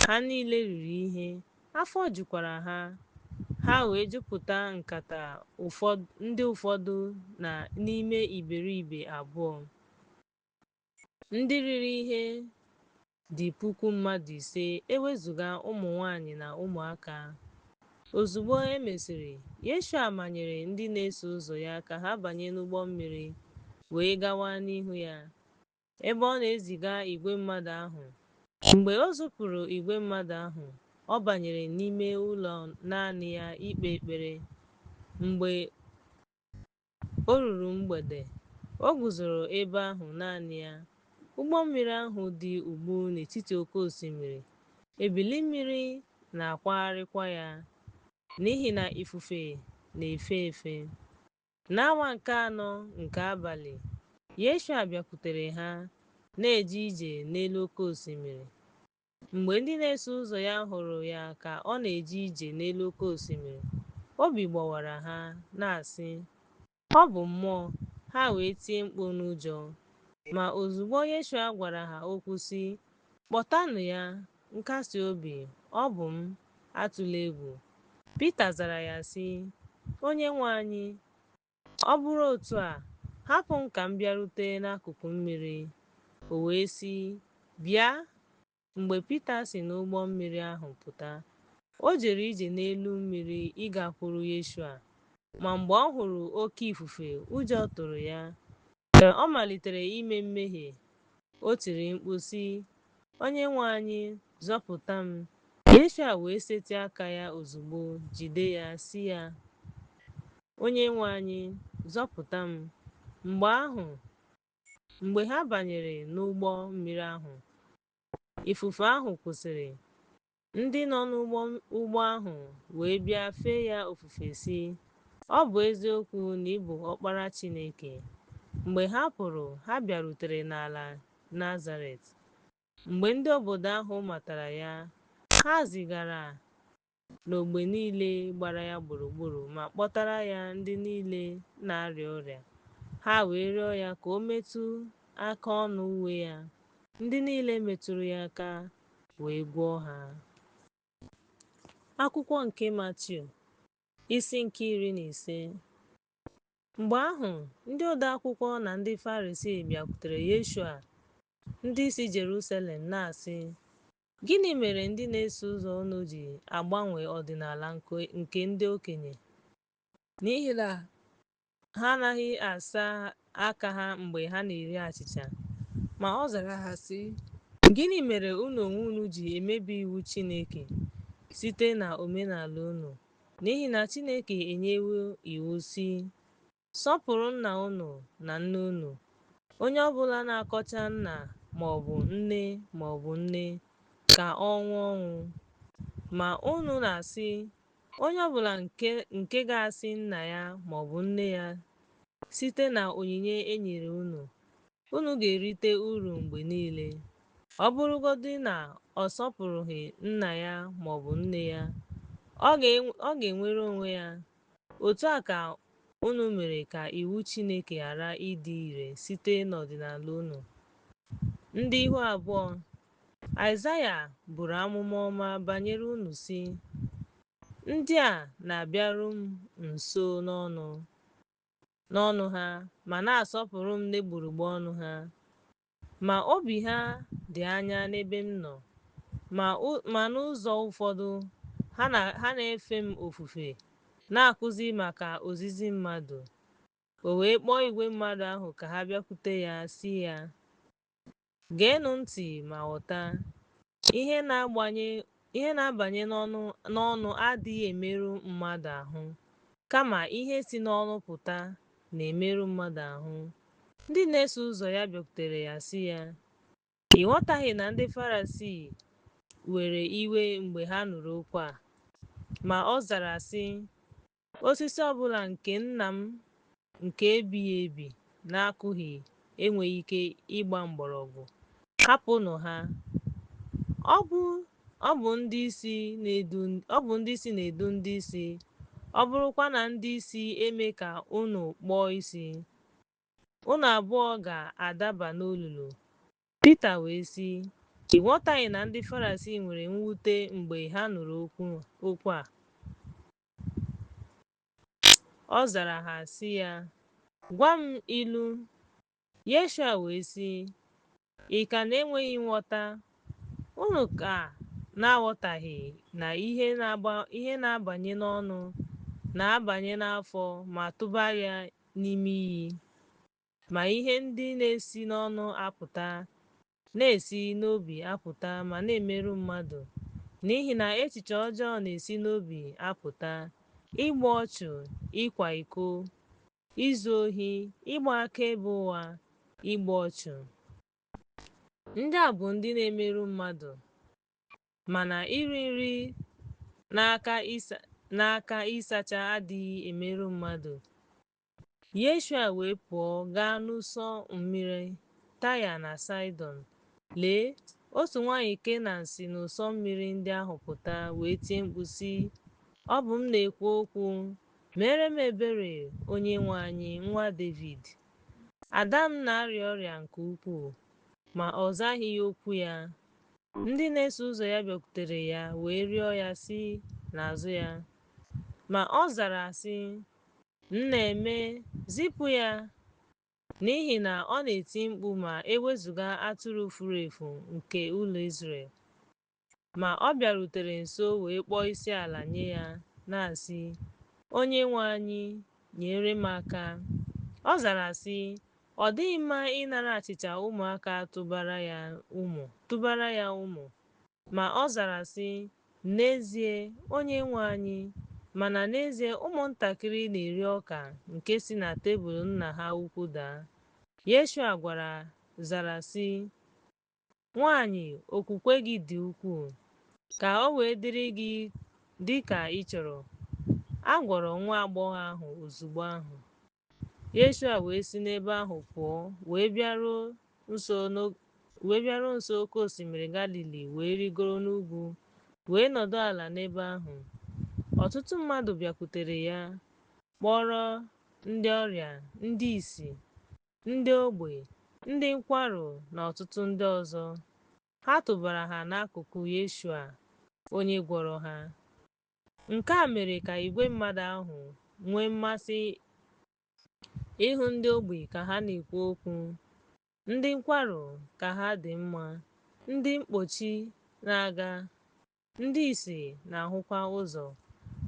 Ha niile riri ihe, afọ jukwara ha. Ha wee jupụta nkata ndị ụfọdụ n'ime iberibe abụọ. Ndị riri ihe dị puku mmadụ ise e wezụga ụmụ nwanyị na ụmụaka. Ozugbo e mesịrị, Yeshua manyere ndị na-eso ụzọ ya ka ha banye n'ụgbọ mmiri wee gawa n'ihu ya, ebe ọ na-eziga igwe mmadụ ahụ. Mgbe o zipụrụ igwe mmadụ ahụ, ọ banyere n'ime ụlọ naanị ya ikpe ekpere. Mgbe o ruru mgbede, o guzoro ebe ahụ naanị ya. Ụgbọ mmiri ahụ dị ugbu n'etiti oke osimiri, ebili mmiri na-akwagharịkwa ya, n'ihi na ifufe na-efe efe. N'awa nke anọ nke abalị, Yeshua bịakwutere ha, na-eje ije n'elu oke osimiri. Mgbe ndị na-eso ụzọ ya hụrụ ya ka ọ na-eje ije n'elu oke osimiri, obi gbawara ha, na-asị, Ọ bụ mmụọ! Ha wee tie mkpu n'ụjọ. Ma ozugbo Yeshua gwara ha okwu sị, Kpọtanụ ya nkasi obi, ọ bụ m, atụla egwu. Pita zara ya sị, Onyenwe anyị, ọ bụrụ otu a, hapụ m ka m bịarute n'akụkụ mmiri. O wee sị, Bịa! Mgbe Pita si n'ụgbọ mmiri ahụ pụta, o jere ije n'elu mmiri ịgakwuru Yeshua. Ma mgbe ọ hụrụ oke ifufe, ụjọ tụrụ ya. Ka ọ malitere ime mmehie, o tiri mkpu sị, Onyenwe anyị, zọpụta m! Yeshua wee setị aka ya ozugbo jide ya sị ya, Onyenwe anyị, zọpụta m! Mgbe ahụ, mgbe ha banyere n'ụgbọ mmiri ahụ, ifufe ahụ kwụsịrị. Ndị nọ n'ụgbọ ahụ wee bịa fee ya ofufe sị, Ọ bụ eziokwu na ị bụ Ọkpara Chineke. Mgbe ha pụrụ, ha bịarutere n'ala Nazaret. Mgbe ndị obodo ahụ matara ya, ha zigara n'ogbe niile gbara ya gburugburu ma kpọtara ya ndị niile na-arịa ọrịa. Ha wee rịọ ya ka o metụ aka ọnụ uwe ya. Ndị niile metụrụ ya aka wee gwọọ ha. Akwụkwọ nke Matiu, isi nke 15. Mgbe ahụ, ndị ode akwụkwọ na ndị Farisii bịakwutere Yeshua ndị si Jerusalem na-asị, Gịnị mere ndị na-eso ụzọ unu ji agbanwe ọdịnala nke ndị okenye? N'ihi na ha anaghị asa aka ha mgbe ha na-eri achịcha. Ma ọ zara ha sị, Gịnị mere unu onwe unu ji emebi iwu Chineke site na omenala unu? N'ihi na Chineke enyewo iwu sị, Sọpụrụ nna unu na nne unu. Onye ọ bụla na-akọcha nna ma ọ bụ nne ma ọ bụ nne, ka ọ nwụọ ọnwụ. Ma unu na-asị, onye ọ bụla nke ga-asị nna ya ma ọ bụ nne ya site na onyinye e nyere unu, unu ga-erite uru mgbe niile. Ọ bụrụgodị na ọ sọpụrụghị nna ya ma ọ bụ nne ya, ọ ga-enwere onwe ya. Otu a ka unu mere ka iwu Chineke ghara ịdị ire site n'ọdịnala unu. Ndị ihu abụọ, Aịzaya buru amụma ọma banyere unu sị, Ndị a na-abịaru m nso n'ọnụ ha ma na-asọpụrụ m n'egbugbere ọnụ ha, ma obi ha dị anya n'ebe m nọ. Ma n'ụzọ ụfọdụ, ha na-efe m ofufe, na-akụzi maka ozizi mmadụ. O wee kpọọ igwe mmadụ ahụ ka ha bịakwute ya, sị ya, Geenụ ntị ma ghọta, ihe na-abanye n'ọnụ adịghị emerụ mmadụ ahụ, kama ihe si n'ọnụ pụta na-emerụ mmadụ ahụ. Ndị na-eso ụzọ ya bịakwutere ya sị ya, Ị ghọtaghị na ndị Farisii were iwe mgbe ha nụrụ okwu a? Ma ọ zara sị, Osisi ọ bụla nke nna m nke ebighị ebi na-akụghị enweghị ike ịgba mgbọrọgwụ. Hapụnụ ha. Ọ bụ ndị isi na-edu ndị isi, ọ bụrụkwa na ndị isi eme ka unu kpọọ isi, unu abụọ ga-adaba n'olulu. Pita wee sị, Ị ghọtaghị na ndị Farisii nwere mwute mgbe ha nụrụ okwu a? Ọ zara ha sị ya, Gwa m ilu. Yeshua wee sị, Ị ka na-enweghị nghọta? Unu ka na-aghọtaghị na ihe na-abanye n'ọnụ na-abanye n'afọ ma tụba ya n'ime iyi? Ma ihe ndị na-esi n'ọnụ apụta na-esi n'obi apụta ma na-emerụ mmadụ. N'ihi na echiche ọjọọ na-esi n'obi apụta, igbu ọchụ, ịkwa iko, izu ohi, ịgba akaebe ụgha, igbu ọchụ. Ndị a bụ ndị na-emerụ mmadụ, mana iri nri n'aka ịsacha adịghị emerụ mmadụ. Yeshua wee pụọ gaa n'ụsọ mmiri Taya na Saịdọn. Lee, otu nwaanyị Kenan si n'ụsọ mmiri ndị ahụ pụta wee tie mkpu sị, Ọ bụ m na-ekwu okwu, meere m ebere, Onyenwe anyị, nwa Devid. Ada m na-arịa ọrịa nke ukwuu, ma ọ zaghị okwu ya. Ndị na-eso ụzọ ya bịakwutere ya wee rịọ ya sị n'azụ ya. Ma ọ zara sị, M na-eme, zipụ ya. N'ihi na ọ na-eti mkpu ma e wezụga atụrụ furu efu nke ụlọ Izrel. Ma ọ bịarutere nso wee kpọọ isiala nye ya, na-asị, Onyenwe anyị, nyere m aka. Ọ zara sị, Ọ dịghị mma ịnara achịcha ụmụaka tụbara ya ụmụ. Ma ọ zara sị, N'ezie, Onyenwe anyị, mana n'ezie ụmụntakịrị na-eri ọka nke si na tebụl nna ha ukwu daa. Yeshua zara sị, Nwanyị, okwukwe gị dị ukwuu. Ka o wee dịrị gị dị ka ị chọrọ. A gwọrọ nwa agbọghọ ahụ ozugbo ahụ. Yeshua wee si n'ebe ahụ pụọ wee bịaruo nso oke osimiri Galili wee rịgoro n'ugwu wee nọdụ ala n'ebe ahụ. Ọtụtụ mmadụ bịakwutere ya, kpọrọ ndị ọrịa, ndị ìsì, ndị ogbi, ndị nkwarụ na ọtụtụ ndị ọzọ. Ha tụbara ha n'akụkụ Yeshua, onye gwọrọ ha. Nke a mere ka igwe mmadụ ahụ nwee mmasị ịhụ ndị ogbi ka ha na-ekwu okwu, ndị nkwarụ ka ha dị mma, ndị mkpọchi na-aga, ndị ìsì na-ahụkwa ụzọ.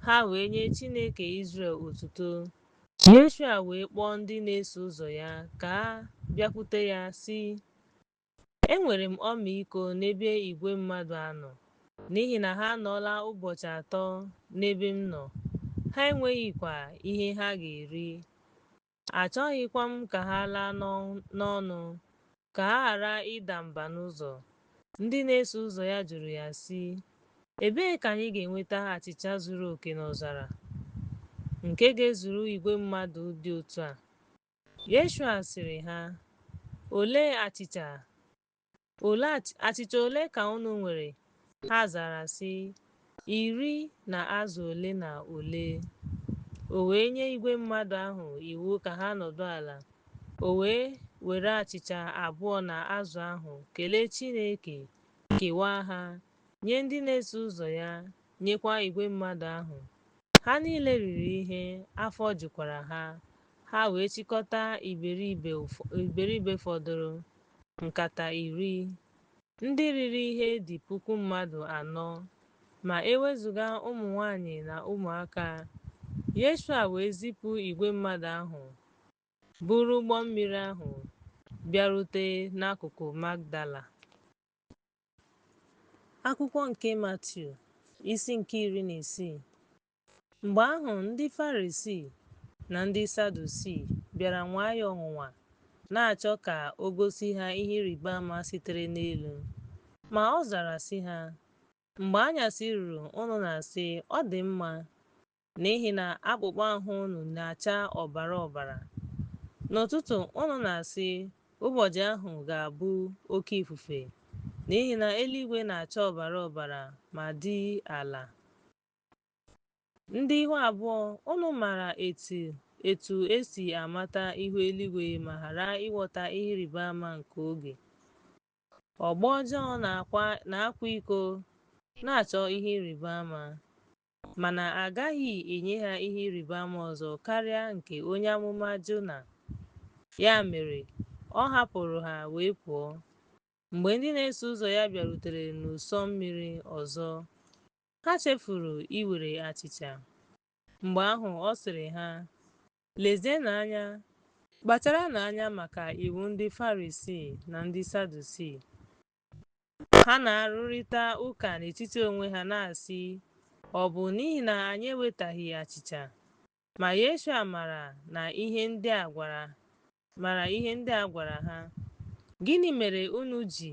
Ha wee nye Chineke Izrel otuto. Yeshua wee kpọọ ndị na-eso ụzọ ya ka ha bịakwute ya, sị, Enwere m ọmịiko n'ebe igwe mmadụ a nọ, n'ihi na ha anọọla ụbọchị atọ n'ebe m nọ, ha enweghịkwa ihe ha ga-eri. Achọghịkwa m ka ha laa n'ọnụ, ka ha ghara ịda mba n'ụzọ. Ndị na-eso ụzọ ya jụrụ ya, sị, Ebee ka anyị ga-enweta achịcha zuru oke n'ọzara, nke ga-ezuru igwe mmadụ dị otu a? Yeshua sịrị ha, Olee achịcha ole ka unu nwere? Ha zara sị, 10 na azụ ole na ole. O wee nye igwe mmadụ ahụ iwu ka ha nọdụ ala. O wee were achịcha abụọ na azụ ahụ, kelee Chineke, kewaa ha, nye ndị na-eso ụzọ ya, nyekwa igwe mmadụ ahụ. Ha niile riri ihe, afọ jukwara ha. Ha wee chịkọta iberibe fọdụrụ, nkata 10. Ndị riri ihe dị puku mmadụ anọ, ma e wezụga ụmụ nwanyị na ụmụaka. Yeshua wee zipụ igwe mmadụ ahụ, buru ụgbọ mmiri ahụ bịarute n'akụkụ Magdala. Akwụkwọ nke Matiu, isi nke 16. Mgbe ahụ ndị Farisii na ndị Sadusii bịara nwaa ya ọnwụnwa, na-achọ ka o gosi ha ihe ịrịba ama sitere n'elu. Ma ọ zara sị ha, Mgbe anyasị ruru unu na-asị, Ọ dị mma, n'ihi na akpụkpọ ahụ unu na-acha ọbara ọbara. N'ụtụtụ unu na-asị, Ụbọchị ahụ ga-abụ oke ifufe, n'ihi na eluigwe na-acha ọbara ọbara ma dị ala. Ndị ihu abụọ, unu maara etu e si amata ihu eluigwe ma ghara ịghọta ihe ịrịba ama nke oge. Ọgbọ ọjọọ na-akwa iko na-achọ ihe ịrịba ama, mana a gaghị enye ha ihe ịrịba ama ọzọ karịa nke onye amụma Jona. Ya mere, ọ hapụrụ ha wee pụọ. Mgbe ndị na-eso ụzọ ya bịarutere n'ụsọ mmiri ọzọ, ha chefuru iwere achịcha. Mgbe ahụ ọ sịrị ha, Lezienụ anya, kpacharanụ anya maka iwu ndị Farisii na ndị Sadusii. Ha na-arụrịta ụka n'etiti onwe ha na-asị, Ọ bụ n'ihi na anyị ewetaghị achịcha. Ma Yeshua maara ihe ndị a gwara ha, Gịnị mere unu ji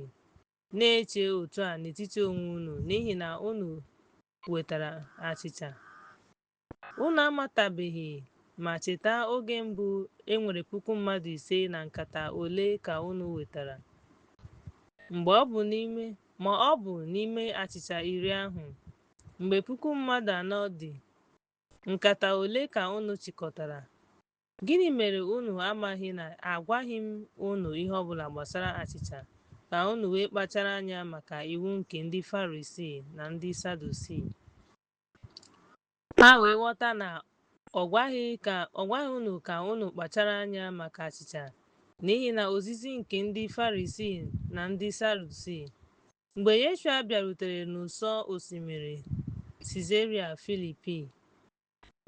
na-eche otu a n'etiti onwe unu n'ihi na unu wetara achịcha? Unu amatabeghị ma cheta oge mbụ e nwere puku mmadụ ise na nkata ole ka unu wetara? Ma ọ bụ n'ime achịcha 10 ahụ, mgbe puku mmadụ anọ dị, nkata ole ka unu chịkọtara? Gịnị mere unu amaghị na agwaghị m unu ihe ọbụla gbasara achịcha ka unu wee kpachara anya maka iwu nke ndị Farisii na ndị Sadusii? Ha wee ghọta na ọ gwaghị unu ka unu kpachara anya maka achịcha, N'ihi na ozizi nke ndị Farisii na ndị Sadusii. Mgbe Yeshua bịarutere n'ụsọ osimiri Sizaria Filipi,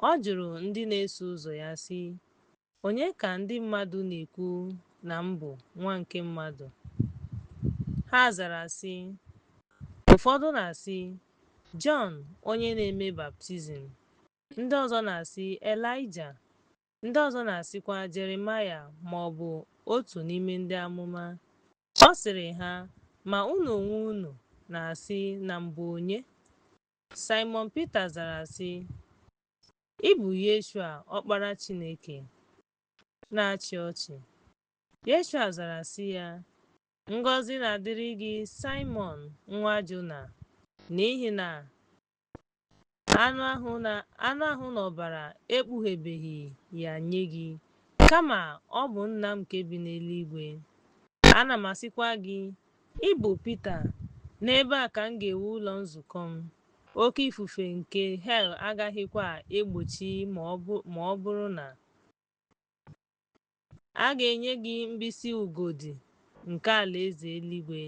ọ jụrụ ndị na-eso ụzọ ya sị, Onye ka ndị mmadụ na-ekwu na m bụ, Nwa nke mmadụ? Ha zara sị, Ụfọdụ na-asị, Jọn onye na-eme baptizim. Ndị ọzọ na-asị, Elaịja. Ndị ọzọ na-asịkwa, Jeremaya ma ọ bụ otu n'ime ndị amụma. Ọ sịrị ha, Ma unu onwe unu na-asị na m bụ onye? Saimọn Pita zara sị, Ị bụ Yeshua, Ọkpara Chineke na-achị ọchị. Yeshua zara sị ya, Ngọzi na-adịrị gị, Saimọn nwa Jona, n'ihi na anụ ahụ na ọbara ekpughebeghị ya nye gị, kama ọ bụ Nna m nke bi n'eluigwe. Ana m asịkwa gị, ị bụ Pita, n'ebe a ka m ga-ewu ụlọ nzukọ m. Oke ifufe nke hel agaghịkwa egbochi ma ọ bụrụ na a ga-enye gị mkpịsị ugodi nke alaeze eluigwe.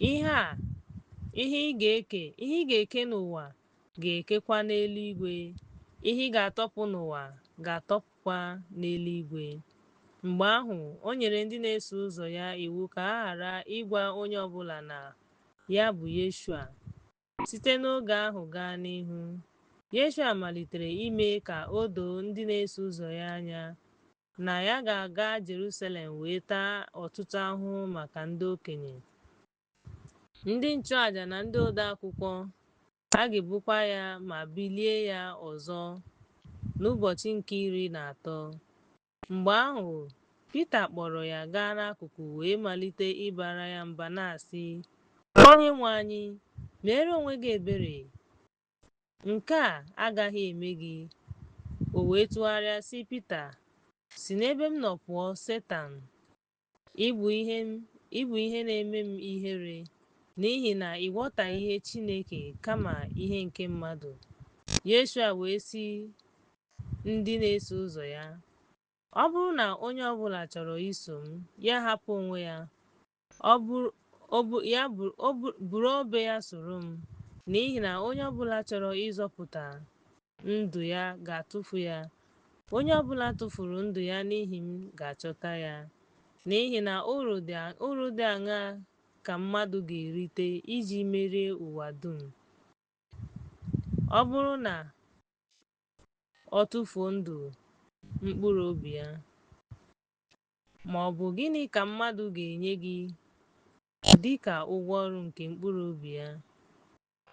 Ihe ị ga-eke n'ụwa ga-ekekwa n'eluigwe, ihe ị ga-atọpụ n'ụwa ga-atọpụkwa n'eluigwe. Mgbe ahụ, o nyere ndị na-eso ụzọ ya iwu ka ha ghara ịgwa onye ọ bụla na ya bụ Yeshua. Site n'oge ahụ gaa n'ihu, Yeshua malitere ime ka o doo ndị na-eso ụzọ ya anya na ya ga-aga Jerusalem wee taa ọtụtụ ahụhụ maka ndị okenye, ndị nchụaja na ndị ode akwụkwọ, a ga-egbukwa ya ma bilie ya ọzọ n'ụbọchị nke 13. Mgbe ahụ, Pita kpọrọ ya gaa n'akụkụ wee malite ịbara ya mba na-asị, Onyenwe anyị, meere onwe gị ebere, nke a agaghị eme gị. O wee tụgharịa sị Pita, Si n'ebe m nọ pụọ, Setan! Ị bụ ihe na-eme m ihere, n'ihi na ị ghọtaghị ihe Chineke kama ihe nke mmadụ. Yeshua wee sị ndị na-eso ụzọ ya, Ọ bụrụ na onye ọ bụla chọrọ iso m, ya hapụ onwe ya, buru obe ya soro m, n'ihi na onye ọ bụla chọrọ ịzọpụta ndụ ya ga-atụfu ya, onye ọ bụla tụfuru ndụ ya n'ihi m ga-achọta ya. N'ihi na uru dị aṅaa ka mmadụ ga-erite iji merie ụwa dum, ọ bụrụ na ọ tụfuo ndụ mkpụrụ obi ya? Ma ọ bụ gịnị ka mmadụ ga-enye gị dị ka ụgwọ ọrụ nke mkpụrụ obi ya?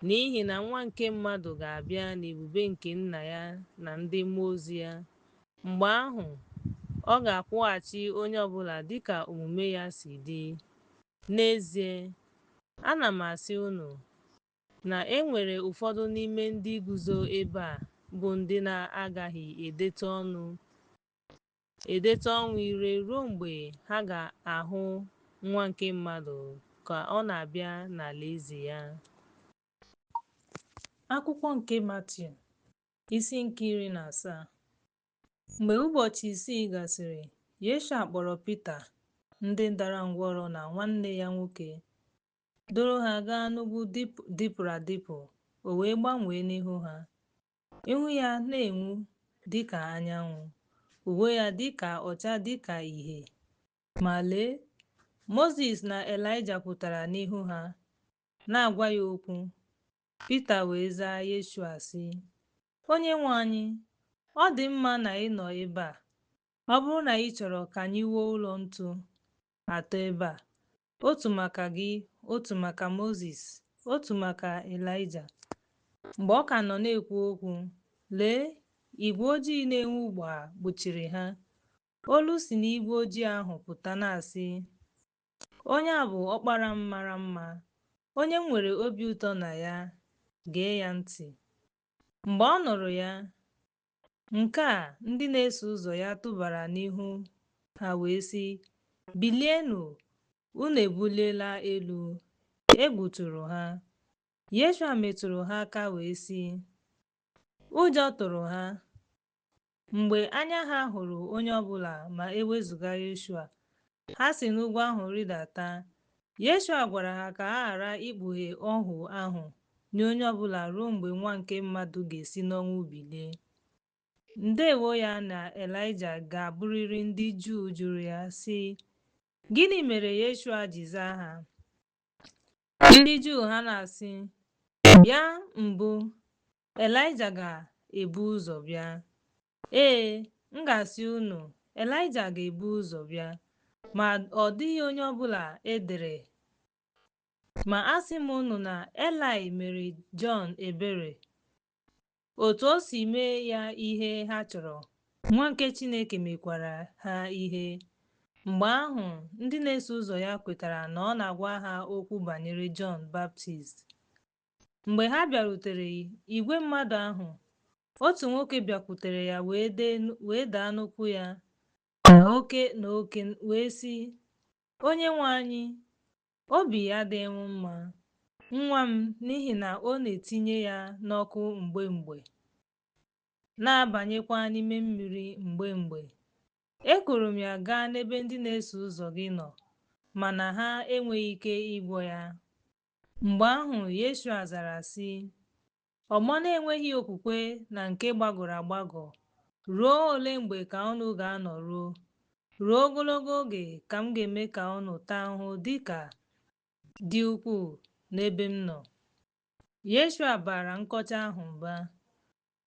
N'ihi na Nwa nke mmadụ ga-abịa n'ebube nke Nna ya na ndị mmụọ ozi ya. Mgbe ahụ, ọ ga-akwụghachi onye ọ bụla dị ka omume ya si dị. N'ezie, ana m asị unu na e nwere ụfọdụ n'ime ndị guzo ebe a bụ ndị na-agaghị edetụ ọnwụ ire ruo mgbe ha ga-ahụ Nwa nke mmadụ ka ọ na-abịa n'alaeze ya. Akwụkwọ nke Matiu, isi nke 17. Mgbe ụbọchị 6 gasịrị, Yeshua kpọrọ Pita, ndị dara ngwọrọ na nwanne ya nwoke, duru ha gaa n'ugwu dịpụrụ adịpụ, o wee gbanwee n'ihu ha. Ihu ya na-enwu dị ka anyanwụ, uwe ya dị ka ọcha dị ka ìhè. Ma lee, Mozis na Elaịja pụtara n'ihu ha, na-agwa ya okwu. Pita wee zaa Yeshua sị, Onyenwe anyị, ọ dị mma na ị nọ ebe a. Ọ bụrụ na ị chọrọ ka anyị wuo ụlọ ntu atọ ebe a, otu maka gị, otu maka Mozis, otu maka Elaịja. Mgbe ọ ka nọ na-ekwu okwu, lee, igwe ojii na-enwu gbaa kpuchiri ha. Olu si n'igwe ojii ahụ pụta na-asị, Onye a bụ ọkpara m mara mma, onye m nwere obi ụtọ na ya, gee ya ntị. Mgbe ọ nụrụ ya, nke a ndị na-eso ụzọ ya tụbara n'ihu ha wee sị, Bilienụ, unu ebuliela elu. Egwu tụrụ ha. Yeshua metụrụ ha aka wee sị, Ụjọ tụrụ ha. Mgbe anya ha hụrụ onye ọ bụla ma e wezụga Yeshua, ha si n'ugwu ahụ rịdata. Yeshua gwara ha ka ha ghara ikpughe ọhụ ahụ nye onye ọ bụla ruo mgbe Nwa nke mmadụ ga-esi n'ọnwụ bilie. Ndewo ya na Elaịja ga-abụrịrị ndị Juu jụrụ ya, sị, Gịnị mere Yeshua ji zaa ha? Ndị Juu ha na-asị, Bịa mbụ, Elaịja ga-ebu ụzọ bịa. Ee, m ga-asị unu, Elaịja ga-ebu ụzọ bịa, ma ọ dịghị onye ọ bụla e dere. Ma asị m unu na Elaị mere Jọn ebere. Otu o si mee ya ihe ha chọrọ, Nwa nke Chineke mekwara ha ihe. Mgbe ahụ, ndị na-eso ụzọ ya kwetara na ọ na-agwa ha okwu banyere Jọn Baptist. Mgbe ha bịarutere igwe mmadụ ahụ, otu nwoke bịakwutere ya wee daa n'ụkwụ ya na oke na oke wee sị, Onyenwe anyị, obi adịghị m mma, nwa m, n'ihi na ọ na-etinye ya n'ọkụ mgbe mgbe, na-abanyekwa n'ime mmiri mgbe mgbe. Ekuru m ya gaa n'ebe ndị na-eso ụzọ gị nọ, mana ha enweghị ike ịgwọ ya. Mgbe ahụ Yeshua zara sị, Ọgbọ na-enweghị okwukwe na nke gbagọrọ agbagọ, ruo ole mgbe ka unu ga-anọ ruo? Ruo ogologo oge ka m ga-eme ka unu taa ahụhụ dị ka dị ukwuu n'ebe m nọ. Yeshua baara nkọcha ahụ mba,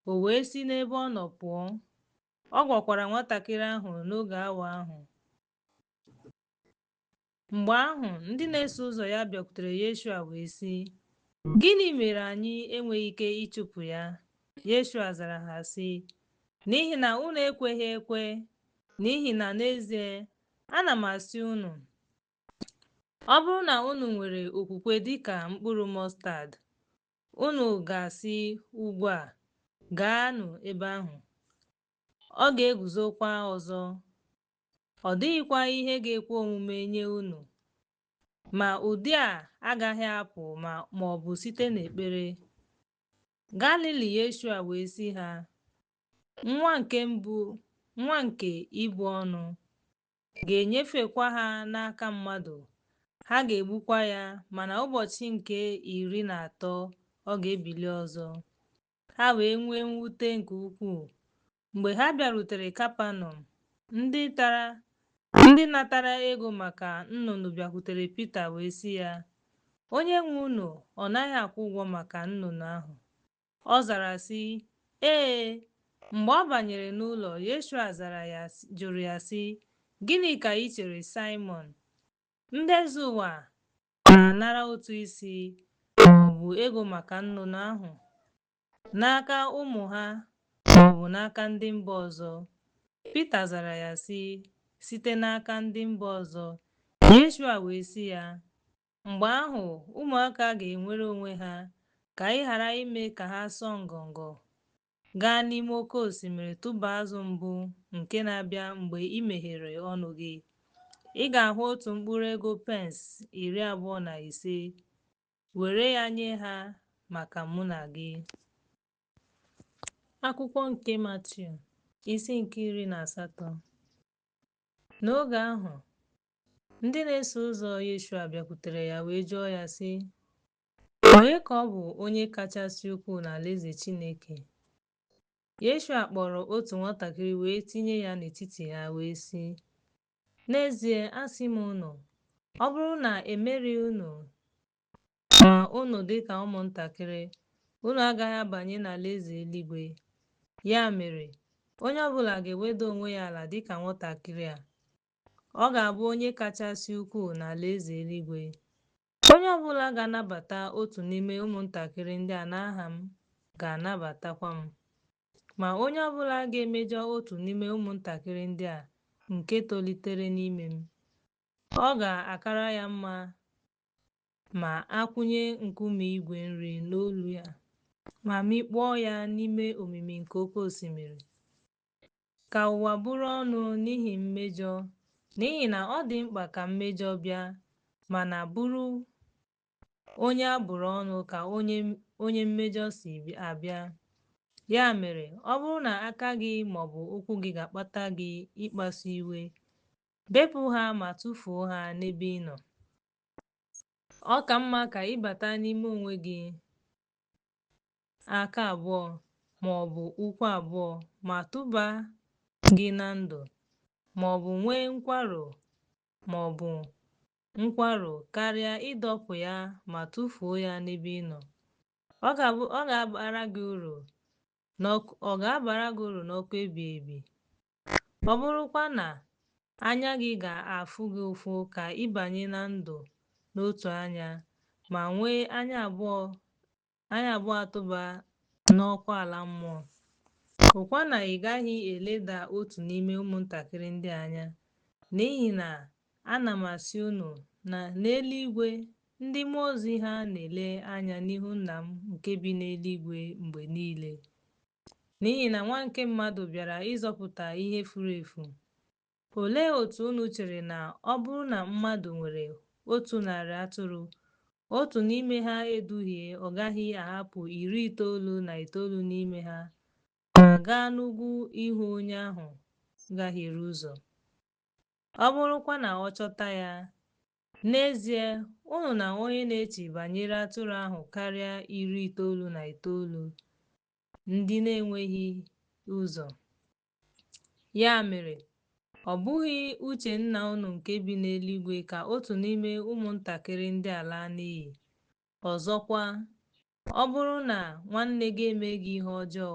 o wee si n'ebe ọ nọ pụọ. Ọ gwọkwara nwatakịrị ahụ n'oge awa ahụ. Mgbe ahụ, ndị na-eso ụzọ ya bịakwutere Yeshua wee sị, Gịnị mere anyị enweghị ike ịchụpụ ya? Yeshua zara ha sị, N'ihi na unu ekweghị ekwe, n'ihi na n'ezie, ana m asị unu, ọ bụrụ na unu nwere okwukwe dị ka mkpụrụ mọstad, unu ga-asị ugwu a, Gaanụ ebe ahụ, ọ ga-eguzokwa ọzọ. Ọ dịghịkwa ihe ga-ekwe omume nye unu. Ma ụdị a agaghị apụ ma ọ bụ site n'ekpere. Galili Yeshua wee sị ha, Nwa nke ibu ọnụ ga-enyefekwa ha n'aka mmadụ, ha ga-egbukwa ya, mana ụbọchị nke 13 ọ ga-ebili ọzọ. Ha wee nwee mwute nke ukwuu. Mgbe ha bịarutere Kapanọm, ndị natara ego maka nnụnụ bịakwutere Pita wee sị ya, Onye nwe unu ọ naghị akwụ ụgwọ maka nnụnụ ahụ? Ọ zara sị, Ee. Mgbe ọ banyere n'ụlọ, Yeshua jụrụ ya sị, Gịnị ka i chere, Saịmọn? Ndị eze ụwa na-anara ụtụ isi ma ọ bụ ego maka nnụnụ ahụ n'aka ụmụ ha ma ọ bụ n'aka ndị mba ọzọ? Pita zara ya sị, Site n'aka ndị mba ọzọ. Yeshua wee sị ya, Mgbe ahụ ụmụaka ga-enwere onwe ha, ka ị ghara ime ka ha sọọ ngọngọ gaa n'ime oke osimiri tụba azụ mbụ nke na-abịa mgbe i meghere ọnụ gị. Ị ga-ahụ otu mkpụrụ ego pence 25. Were ya nye ha maka mụ na gị. Akwụkwọ nke Matiu, isi nke 18. N'oge ahụ, ndị na-eso ụzọ Yeshua bịakwutere ya wee jụọ ya sị, Onye ka ọ bụ onye kachasị ukwuu n'alaeze Chineke? Yeshua kpọrọ otu nwatakịrị wee tinye ya n'etiti ha wee sị, N'ezie asị m unu, ọ bụrụ na emeghị unu ma unu dị ka ụmụntakịrị, unu agaghị abanye n'alaeze eluigwe. Ya mere, onye ọbụla ga-eweda onwe ya ala dị ka nwatakịrị a, ọ ga-abụ onye kachasị ukwuu n'alaeze eluigwe. Onye ọbụla ga-anabata otu n'ime ụmụntakịrị ndị a n'aha m ga-anabatakwa m. Ma onye ọbụla ga-emejọ otu n'ime ụmụntakịrị ndị a nke tolitere n'ime m, ọ ga-akara ya mma ma a kwụnye nkume igwe nri n'olu ya ma mikpọọ ya n'ime omimi nke oke osimiri. Ka ụwa bụrụ ọnụ n'ihi mmejọ, n'ihi na ọ dị mkpa ka mmejọ bịa, mana bụrụ onye a bụrụ ọnụ ka onye mmejọ si abịa. Ya mere, ọ bụrụ na aka gị ma ọ bụ ụkwụ gị ga-akpata gị ịkpasu iwe, bepụ ha ma tụfuo ha n'ebe ị nọ. Ọ ka mma ka ị bata n'ime onwe gị aka abụọ ma ọ bụ ụkwụ abụọ ma tụba gị na ndụ, ma ọ bụ nwee nkwarụ ma ọ bụ nkwarụ karịa ịdọpụ ya ma tụfuo ya n'ebe ị nọ. Ọ ga-abara gị uru n'ọkụ ebighị ebi. Ọ bụrụkwa na anya gị ga-afụ gị ụfụ ka ị banye na ndụ n'otu anya, ma nwee anya abụọ atụba n'ọkụ ala mmụọ. Hụkwa na ị gaghị eleda otu n'ime ụmụntakịrị ndị anya, n'ihi na ana m asị unu na n'eluigwe ndị mmụọ ozi ha na-ele anya n'ihu Nna m nke bi n'eluigwe mgbe niile. N'ihi na Nwa nke mmadụ bịara ịzọpụta ihe furu efu. Olee otú unu chere na ọ bụrụ na mmadụ nwere 100 atụrụ, otu n'ime ha eduhie, ọ gaghị ahapụ 99 n'ime ha ma gaa n'ugwu ịhụ onye ahụ gahiere ụzọ? Ọ bụrụkwa na ọ chọta ya, n'ezie unu na onye na-eche banyere atụrụ ahụ karịa 99 ndị na-enweghị ụzọ. Ya mere, ọ bụghị uche Nna unu nke bi n'eluigwe ka otu n'ime ụmụntakịrị ndị a laa n'iyi. Ọzọkwa, ọ bụrụ na nwanne gị eme gị ihe ọjọọ,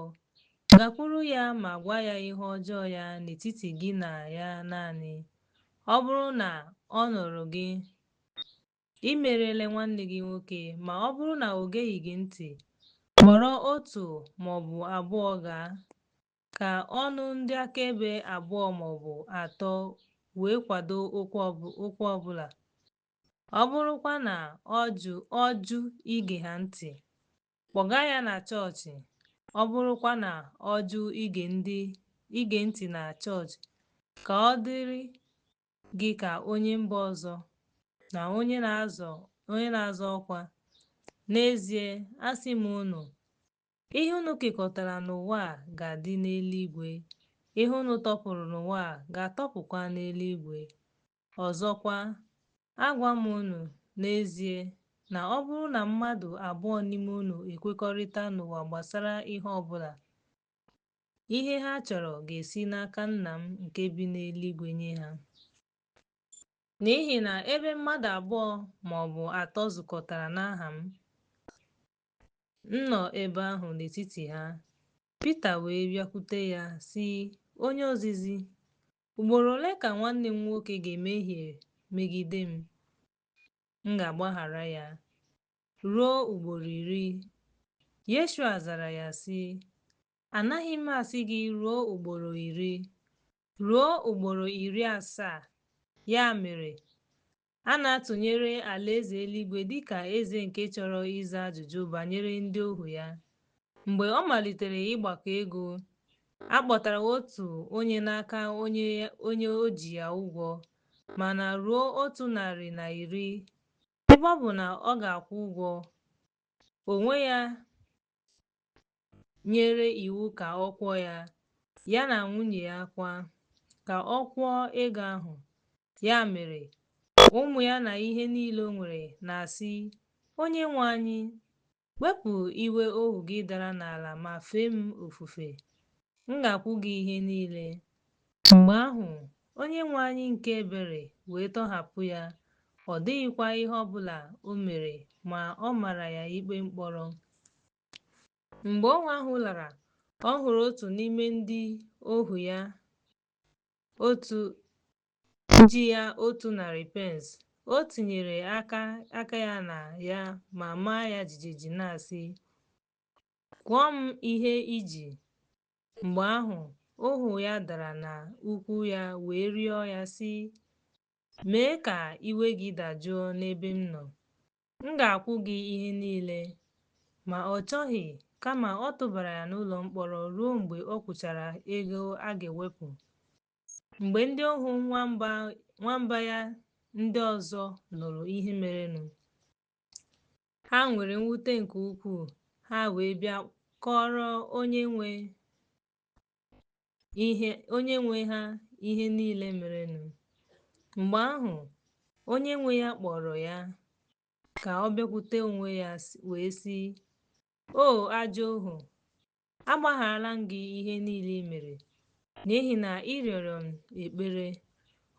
gakwuru ya ma gwa ya ihe ọjọọ ya n'etiti gị na ya naanị. Ọ bụrụ na ọ nụrụ gị, i merela nwanne gị nwoke, ma ọ bụrụ na o geghị gị ntị, kpọrọ otu ma ọ bụ abụọ gaa, ka ọnụ ndị akaebe abụọ ma ọ bụ atọ wee kwado okwu ọbụla. Ọ bụrụkwa na ọ jụ ige ha ntị, kpọga ya na chọọchị. Ọ bụrụkwa na ọ jụ ige ntị na chọọchị, ka ọ dịrị gị ka onye mba ọzọ na onye na-azọ ọkwa. N'ezie, asị m unu, ihe unu kekọtara n'ụwa ga-adị n'eluigwe, ihe unu tọpụrụ n'ụwa ga-atọpụkwa n'eluigwe. Ọzọkwa, agwa m unu n'ezie na ọ bụrụ na mmadụ abụọ n'ime unu ekwekọrịta n'ụwa gbasara ihe ọbụla, ihe ha chọrọ ga-esi n'aka Nna m nke bi n'eluigwe nye ha. N'ihi na ebe mmadụ abụọ ma ọ bụ atọ zukọtara n'aha m, m nọ ebe ahụ n'etiti ha. Pita wee bịakwute ya, sị, Onye ozizi, ugboro ole ka nwanne m nwoke ga-emehie megide m? M ga-agbaghara ya. Ruo ugboro 10. Yeshua zara ya sị, Anaghị m asị gị ruo ugboro 10, ruo ugboro 70. Ya mere, a na-atụnyere alaeze eluigwe dịka eze nke chọrọ ịza ajụjụ banyere ndị ohu ya. Mgbe ọ malitere ịgbakọ ego, a kpọtara otu onye n'aka onye o ji ya ụgwọ, mana ruo 110, ebe ọ bụ na ọ ga-akwụ ụgwọ, onwe ya nyere iwu ka ọ kwụọ ya, ya na nwunye ya kwa, ka ọ kwụọ ego ahụ. Ya mere, ụmụ ya na ihe niile o nwere na-asị, Onye nwe anyị, wepụ iwe ohu gị dara n'ala ma fee m ofufe. M ga-akwụ gị ihe niile. Mgbe ahụ, onye nwe anyị nke ebere wee tọhapụ ya, ọ dịghịkwa ihe ọ bụla o mere ma ọ mara ya ikpe mkpọrọ. Mgbe ohu ahụ lara, ọ hụrụ otu n'ime ndị ohu ya otu ji ya 100 pence. O tinyere aka ya na ya ma maa ya jijiji na-asị, Kwụọ m ihe i ji. Mgbe ahụ, ohu ya dara n'ụkwụ ya wee rịọ ya sị, Mee ka iwe gị dajụọ n'ebe m nọ. M ga-akwụ gị ihe niile. Ma ọ chọghị, kama ọ tụbara ya n'ụlọ mkpọrọ ruo mgbe ọ kwụchara ego a ga-ewepụ. Mgbe ndị ohu nwamba ya ndị ọzọ nụrụ ihe merenụ, ha nwere mwute nke ukwuu, ha wee bịa kọọrọ onye nwe ha ihe niile merenụ. Mgbe ahụ, onye nwe ya kpọrọ ya ka ọ bịakwute onwe ya wee sị, O ajọ ohu, agbagharala m gị ihe niile i mere, n'ihi na ị rịọrọ m ekpere.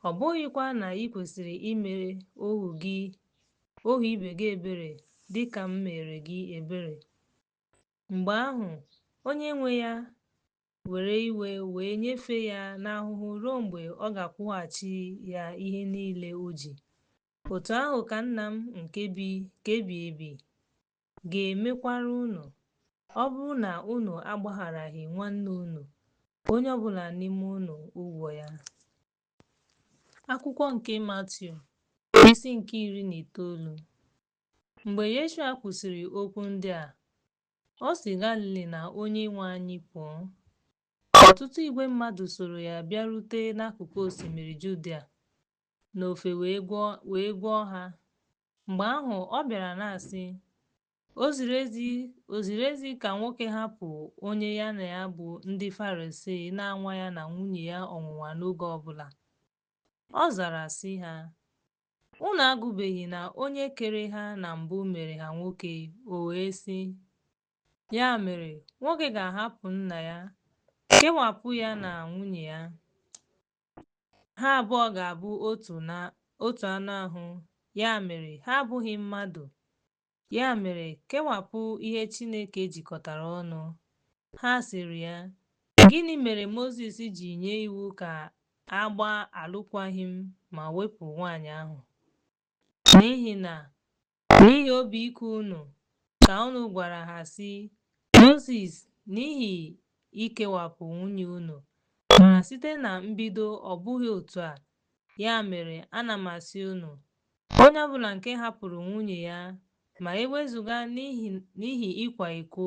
Ọ bụghịkwa na ị kwesịrị imere ohu ibe gị ebere dị ka m mere gị ebere? Mgbe ahụ, onye nwe ya were iwe wee nyefee ya n'ahụhụ ruo mgbe ọ ga-akwụghachi ya ihe niile o ji. Otu ahụ ka Nna m nke bi ebi ga-emekwara unu, ọ bụrụ na unu agbagharaghị nwanne unu, onye ọbụla n'ime unu ụgwọ ya. Akwụkwọ nke Matiu, isi nke 19. Mgbe Yeshua kwusịrị okwu ndị a, o si Galili na Onyenwe anyị pụọ. Ọtụtụ igwe mmadụ soro ya bịarute n'akụkụ osimiri Judia n'ofe wee gwọọ ha. Mgbe ahụ ọ bịara na-asị, O ziri ezi ka nwoke hapụ onye ya na ya bụ ndị Farisii na-anwa ya na nwunye ya ọnwụnwa n'oge ọbụla? Ọ zara sị ha, Unu agụbeghị na onye kere ha na mbụ mere ha nwoke, o wee sị, Ya mere, nwoke ga-ahapụ nna ya, kewapụ ya na nwunye ya. Ha abụọ ga-abụ otu anụ ahụ, ya mere, ha abụghị mmadụ. Ya mere, kewapụ ihe Chineke jikọtara ọnụ. Ha sịrị ya, Gịnị mere Mozis ji nye iwu ka a gbaa alụkwaghịm ma wepụ nwaanyị ahụ? N'ihi na n'ihi obi ike unu ka unu gwara ha sị, Mozis, n'ihi ikewapụ nwunye unu, mana site na mbido ọ bụghị otu a. Ya mere, ana m asị unu, onye ọbụla nke hapụrụ nwunye ya ma e wezụga n'ihi ịkwa iko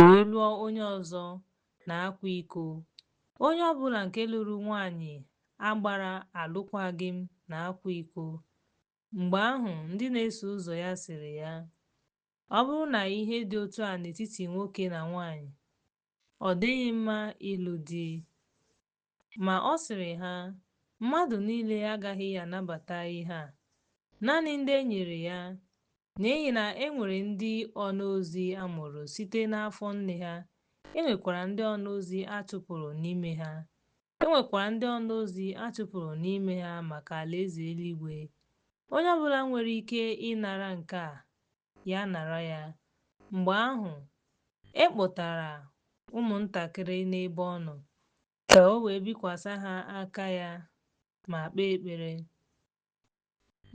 wee lụọ onye ọzọ na-akwa iko. Onye ọbụla nke lụrụ nwaanyị a gbara alụkwaghịm na-akwa iko. Mgbe ahụ ndị na-eso ụzọ ya sịrị ya, Ọ bụrụ na ihe dị otu a n'etiti nwoke na nwaanyị, ọ dịghị mma ịlụ di. Ma ọ sịrị ha, Mmadụ niile agaghị anabata ihe a, naanị ndị e nyere ya, n'ihi na e nwere ndị ọnaozi a mụrụ site n'afọ nne ha, e nwekwara ndị ọnaozi a chụpụrụ n'ime ha. E nwekwara ndị ọnaozi a chụpụrụ n'ime ha maka alaeze eluigwe. Onye ọbụla nwere ike ịnara nke a, ya nara ya. Mgbe ahụ, e kpọtara ụmụntakịrị n'ebe ọ nọ, ka o wee bikwasị ha aka ya ma kpee ekpere.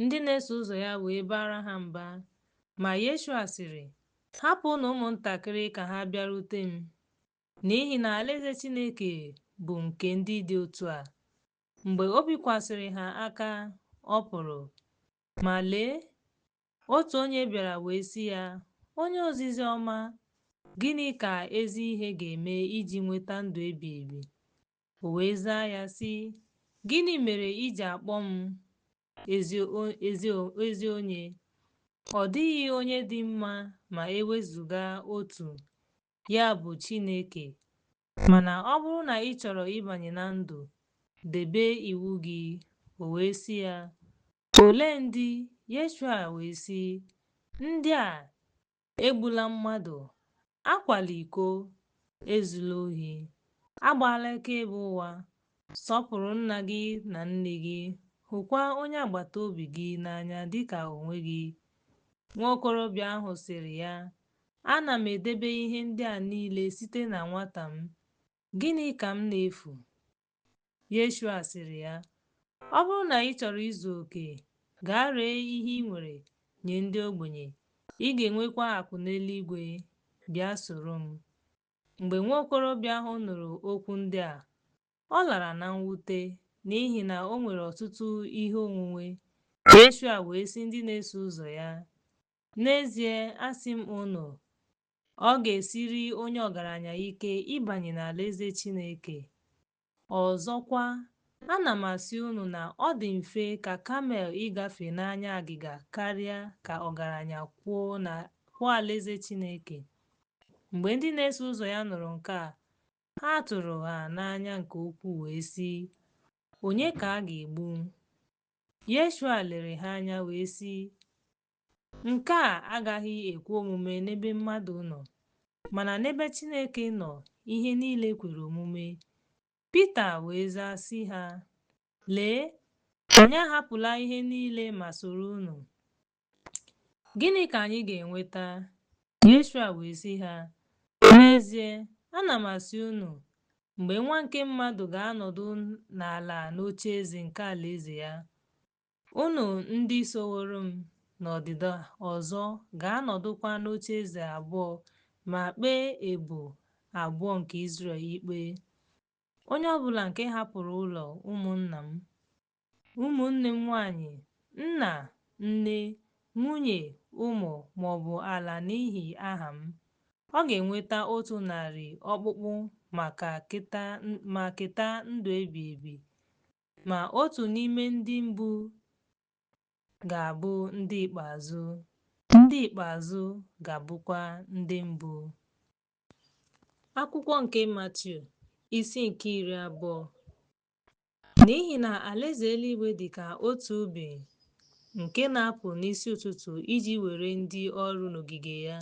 Ndị na-eso ụzọ ya wee baara ha mba. Ma Yeshua sịrị, Hapụnụ ụmụntakịrị ka ha bịarute m, n'ihi na alaeze Chineke bụ nke ndị dị otu a. Mgbe o bikwasịrị ha aka, ọ pụrụ. Ma lee, otu onye bịara wee sị ya, Onye ozizi ọma, gịnị ka ezi ihe ga-eme iji nweta ndụ ebighị ebi? O wee zaa ya sị, Gịnị mere i ji akpọ m ezi onye? Ọ dịghị onye dị mma ma e wezụga otu, ya bụ Chineke. Mana ọ bụrụ na ị chọrọ ịbanye na ndụ, debe iwu gị. O wee sị ya, Olee ndị? Yeshua wee sị, Ndị a, egbula mmadụ, akwala iko, ezula ohi, agbala akaebe ụgha, sọpụrụ nna gị na nne gị, hụkwa onye agbata obi gị n'anya dịka onwe gị. Nwa okorobịa ahụ sịrị ya, Ana m edebe ihe ndị a niile site na nwata m. Gịnị ka m na-efu? Yeshua sịrị ya, Ọ bụrụ na ị chọrọ izu oke, gaa ree ihe i nwere nye ndị ogbenye, ị ga-enwekwa akụ n'eluigwe. Bịa soro m. Mgbe nwa okorobịa ahụ nụrụ okwu ndị a, ọ lara na mwute, n'ihi na o nwere ọtụtụ ihe onwunwe. Yeshua wee sị ndị na-eso ụzọ ya, N'ezie asị m unu, ọ ga-esiri onye ọgaranya ike ịbanye n'alaeze Chineke. Ọzọkwa, ana m asị unu na ọ dị mfe ka kamel ịgafe n'anya agịga karịa ka ọgaranya kwụọ alaeze Chineke. Mgbe ndị na-eso ụzọ ya nụrụ nke a, ha tụrụ ha n'anya nke ukwuu wee sị, Onye ka a ga-egbu? Yeshua lere ha anya wee sị, Nke a agaghị ekwe omume n'ebe mmadụ nọ, mana n'ebe Chineke nọ ihe niile kwere omume. Pita wee zaa sị ha, Lee, anyị ahapụla ihe niile ma soro unu. Gịnị ka anyị ga-enweta? Yeshua wee sị ha, N'ezie, ana m asị unu, mgbe Nwa nke mmadụ ga-anọdụ n'ala n'ocheeze nke alaeze ya, unu ndị soworo m n'ọdịda ọzọ ga-anọdụkwa n'ocheeze abụọ ma kpee ebo abụọ nke Izrel ikpe. Onye ọbụla nke hapụrụ ụlọ ụmụnna m, ụmụnne m nwanyị, nna, nne, nwunye, ụmụ maọbụ ala n'ihi aha m, ọ ga-enweta 100 okpukpu ma keta ndụ ebi ebi. Ma otu n'ime ndị mbụ ga-abụ ndị ikpeazụ, ndị ikpeazụ ga-abụkwa ndị mbụ. Akwụkwọ nke Matiu, isi nke 20. N'ihi na alaeze eluigwe dị ka otu ubi nke na-apụ n'isi ụtụtụ iji were ndị ọrụ n'ogige ya.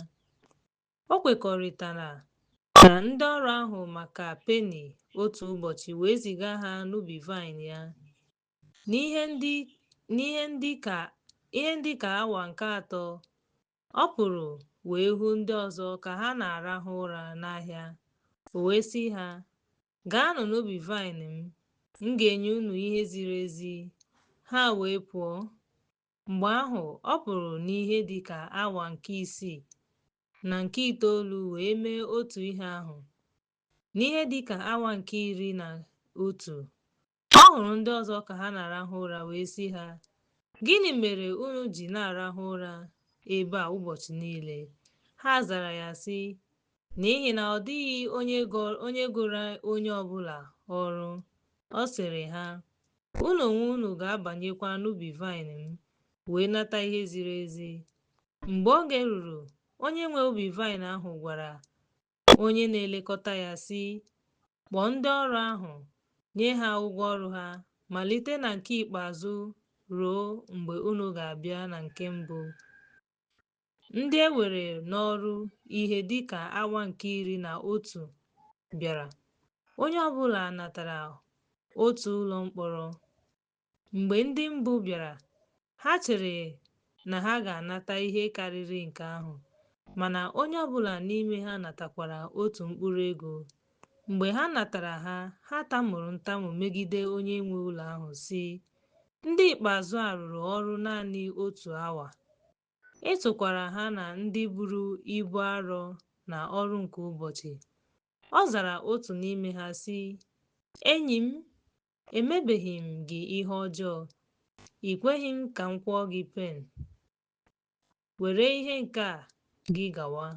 O kwekọrịtara na ndị ọrụ ahụ maka peni otu ụbọchị wee ziga ha n'ubi vaịn ya. N'ihe ndị ka awa nke atọ, ọ pụrụ wee hụ ndị ọzọ ka ha na-arahụ ụra n'ahịa. O wee sị ha, Gaanụ n'ubi vaịn m, m ga-enye unu ihe ziri ezi. Ha wee pụọ. Mgbe ahụ ọ pụrụ n'ihe dị ka awa nke isii na nke itoolu wee mee otu ihe ahụ. N'ihe dị ka awa nke 11, ọ hụrụ ndị ọzọ ka ha na-arahụ ụra wee sị ha, Gịnị mere unu ji na-arahụ ụra ebe a ụbọchị niile? Ha zara ya sị, N'ihi na ọ dịghị onye goro onye ọbụla ọrụ. Ọ sịrị ha, Unu onwe unu ga-abanyekwa n'ubi vaịn m wee nata ihe ziri ezi. Mgbe oge ruru, onye nwe ubi vaịn ahụ gwara onye na-elekọta ya sị, Kpọọ ndị ọrụ ahụ, nye ha ụgwọ ọrụ ha, malite na nke ikpeazụ ruo mgbe unu ga-abịa na nke mbụ. Ndị e were n'ọrụ ihe dị ka awa nke 11 bịara, onye ọbụla natara otu ụlọ mkpọrọ. Mgbe ndị mbụ bịara, ha chere na ha ga-anata ihe karịrị nke ahụ, mana onye ọbụla n'ime ha natakwara otu mkpụrụ ego. Mgbe ha natara ha, ha tamuru ntamu megide onye nwe ụlọ ahụ sị, Ndị ikpeazụ a rụrụ ọrụ naanị otu awa. Ị tụkwara ha na ndị buru ibu arọ na ọrụ nke ụbọchị. Ọ zara otu n'ime ha sị, Enyi m, emebeghị m gị ihe ọjọọ. I kweghị m ka m kwụọ gị pen. Were ihe nke a gị gawa.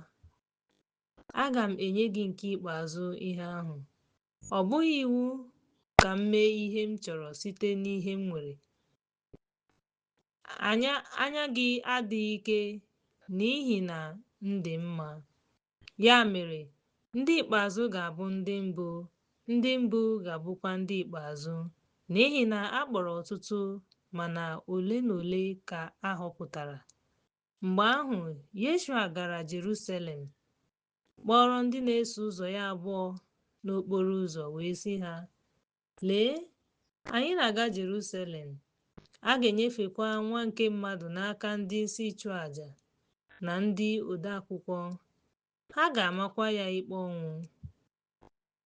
Aga m enye gị nke ikpeazụ ihe ahụ. Ọ bụghị iwu ka m mee ihe m chọrọ site n'ihe m nwere. Anya gị adịghị ike n'ihi na m dị mma. Ya mere, ndị ikpeazụ ga-abụ ndị mbụ, ndị mbụ ga-abụkwa ndị ikpeazụ. N'ihi na a kpọrọ ọtụtụ, mana ole na ole ka a họpụtara. Mgbe ahụ, Yeshua gara Jerusalem, kpọrọ ndị na-eso ụzọ ya abụọ n'okporo ụzọ wee sị ha, Lee, anyị na-aga Jerusalem, a ga-enyefekwa Nwa nke mmadụ n'aka ndị isi nchụàjà na ndị odeakwụkwọ. Ha ga-amakwa ya ikpe ọnwụ.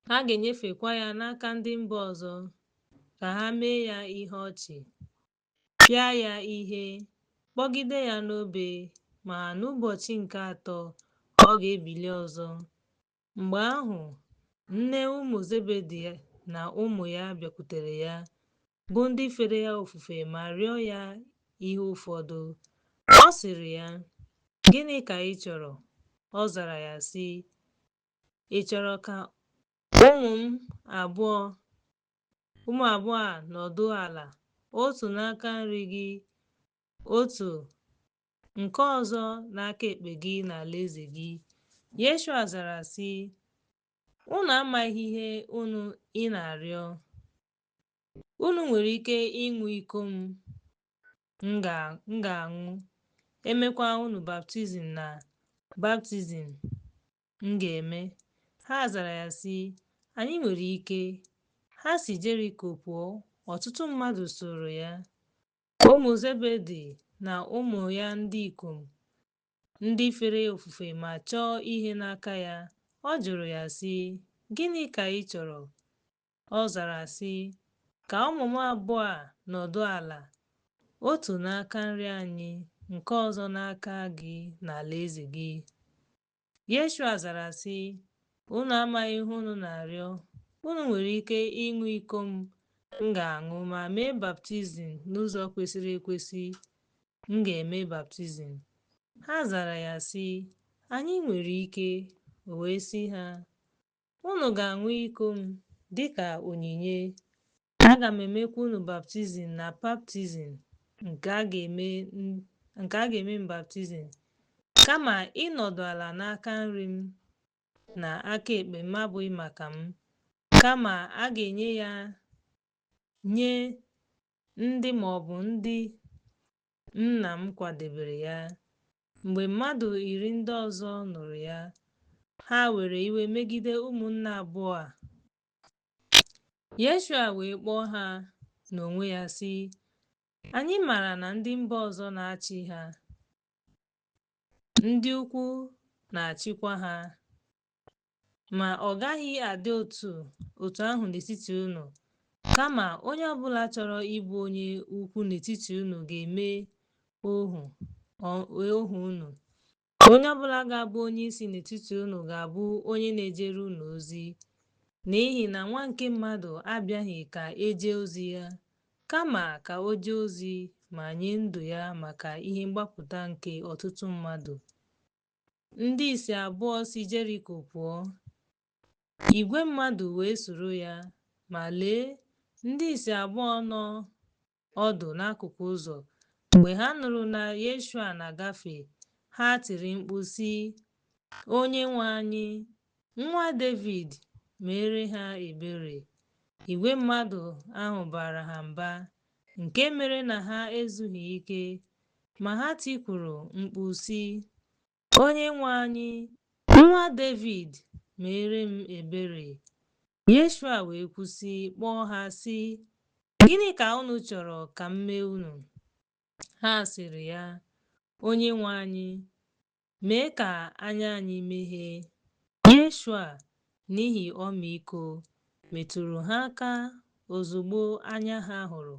Ha ga-enyefekwa ya n'aka ndị mba ọzọ ka ha mee ya ihe ọchị, pịa ya ihe, kpọgide ya n'obe, ma n'ụbọchị nke atọ ọ ga-ebili ọzọ. Mgbe ahụ, nne ụmụ Zebedi na ụmụ ya bịakwutere ya, bụ ndị fere ya ofufe ma rịọ ya ihe ụfọdụ. Ọ sịrị ya, Gịnị ka ị chọrọ? Ọ zara ya sị, Ị chọrọ ka ụmụ m abụọ a nọdụ ala, otu n'aka nri gị, otu nke ọzọ n'aka ekpe gị n'alaeze gị. Yeshua zara sị, Unu amaghị ihe unu ị na-arịọ. Unu nwere ike ịṅụ iko m ga-aṅụ, emekwa unu baptizim na baptizim m ga-eme? Ha zara ya sị, Anyị nwere ike. Ha si Jeriko pụọ, ọtụtụ mmadụ sooro ya. Ụmụ Zebedi na ụmụ ya ndị ikom ndị fere ya ofufe ma chọọ ihe n'aka ya. Ọ jụrụ ya sị, Gịnị ka ị chọrọ? Ọ zara sị, Ka ụmụ m abụọ a nọdụ ala, otu n'aka nri anyị, nke ọzọ n'aka gị n'alaeze gị. Yeshua zara sị, Unu amaghị ihe unu na-arịọ. Unu nwere ike ịṅụ iko m ga-aṅụ ma mee baptizim n'ụzọ kwesịrị ekwesị m ga-eme baptizim? Ha zara ya sị, Anyị nwere ike. O wee sị ha, Unu ga-aṅụ iko m dị ka onyinye. Aga m emekwa unu baptizim na baptizim nke a ga-eme m baptizim, kama ịnọdụ ala n'aka nri m na aka ekpe m abụghị maka m, kama a ga-enye ya nye ndị ma ọ bụ ndị nna m kwadebere ya. Mgbe mmadụ iri ndị ọzọ nụrụ ya, ha were iwe megide ụmụnne abụọ a. Yeshua wee kpọọ ha n'onwe ya sị, Anyị maara na ndị mba ọzọ na-achị ha, ndị ukwu na-achịkwa ha. Ma ọ gaghị adị otu ahụ n'etiti unu, kama onye ọbụla chọrọ ịbụ onye ukwu n'etiti unu ga-eme ohu unu. Onye ọbụla ga-abụ onye isi n'etiti unu ga-abụ onye na-ejere unu ozi. N'ihi na nwa nke mmadụ abịaghị ka e jee ozi ya, kama ka o jee ozi ma nye ndụ ya maka ihe mgbapụta nke ọtụtụ mmadụ. Ndị ìsì abụọ si Jeriko pụọ, igwe mmadụ wee soro ya, ma lee, ndị ìsì abụọ nọ ọdụ n'akụkụ ụzọ. Mgbe ha nụrụ na Yeshua na-agafe, ha tiri mkpu sị, Onyenwe anyị, nwa Devid, meere ha ebere. Igwe mmadụ ahụ baara ha mba, nke mere na ha ezughị ike, ma ha tikwuru mkpu sị, Onyenwe anyị, nwa Devid, meere m ebere. Yeshua wee kwụsị, kpọọ ha sị, Gịnị ka unu chọrọ ka m mee unu? Ha sịrị ya, Onyenwe anyị, mee ka anya anyị meghee. Yeshua, n'ihi ọmịiko, metụrụ ha aka ozugbo anya ha hụrụ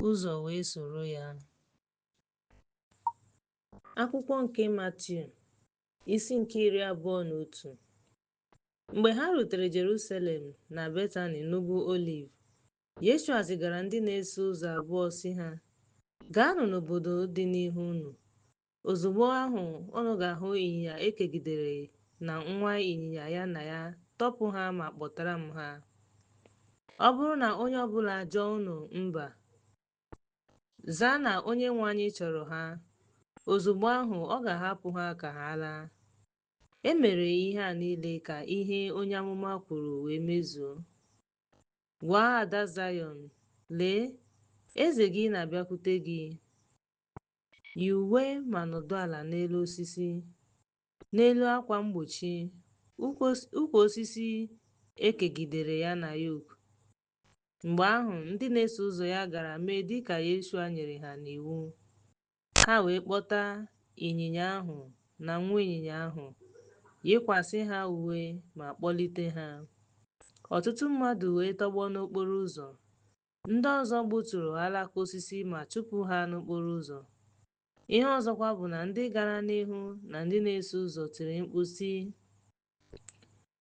ụzọ wee soro ya. Akwụkwọ nke Matiu, isi nke 21. Mgbe ha rutere Jerusalem na Betani n'ugwu Oliv, Yeshua zigara ndị na-eso ụzọ abụọ sị ha, Gaanụ n'obodo dị n'ihu unu. Ozugbo ahụ unu ga-ahụ ịnyịnya e kegidere na nwa ịnyịnya ya na ya, tọpụ ha ma kpọtara m ha. Ọ bụrụ na onye ọbụla ajụọ unu mba, zaa na Onyenwe anyị chọrọ ha. Ozugbo ahụ ọ ga-ahapụ ha ka ha laa. E mere ihe a niile ka ihe onye amụma kwuru wee mezuo. Gwa ada Zayọn, Lee, eze gị na-abịakwute gị, yi uwe ma nọdụ ala n'elu osisi, n'elu akwa mgbochi, ukwu osisi e kegidere ya na yok. Mgbe ahụ, ndị na-eso ụzọ ya gara mee dị ka Yeshua nyere ha n'iwu. Ha wee kpọta ịnyịnya ahụ na nwa ịnyịnya ahụ, yikwasị ha uwe ma kpọlite ha. Ọtụtụ mmadụ wee tọgbọ n'okporo ụzọ. Ndị ọzọ gbuturu alaka osisi ma chụpụ ha n'okporo ụzọ. Ihe ọzọkwa bụ na ndị gara n'ihu na ndị na-eso ụzọ tiri mkpu sị,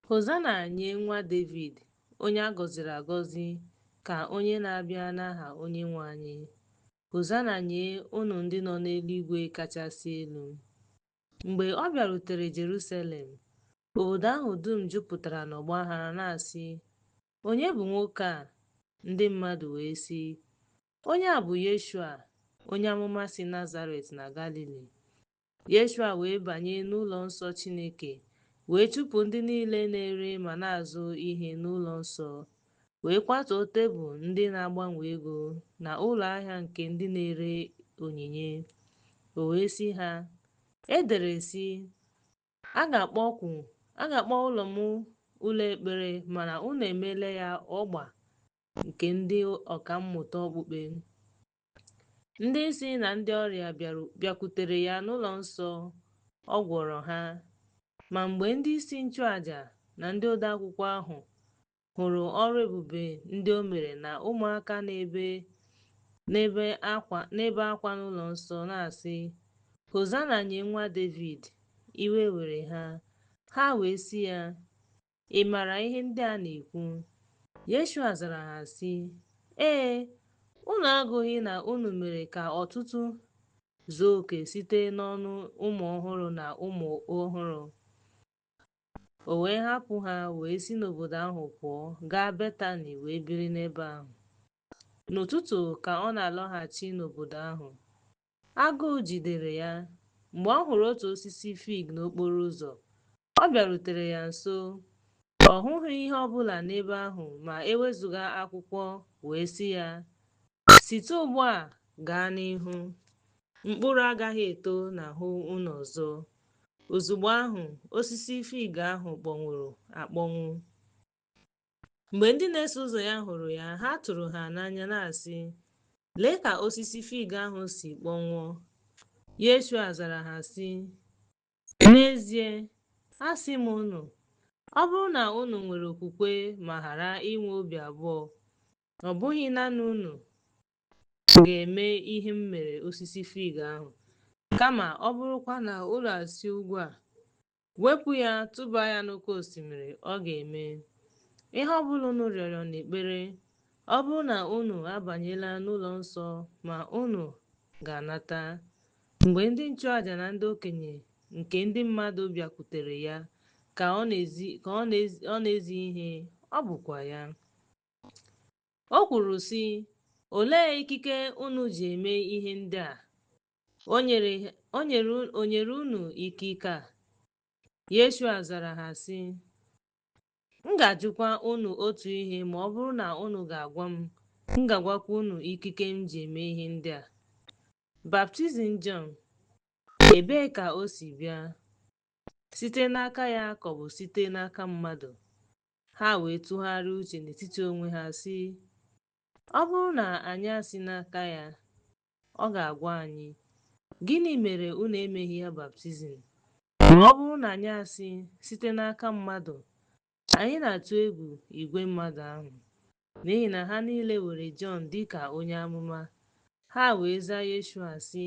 Hosana nye nwa Devid, onye a gọziri agọzi ka onye na-abịa n'aha Onyenwe anyị. Hosana nye unu ndị nọ n'eluigwe kachasị elu. Mgbe ọ bịarutere Jerusalem, obodo ahụ dum jupụtara n'ọgbaghara na-asị, Onye bụ nwoke a? Ndị mmadụ wee sị, Onye a bụ Yeshua, onye amụma si Nazaret na Galili. Yeshua wee banye n'ụlọ nsọ Chineke Wee chụpụ ndị niile na-ere ma na-azụ ihe n'ụlọ nsọ, wee kwatuo tebụl ndị na-agbanwe ego na ụlọ ahịa nke ndị na-ere onyinye. O wee sị ha, E dere sị, A ga-akpọ ụlọ m ụlọ ekpere, mana unu emeela ya ọgba nke ndị ọkammụta okpukpe. Ndị isi na ndị ọrịa bịakwutere ya n'ụlọ nsọ, ọ gwọrọ ha. Ma mgbe ndị isi nchụaja na ndị odeakwụkwọ ahụ hụrụ ọrụ ebube ndị o mere na ụmụaka na-ebe akwa n'ụlọ nsọ na-asị, Hosana nye nwa Devid, iwe were ha. Ha wee sị ya, Ị maara ihe ndị a na-ekwu? Yeshua zara ha sị, Ee, unu agụghị na unu mere ka ọtụtụ zuo oke site n'ọnụ ụmụ ọhụrụ na ụmụ ọhụrụ. O wee hapụ ha wee si n'obodo ahụ pụọ gaa Betani wee biri n'ebe ahụ. N'ụtụtụ ka ọ na-alọghachi n'obodo ahụ, agụụ jidere ya. Mgbe ọ hụrụ otu osisi fig n'okporo ụzọ, ọ bịarutere ya nso. Ọ hụghị ihe ọ bụla n'ebe ahụ ma e wezụga akwụkwọ, wee sị ya, Site ugbu a gaa n'ihu, mkpụrụ agaghị eto n'ahụ unu ọzọ. Ozugbo ahụ, osisi fig ahụ kpọnwụrụ akpọnwụ. Mgbe ndị na-eso ụzọ ya hụrụ ya, ha tụrụ ha n'anya na-asị, Lee ka osisi fig ahụ si kpọnwụọ. Yeshua zara ha sị, N'ezie, asị m unu, ọ bụrụ na unu nwere okwukwe ma ghara inwe obi abụọ, ọ bụghị naanị unu ga-eme ihe m mere osisi fig ahụ, kama ọ bụrụkwa na unu asị ugwu a, Wepụ ya tụba ya n'oké osimiri, ọ ga-eme. Ihe ọ bụla unu rịọrọ n'ekpere, ọ bụrụ na unu abanyela n'ụlọ nsọ ma unu ga-anata. Mgbe ndị nchụaja na ndị okenye nke ndị mmadụ bịakwutere ya ka ọ na-ezi ihe, ọ bụkwa ya. O kwuru sị, Olee ikike unu ji eme ihe ndị a? O nyere unu ikike a? Yeshua zara ha sị, M ga-ajụkwa unu otu ihe ma ọ bụrụ na unu ga-agwa m, m ga-agwakwa unu ikike m ji eme ihe ndị a. Baptizim Jọn, ebee ka o si bịa? Site n'aka ya ka ọ bụ site n'aka mmadụ? Ha wee tụgharịa uche n'etiti onwe ha sị, Ọ bụrụ na anyị asị n'aka ya, ọ ga-agwa anyị, Gịnị mere unu emeghị ya baptizim? Ma ọ bụrụ na anyị asị, Site n'aka mmadụ, anyị na-atụ egwu igwe mmadụ ahụ, n'ihi na ha niile were Jọn dị ka onye amụma. Ha wee zaa Yeshua sị,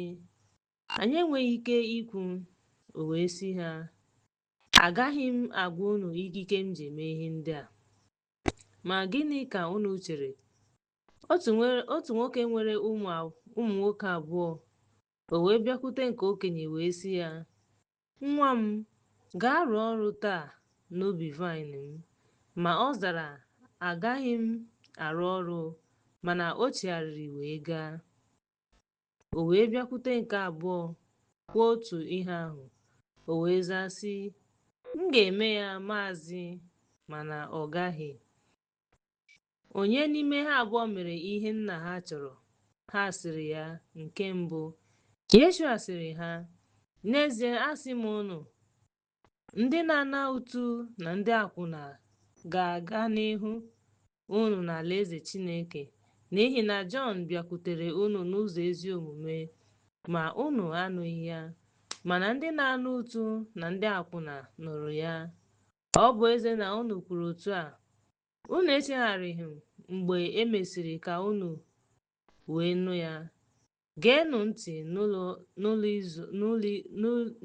Anyị enweghị ike ikwu. O wee sị ha, Agaghị m agwa unu ikike m ji eme ihe ndị a. Ma gịnị ka unu chere? Otu nwoke nwere ụmụ nwoke abụọ. O wee bịakwute nke okenye wee sị ya, Nwa m, gaa rụọ ọrụ taa n'ubi vaịn m. Ma ọ zara, Agaghị m arụ ọrụ, mana o chegharịrị wee gaa. O wee bịakwute nke abụọ kwuo otu ihe ahụ. O wee zaa sị, M ga-eme ya, maazị, mana ọ gaghị. Onye n'ime ha abụọ mere ihe nna ha chọrọ? Ha sịrị ya, Nke mbụ. Yeshua sịrị ha, N'ezie asị m unu, ndị na-ana ụtụ na ndị akwụna ga-aga n'ihu unu n'alaeze Chineke, n'ihi na Jọn bịakwutere unu n'ụzọ ezi omume, ma unu anụghị ya, mana ndị na-ana ụtụ na ndị akwụna nụrụ ya. Ọ bụ ezie na unu kwuru otu a, unu echegharịghị mgbe e mesịrị ka unu wee nụ ya. Geenụ ntị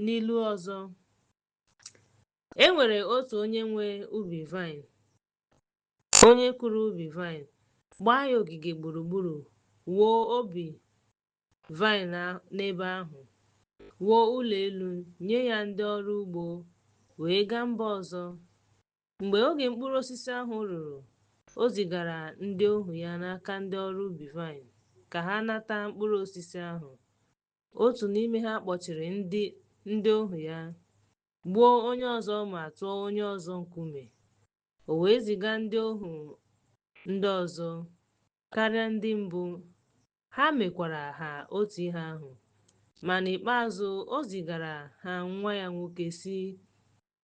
n'ilu ọzọ. E nwere otu onye nwe ubi vaịn, onye kụrụ ubi vaịn, gbaa ya ogige gburugburu, wuo ubi vaịn n'ebe ahụ, wuo ụlọ elu nye ya ndị ọrụ ugbo, wee gaa mba ọzọ. Mgbe oge mkpụrụ osisi ahụ ruru, o zigara ndị ohu ya n'aka ndị ọrụ ubi vaịn ka ha nata mkpụrụ osisi ahụ. Otu n'ime ha kpọchiri ndị ohu ya, gbuo onye ọzọ ma tụọ onye ọzọ nkume. O wee ziga ndị ohu ndị ọzọ karịa ndị mbụ, ha mekwara ha otu ihe ahụ. Ma n'ikpeazụ o zigara ha nwa ya nwoke, sị,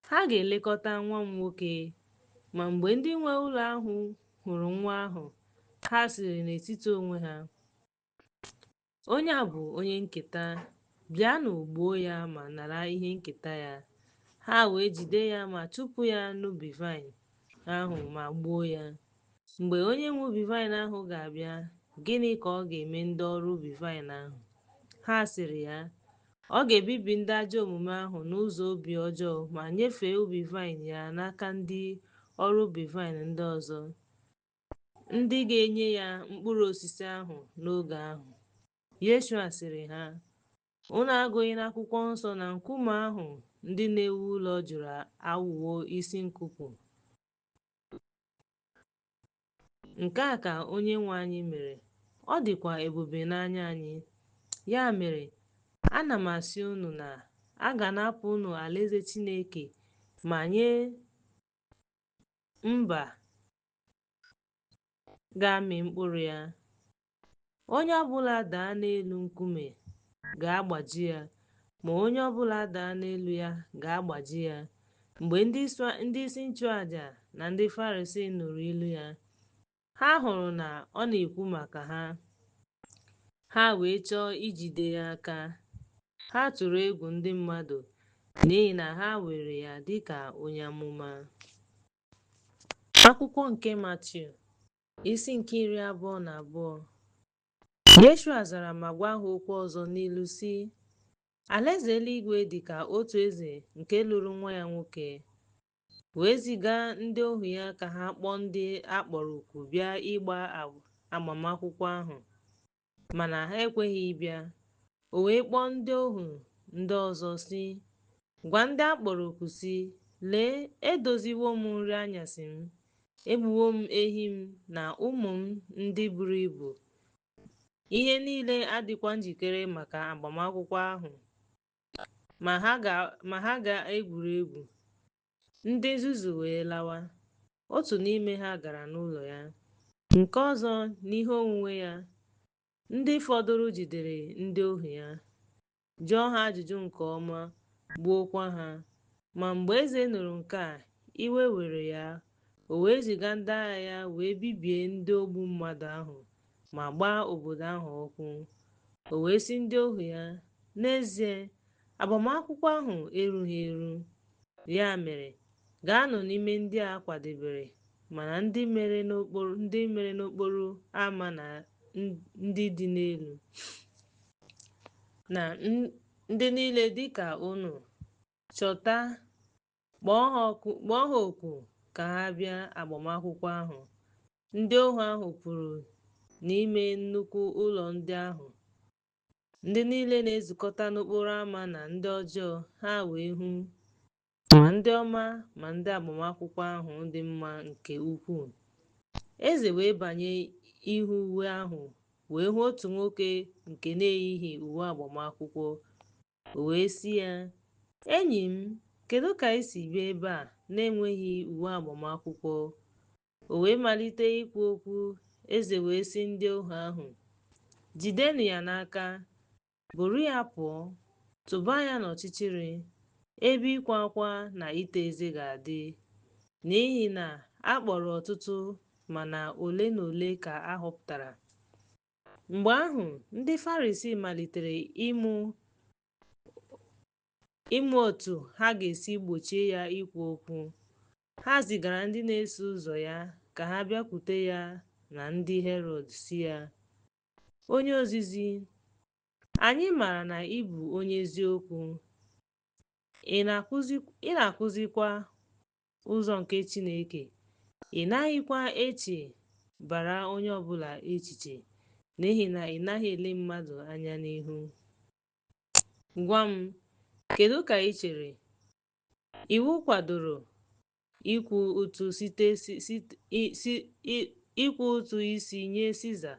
Ha ga-elekọta nwa m nwoke. Ma mgbe ndị nwe ụlọ ahụ hụrụ nwa ahụ, ha sịrị n'etiti onwe ha, Onye a bụ onye nketa, bịanụ gbuo ya ma nara ihe nketa ya. Ha wee jide ya ma chụpụ ya n'ubi vaịn ahụ ma gbuo ya. Mgbe onye nwe ubi vaịn ahụ ga-abịa, gịnị ka ọ ga-eme ndị ọrụ ubi vaịn ahụ? Ha sịrị ya, Ọ ga-ebibi ndị ajọ omume ahụ n'ụzọ obi ọjọọ ma nyefee ubi vaịn ya n'aka ndị ọrụ ubi vaịn ndị ọzọ, ndị ga-enye ya mkpụrụ osisi ahụ n'oge ahụ. Yeshua sịrị ha, Unu agụghị n'akwụkwọ nsọ na nkume ahụ ndị na-ewu ụlọ jụrụ aghọwo isi nkuku? Nke a ka Onyenwe anyị mere, ọ dịkwa ebube n'anya anyị. Ya mere, ana m asị unu na a ga-anapụ unu alaeze Chineke ma nye mba ga-amị mkpụrụ ya. Onye ọ bụla daa n'elu nkume ga-agbaji ya, ma onye ọ bụla daa n'elu ya ga-agbaji ya. Mgbe ndị isi nchụaja na ndị Farisii nụrụ ilu ya, ha hụrụ na ọ na-ekwu maka ha. Ha wee chọọ ijide ya aka. Ha tụrụ egwu ndị mmadụ n'ihi na ha weere ya dị ka onye amụma. Akwụkwọ nke Matiu, isi nke 22. Yeshua zara ma gwa ha okwu ọzọ n'ilu sị, Alaeze eluigwe dị ka otu eze nke lụrụ nwa ya nwoke, wee ziga ndị ohu ya ka ha kpọọ ndị a kpọrọ oku bịa ịgba agbamakwụkwọ ahụ, mana ha ekweghị ịbịa. O wee kpọọ ndị ohu ndị ọzọ sị, Gwa ndị a kpọrọ oku sị, Lee, edoziwo m nri anyasị m, egbuwo m ehi m na ụmụ m ndị buru ibu, ihe niile adịkwa njikere maka agbamakwụkwọ ahụ, ma ha ga-egwuri egwu. Ndị nzuzu wee lawa. Otu n'ime ha gara n'ụlọ ya, nke ọzọ n'ihe onwunwe ya. Ndị fọdụrụ jidere ndị ohu ya, jụọ ha ajụjụ nke ọma, gbuokwa ha. Ma mgbe eze nụrụ nke a, iwe were ya, o wee ziga ndị agha ya wee bibie ndị ogbu mmadụ ahụ ma gbaa obodo ahụ ọkụ. O wee sị ndị ohu ya, N'ezie, agbamakwụkwọ ahụ erughị eru. Ya mere, gaanụ n'ime ndị a kwadebere, mana ndị mere n'okporo ámá na ndị dị n'elu, na ndị niile dị ka unu, chọta, kpọọ ha oku ka ha bịa agbamakwụkwọ ahụ. Ndị ohu ahụ pụrụ n'ime nnukwu ụlọ ndị ahụ, ndị niile na-ezukọta n'okporo ámá na ndị ọjọọ, ha wee hụ ma ndị ọma ma ndị agbamakwụkwọ ahụ dị mma nke ukwuu. Eze wee banye ịhụ uwe ahụ wee hụ otu nwoke nke na-eyighị uwe agbamakwụkwọ. O wee sị ya, Enyi m, kedu ka i si bịa ebe a na-enweghị uwe agbamakwụkwọ? O wee malite ikwu okwu, eze wee sị ndị ohu ahụ, Jidenụ ya n'aka, buru ya pụọ, tụba ya n'ọchịchịrị, ebe ịkwa akwa na ita eze ga-adị, n'ihi na a kpọrọ ọtụtụ mana ole na ole ka a họpụtara. Mgbe ahụ, ndị Farisii malitere ịmụ otu ha ga-esi gbochie ya ikwu okwu. Ha zigara ndị na-eso ụzọ ya ka ha bịakwute ya na ndị Herọd sị ya, Onye ozizi, anyị maara na ị bụ onye eziokwu, ị na-akụzikwa ụzọ nke Chineke, ị naghịkwa echebara onye ọbụla echiche, n'ihi na ị naghị ele mmadụ anya n'ihu. Gwa m, kedu ka ị chere? Iwu kwadoro ịkwụ ụtụ isi nye Siza,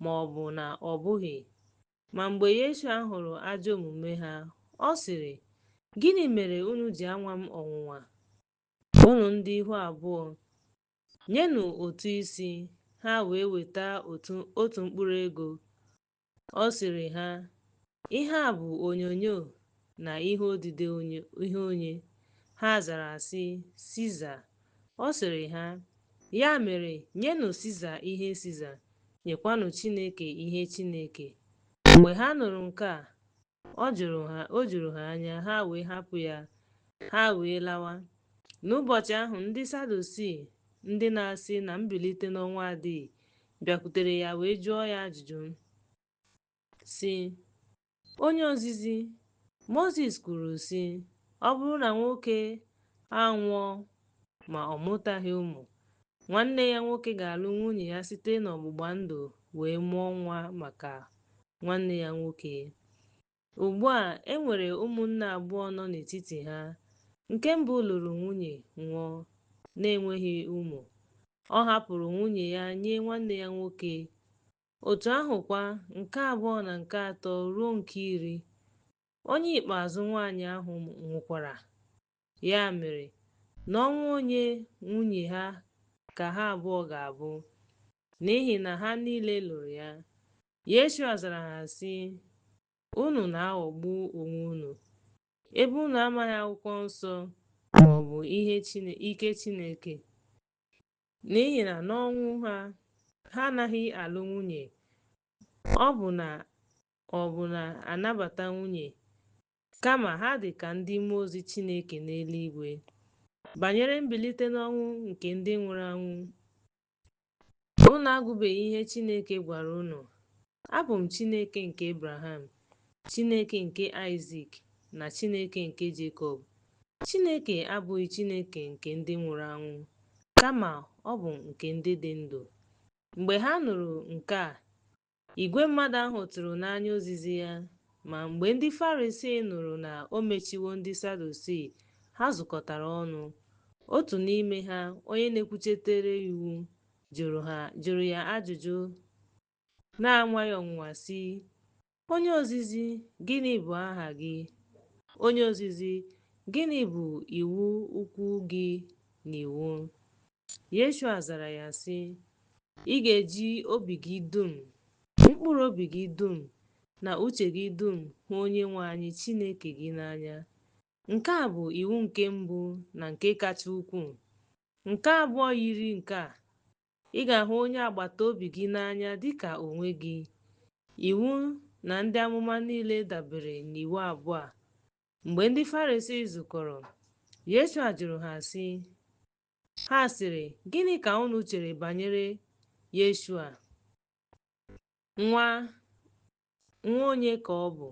ma ọ bụ na ọ bụghị? Ma mgbe Yeshua hụrụ ajọ omume ha, ọ sịrị, Gịnị mere unu ji anwa m ọnwụnwa, unu ndị ihu abụọ? Nyenụ ụtụ isi. Ha wee weta otu mkpụrụ ego. Ọ sịrị ha, Ihe a bụ onyinyo na ihe odide ihe onye? Ha zara sị, Siza. Ọ sịrị ha, Ya mere, nyenụ Siza ihe Siza, nyekwanụ Chineke ihe Chineke. Mgbe ha nụrụ nke a, o juru ha anya, ha wee hapụ ya, ha wee lawa. N'ụbọchị ahụ, ndị Sadusii, ndị na-asị na mbilite n'ọnwụ adịghị, bịakwutere ya wee jụọ ya ajụjụ, sị, Onye ozizi, Mozis kwuru sị, Ọ bụrụ na nwoke anwụọ ma ọ mụtaghị ụmụ, nwanne ya nwoke ga-alụ nwunye ya site n'ọgbụgba ndụ wee mụọ nwa maka nwanne ya nwoke. Ugbu a, e nwere ụmụnne abụọ nọ n'etiti ha. Nke mbụ lụrụ nwunye nwụọ na-enweghị ụmụ. Ọ hapụrụ nwunye ya nye nwanne ya nwoke. Otu ahụkwa, nke abụọ na nke atọ ruo nke iri. Onye ikpeazụ nwaanyị ahụ nwụkwara. Ya mere, n'ọnwụ onye nwunye ha ka ha abụọ ga-abụ, n'ihi na ha niile lụrụ ya. Yeshua zara ha sị, Unu na-aghọgbu onwe unu, ebe unu amaghị akwụkwọ nsọ ma ọ bụ ike Chineke. N'ihi na n'ọnwụ ha, ha anaghị alụ nwunye, ọ bụ na-anabata nwunye, kama ha dị ka ndị mmụọ ozi Chineke n'eluigwe. Banyere mbilite n'ọnwụ nke ndị nwụrụ anwụ, unu agụbeghị ihe Chineke gwara unu, Abụ m Chineke nke Abraham, Chineke nke Aịzik, na Chineke nke Jekọb. Chineke abụghị Chineke nke ndị nwụrụ anwụ, kama ọ bụ nke ndị dị ndụ. Mgbe ha nụrụ nke a, igwe mmadụ ahụ tụrụ n'anya ozizi ya. Ma mgbe ndị Farisii nụrụ na o mechiwo ndị Sadusii, ha zukọtara ọnụ. Otu n'ime ha, onye na-ekwuchitere iwu, jụrụ ya ajụjụ na-anwa ya ọnwụnwa sị, Onye ozizi, gịnị bụ aha gị? Onye ozizi, gịnị bụ iwu ukwu gị n'iwu? Yeshua zara ya sị, Ị ga-eji obi gị dum, mkpụrụ obi gị dum, na uche gị dum hụ Onyenwe anyị Chineke gị n'anya. Nke a bụ iwu nke mbụ na nke kacha ukwuu. Nke abụọ yiri nke a, ị ga-ahụ onye agbata obi gị n'anya dị ka onwe gị. Iwu na ndị amụma niile dabere n'iwu abụọ a. Mgbe ndị Farisii zukọrọ, Yeshua jụrụ ha sị, ha sịrị, Gịnị ka unu chere banyere Yeshua? Nwa onye ka ọ bụ?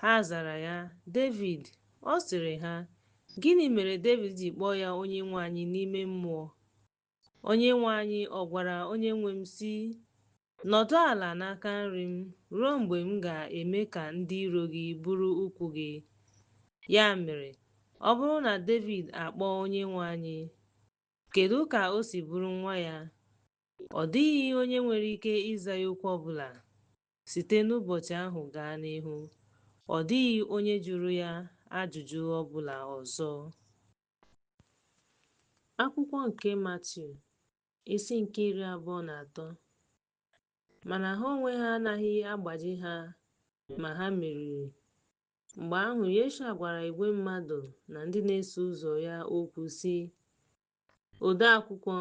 Ha zara ya, Devid. Ọ sịrị ha, Gịnị mere Devid ji kpọọ ya Onyenwe anyị n'ime mmụọ? Onyenwe anyị ọ gwara Onyenwe m sị, Nọdụ ala n'aka nri m ruo mgbe m ga-eme ka ndị iro gị bụrụ ụkwụ gị. Ya mere, ọ bụrụ na Devid akpọọ Onyenwe anyị, kedu ka o si bụrụ nwa ya? Ọ dịghị onye nwere ike ịza ya okwu ọbụla. Site n'ụbọchị ahụ gaa n'ihu, ọ dịghị onye jụrụ ya ajụjụ ọbụla ọzọ. Akwụkwọ nke Matiu, isi nke 23. Mana ha onwe ha anaghị agbaji ha, ma ha meriri. Mgbe ahụ Yeshua gwara igwe mmadụ na ndị na-eso ụzọ ya okwu sị, Ode akwụkwọ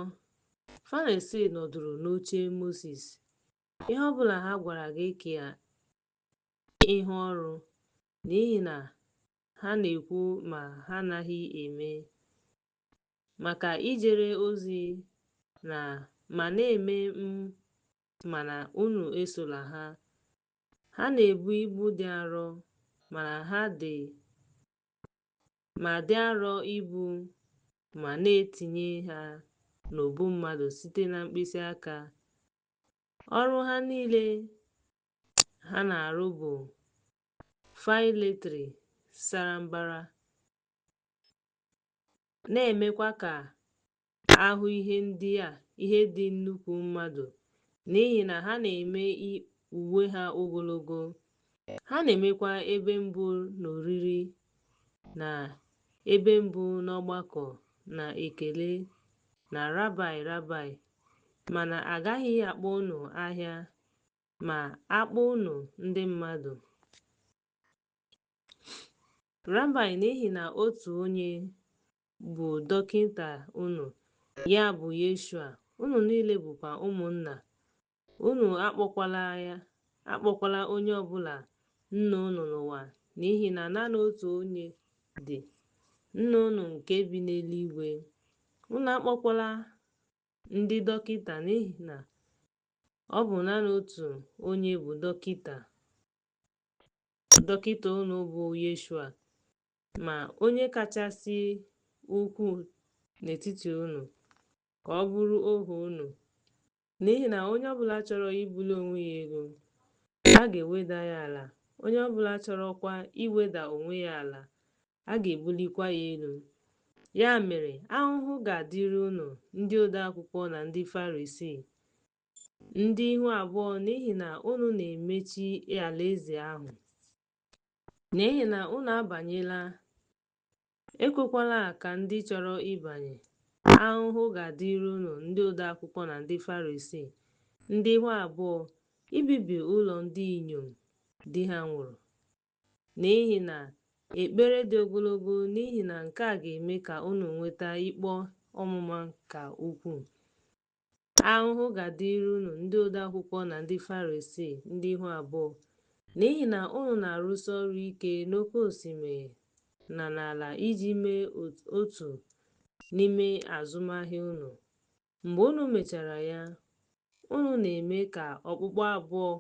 Farisii nọdụrụ n'oche Mosis. Ihe ọbụla ha gwara gị ka ịhụ ọrụ, n'ihi na ha na-ekwu ma ha anaghị eme, maka ijere ozi na ma na-eme mana unu esola ha. Ha na-ebu ibu dị arọ, ma dị arọ ibu ma na-etinye ha n'ubu mmadụ site na mkpịsị aka. Ọrụ ha niile ha na-arụ bụ phylactery sara mbara, na-emekwa ka ahụ ihe dị nnukwu mmadụ n'ihi na ha na-eme uwe ha ogologo. Ha na-emekwa ebe mbụ n'oriri. Na ebe mbụ n'ọgbakọ na ekele na Rabai, Rabai, mana agaghị akpọ unu ahịa, ma akpọ unu ndị mmadụ Rabai, n'ihi na otu onye bụ dọkịta unu, ya bụ Yeshua, unu niile bụkwa ụmụnna. Unu akpọkwala onye ọbụla nna unu n'ụwa, n'ihi na naanị otu onye dị, nna unu nke bi n'eluigwe. Unu akpọkwala ndị dọkịta, n'ihi na ọ bụ naanị otu onye bụ dọkịta. Dọkịta unu bụ Yeshua, ma onye kachasị ukwuu n'etiti unu, ka ọ bụrụ ohu unu. N'ihi na onye ọbụla chọrọ ibuli onwe ya elu, a ga-eweda ya ala, onye ọbụla chọrọkwa iweda onwe ya ala, a ga-ebulikwa ya elu. Ya mere, ahụhụ ga-adịrị unu ndị odeakwụkwọ na ndị Farisii, ndị ihu abụọ, n'ihi na unu na-emechi alaeze ahụ. N'ihi na unu abanyela, ekwekwala ka ndị chọrọ ịbanye. Ahụhụ ga-adịrị unu ndị odeakwụkwọ na ndị Farisii, ndị ihu abụọ, ibibi ụlọ ndị inyom di ha nwụrụ. N'ihi na ekpere dị ogologo, n'ihi na nke a ga-eme ka unu nweta ikpe ọmụma ka ukwuu. Ahụhụ ga-adịrị unu ndị odeakwụkwọ na ndị Farisii, ndị ihu abụọ, n'ihi na unu na-arụsi ọrụ ike n'oké osimiri na n'ala iji mee otu n'ime azụmahịa unu. Mgbe unu mechara ya, unu na-eme ka okpukpu abụọ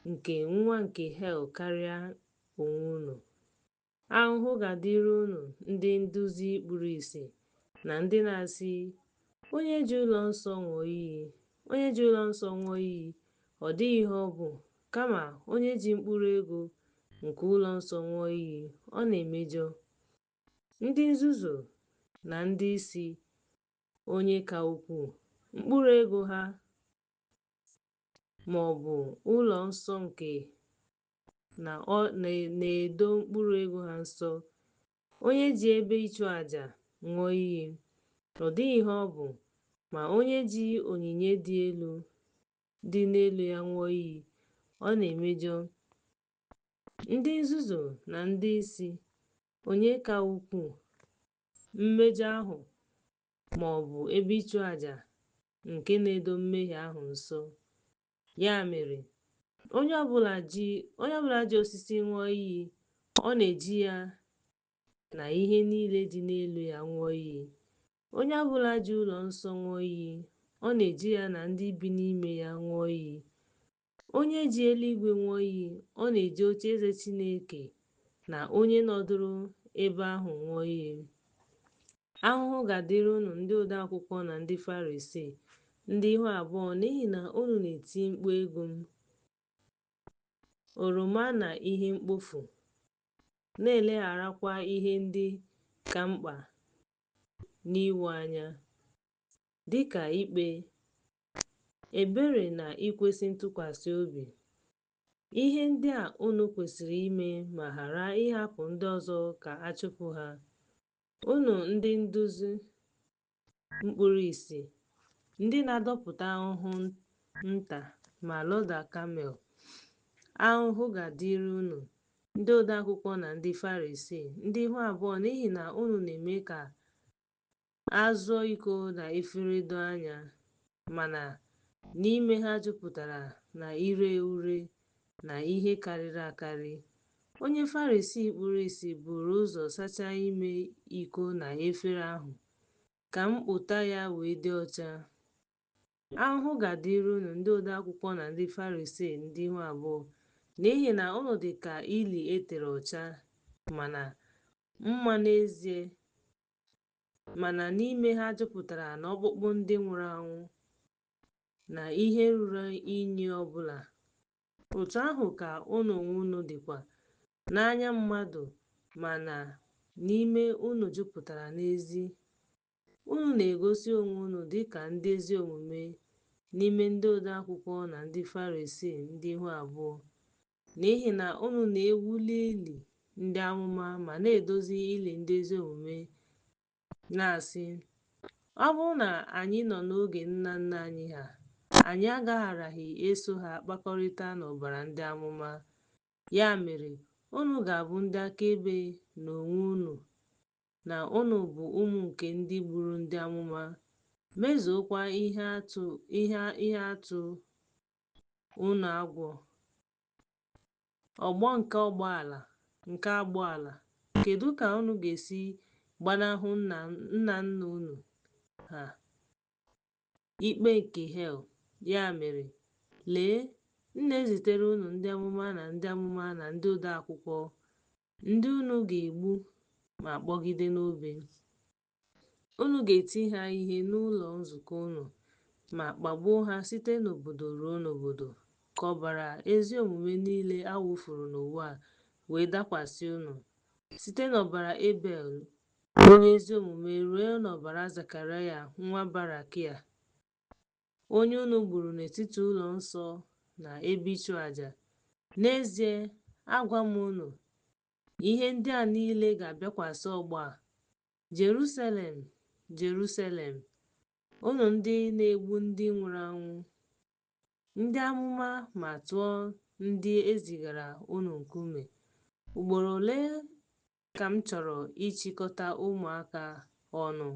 nke nwa nke hel karịa onwe unu. Ahụhụ ga-adịrị unu ndị nduzi kpuru ìsì na ndị na-asị, onye ji ụlọ nsọ ṅụọ iyi, onye ji ụlọ nsọ ṅụọ iyi, ọ dịghị ihe ọ bụ, kama onye ji mkpụrụ ego nke ụlọ nsọ ṅụọ iyi, ọ na-emejọ. Ndị nzuzu na ndị isi, onye ka ukwuu, mkpụrụ ego ha ma ọ bụ ụlọ nsọ nke na ọ na-edo mkpụrụ ego ha nsọ? Onye ji ebe ịchụ àjà ṅụọ iyi, ọ dịghị ihe ọ bụ, ma onye ji onyinye dị elu dị n'elu ya ṅụọ iyi, ọ na-emejọ. Ndị nzuzu na ndị isi, onye ka ukwuu, mmejọ ahụ ma ọ bụ ebe ịchụ àjà nke na-edo mmehie ahụ nsọ? Ya mere, onye ọbụla ji osisi ṅụọ iyi, ọ na-eji ya na ihe niile dị n'elu ya ṅụọ iyi. Onye ọbụla ji ụlọ nsọ ṅụọ iyi, ọ na-eji ya na ndị bi n'ime ya ṅụọ iyi. Onye ji eluigwe ṅụọ iyi, ọ na-eji ocheeze Chineke na onye nọdụrụ ebe ahụ ṅụọ iyi. Ahụhụ ga-adịrị unu ndị odeakwụkwọ na ndị Farisii, ndị ihu abụọ, n'ihi na unu na-eti mkpu ego m, oroma na ihe mkpofu, na-elegharakwa ihe ndị ka mkpa n'iwu anya, dịka ikpe, ebere na ikwesị ntụkwasị obi. Ihe ndị a unu kwesịrị ime ma ghara ịhapụ ndị ọzọ ka a chụpụ ha. Unu ndị nduzi mkpụrụ isi, ndị na-adọpụta ahụhụ nta ma loda kamel. Ahụhụ ga-adịrị unu ndị odeakwụkwọ na ndị Farisii, ndị ihu abụọ, n'ihi na unu na-eme ka azụ iko na efere doo anya, mana n'ime ha jupụtara na ire ure na ihe karịrị akarị. Onye Farisii kpuru ìsì buru ụzọ sachaa ime iko na efere ahụ, ka mpụta ya wee dị ọcha. Ahụhụ ga-adịrị unu ndị odeakwụkwọ na ndị Farisii, ndị ihu abụọ, n'ihi na unu dị ka ili e tere ọcha mana mma n'ezie, mana n'ime ha jupụtara n'ọkpụkpụ ndị nwụrụ anwụ na ihe ruru unyi ọbụla. Otu ahụ ka unu onwe unu dịkwa n'anya mmadụ, mana n'ime unu jupụtara n'ezi. Unu na-egosi onwe unu dịka ndị ezi omume n'ime ndị odeakwụkwọ na ndị Farisii, ndị ihu abụọ, n'ihi na unu na-ewuli ili ndị amụma ma na-edozi ili ndị ezi omume, na-asị, Ọ bụrụ na anyị nọ n'oge nna nna anyị ha, anyị agagharaghị eso ha kpakọrịta n'ọbara ndị amụma. Ya mere, unu ga-abụ ndị akaebe n'onwe unu na unu bụ ụmụ nke ndị gburu ndị amụma. Mezuokwa ihe atụ unu agwọ. Ọgbọ nke agbọ ala, kedu ka unu ga-esi gbanahụ nna nna unu ha ikpe nke hel? Ya mere, lee, m na-ezitere unu ndị amụma na ndị amụma na ndị ode akwụkwọ, ndị unu ga-egbu ma kpọgide n'obe. Unu ga-eti ha ihe n'ụlọ nzukọ unu ma kpagbuo ha site n'obodo ruo n'obodo, ka ọbara ezi omume niile a wụfuru n'ụwa wee dakwasị unu, site n'ọbara Ebel onye ezi omume ruo n'ọbara Zekaraya nwa Barakia, onye unu gburu n'etiti ụlọ nsọ na ebe ịchụ aja. N'ezie, agwa m unu, ihe ndị a niile ga-abịakwasị ọgbọ a. Jerusalem, Jerusalem, unu ndị na-egbu ndị nwụrụ anwụ, ndị amụma ma tụọ ndị e zigara unu nkume. Ugboro ole ka m chọrọ ịchịkọta ụmụaka ọnụ,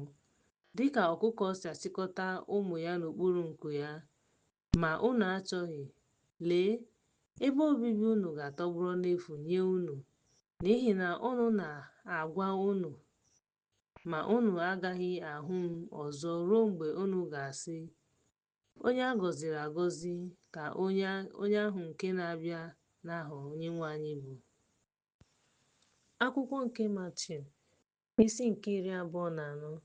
dịka ọkụkọ si achịkọta ụmụ ya n'okpuru nku ya, ma unu achọghị. Lee, ebe obibi unu ga-atọgbọrọ n'efu nye unu, n'ihi na unu na-agwa unu, ma unu agaghị ahụ m ọzọ ruo mgbe unu ga-asị, Onye a gọziri agọzi ka onye ahụ nke na-abịa n'aha Onyenwe anyị bụ. Akwụkwọ nke Matiu, isi nke 24.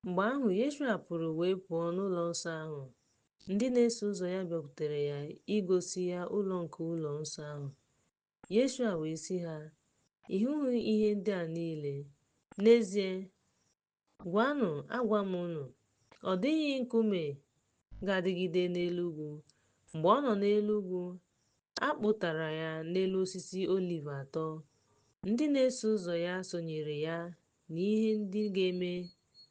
Mgbe ahụ Yeshua pụrụ wee pụọ n'ụlọ nsọ ahụ. Ndị na-eso ụzọ ya bịakwutere ya igosi ya ụlọ nke ụlọ nsọ ahụ. Yeshua wee sị ha, Ị hụghị ihe ndị a niile? N'ezie, gwanụ agwa m unu, ọ dịghị nkume ga-adịgide n'elu ugwu. Mgbe ọ nọ n'elu ugwu, a kpụtara ya n'elu osisi oliv atọ. Ndị na-eso ụzọ ya sonyere ya n'ihe ndị ga-eme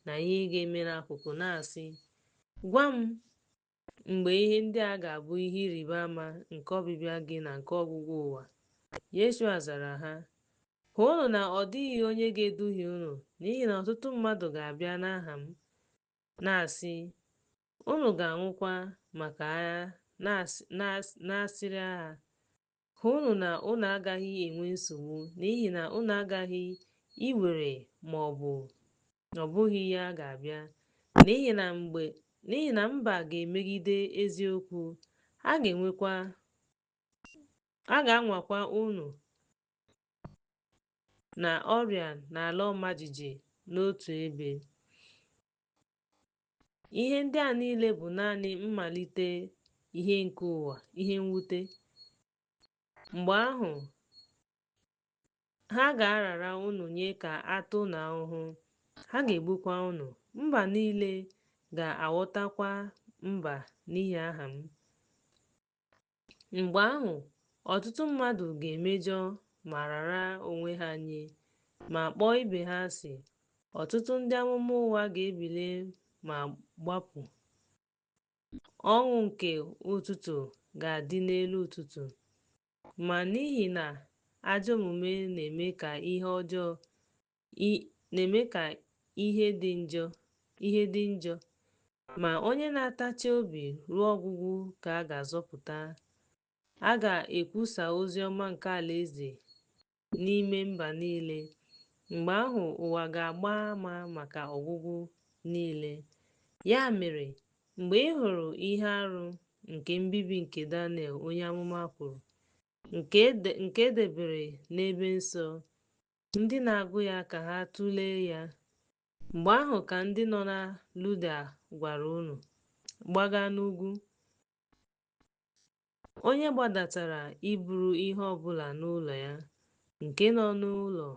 na ihe ga-eme n'akụkụ na-asị, Gwa m mgbe ihe ndị a ga-abụ ihe ịrịba ama nke ọbịbịa gị na nke ọgwụgwụ ụwa. Yeshua zara ha, Hụnụ na ọ dịghị onye ga-eduhie unu, n'ihi na ọtụtụ mmadụ ga-abịa n'aha m, na-asị, Unu ga-anwụkwa maka agha na-asịrị agha. Hụnụ na unu agaghị enwe nsogbu, n'ihi na unu agaghị iwere ma ọ bụ na ọ bụghị ya ga-abịa. N'ihi na mba ga-emegide eziokwu, a ga-anwakwa unu na ọrịa na ala ọma jijiji n'otu ebe. Ihe ndị a niile bụ naanị mmalite ihe nke ụwa, ihe mwute. Mgbe ahụ, ha ga-arara unu nye ka a taa unu ahụhụ, ha ga-egbukwa unu. Mba niile ga-aghọtakwa mba n'ihi aha m. Mgbe ahụ, ọtụtụ mmadụ ga-emejọ ma rara onwe ha nye, ma kpọọ ibe ha asị. Ọtụtụ ndị amụma ụgha ga-ebili ma gbapụ. Ọṅụ nke ụtụtụ ga-adị n'elu ụtụtụ. Ma n'ihi na ajọ omume na-eme ka ihe ọjọọ na-eme ka ihe dị njọ, ma onye na-atachi obi ruo ọgwụgwụ ka a ga-azọpụta. A ga-ekwusa ozi ọma nke alaeze n'ime mba niile. Mgbe ahụ ụwa ga-agba ama maka ọgwụgwụ niile. Ya mere, mgbe ị hụrụ ihe arụ nke mbibi nke Daniel onye amụma kwuru, nke e debere n'ebe nsọ, ndị na-agụ ya ka ha tụlee ya. Mgbe ahụ ka ndị nọ na Luda gwara unu, gbaga n'ugwu. Onye gbadatara iburu ihe ọ bụla n'ụlọ ya, nke nọ n'ụlọ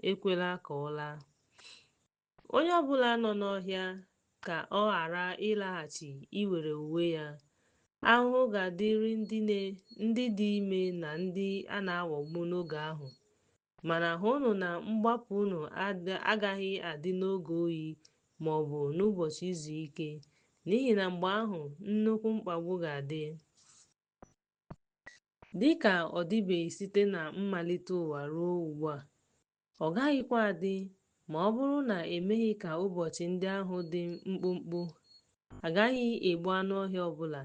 ekwela ka ọ laa. Onye ọ bụla nọ n'ọhịa ka ọ ghara ịlaghachi iwere uwe ya. Ahụhụ ga-adịrị ndị dị ime na ndị a na-aghọgbu n'oge ahụ. Mana hụnụ na mgbapụ unu agaghị adị n'oge oyi ma ọ bụ n'ụbọchị izu ike, n'ihi na mgbe ahụ nnukwu mkpagbu ga-adị, dị ka ọ dịbeghị site na mmalite ụwa ruo ugbu a. Ọ gaghịkwa adị ma ọ bụrụ na e meghị ka ụbọchị ndị ahụ dị mkpụmkpụ, a gaghị egbu anụ ọhịa ọbụla.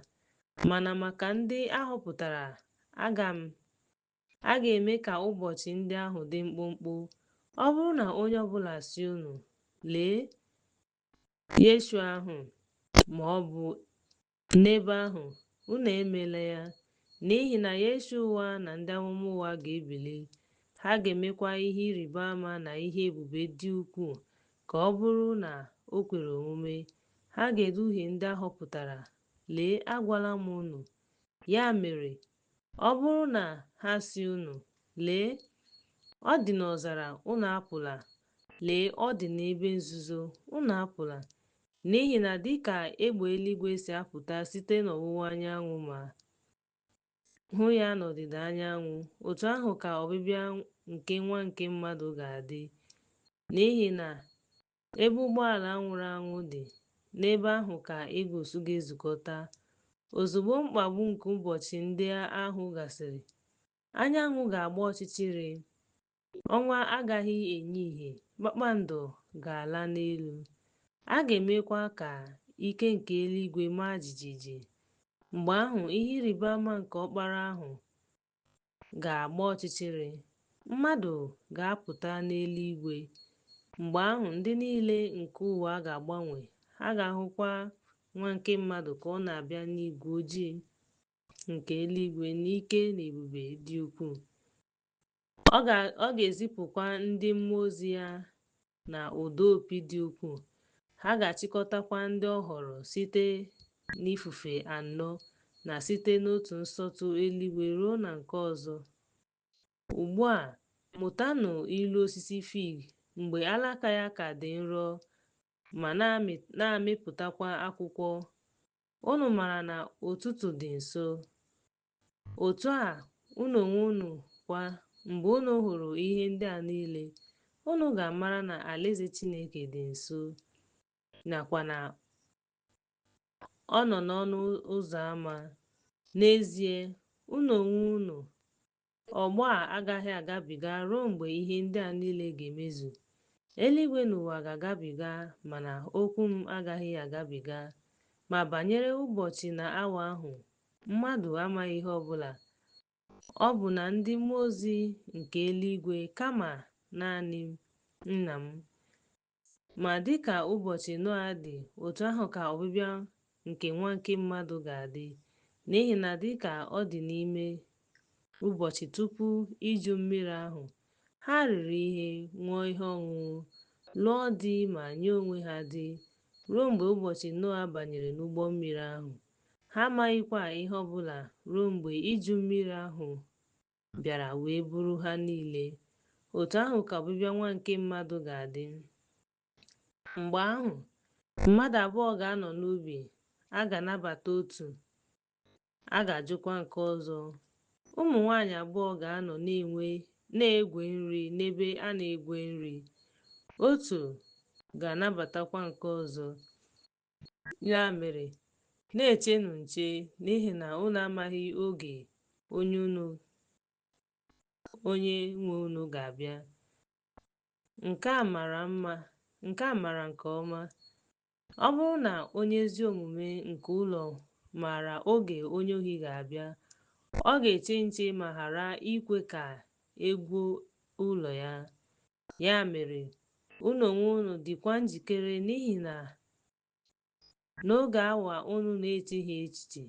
Mana maka ndị a họpụtara, a ga-eme ka ụbọchị ndị ahụ dị mkpụmkpụ. Ọ bụrụ na onye ọbụla sị unu, Lee Yeshua ahụ, ma ọ bụ n'ebe ahụ, unu emela ya, n'ihi na Yeshua ụgha na ndị amụma ụgha ga-ebili, ha ga-emekwa ihe ịrịba ama na ihe ebube dị ukwuu, ka ọ bụrụ na o kwere omume, ha ga-eduhie ndị a họpụtara. Lee, agwala m unu. Ya mere, ọ bụrụ na ha sị unu, Lee, ọ dị n'ọzara, unu apụla. Lee, ọ dị n'ebe nzuzo, unu apụla. N'ihi na dị ka egbe eluigwe si apụta site n'ọwụwa anyanwụ ma hụ ya n'ọdịda anyanwụ, otu ahụ ka ọbịbịa nke Nwa nke mmadụ ga-adị. N'ihi na ebe ụgbọala nwụrụ anwụ dị, n'ebe ahụ ka eagles ga-ezukọta. Ozugbo mkpagbu nke ụbọchị ndị ahụ gasịrị, anyanwụ ga-agba ọchịchịrị, ọnwa agaghị enye ìhè, kpakpando ga-ala n'elu, a ga-emekwa ka ike nke eluigwe maa jijiji. Mgbe ahụ ihe ịrịba ama nke Ọkpara ahụ ga-agba ọchịchịrị, mmadụ ga-apụta n'eluigwe. Mgbe ahụ ndị niile nke ụwa ga-agbanwe, ha ga-ahụkwa Nwa nke mmadụ ka ọ na-abịa n'igwe ojii nke eluigwe n'ike na ebube dị ukwuu. Ọ ga-ezipụkwa ndị mmụọ ozi ya na ụda opi dị ukwuu. Ha ga-achịkọtakwa ndị ọ họrọ site n'ifufe anọ na site n'otu nsọtụ eluigwe ruo na nke ọzọ. Ugbu a, mụtanụ ilu osisi fig. Mgbe alaka ya ka dị nro ma na-amịpụtakwa akwụkwọ, unu maara na ụtụtụ dị nso. Otu a unu onwe unu kwa, mgbe unu hụrụ ihe ndị a niile, unu ga-amara na alaeze Chineke dị nso, nakwa na ọ nọ n'ọnụ ụzọ ámá. N'ezie, unu onwe unu, ọgbọ a agaghị agabiga ruo mgbe ihe ndị a niile ga-emezu. Eluigwe na ụwa ga-agabiga, mana okwu m agaghị agabiga. Ma banyere ụbọchị na awa ahụ, mmadụ amaghị ihe ọbụla, ọ bụ na ndị mmụọ ozi nke eluigwe, kama naanị Nna m. Ma dịka ụbọchị Noa dị, otu ahụ ka ọbịbịa nke Nwa nke mmadụ ga-adị. N'ihi na dịka ọ dị n'ime ụbọchị tupu iju mmiri ahụ, ha riri ihe, ṅụọ ihe ọṅụṅụ, lụọ di ma nye onwe ha di, ruo mgbe ụbọchị Noa banyere n'ụgbọ mmiri ahụ. Ha amaghịkwa ihe ọbụla ruo mgbe iju mmiri ahụ bịara wee buru ha niile. Otu ahụ ka ọbịbịa Nwa nke mmadụ ga-adị. Mgbe ahụ, mmadụ abụọ ga-anọ n'ubi, a ga-anabata otu, a ga-ajụkwa nke ọzọ. Ụmụ nwaanyị abụọ ga-anọ na-egwe nri n'ebe a na-egwe nri, otu ga-anabatakwa nke ọzọ. Ya mere, na-echenụ nche, n'ihi na unu amaghị oge onye nwe unu ga-abịa. Nke a mara nke ọma. Ọ bụrụ na onye ezi omume nke ụlọ maara oge onye ohi ga-abịa, ọ ga-eche nche ma ghara ikwe ka e gwuo ụlọ ya. Ya mere, unu onwe unu dịkwa njikere, n'ihi na n'oge awa unu na-echeghị echiche,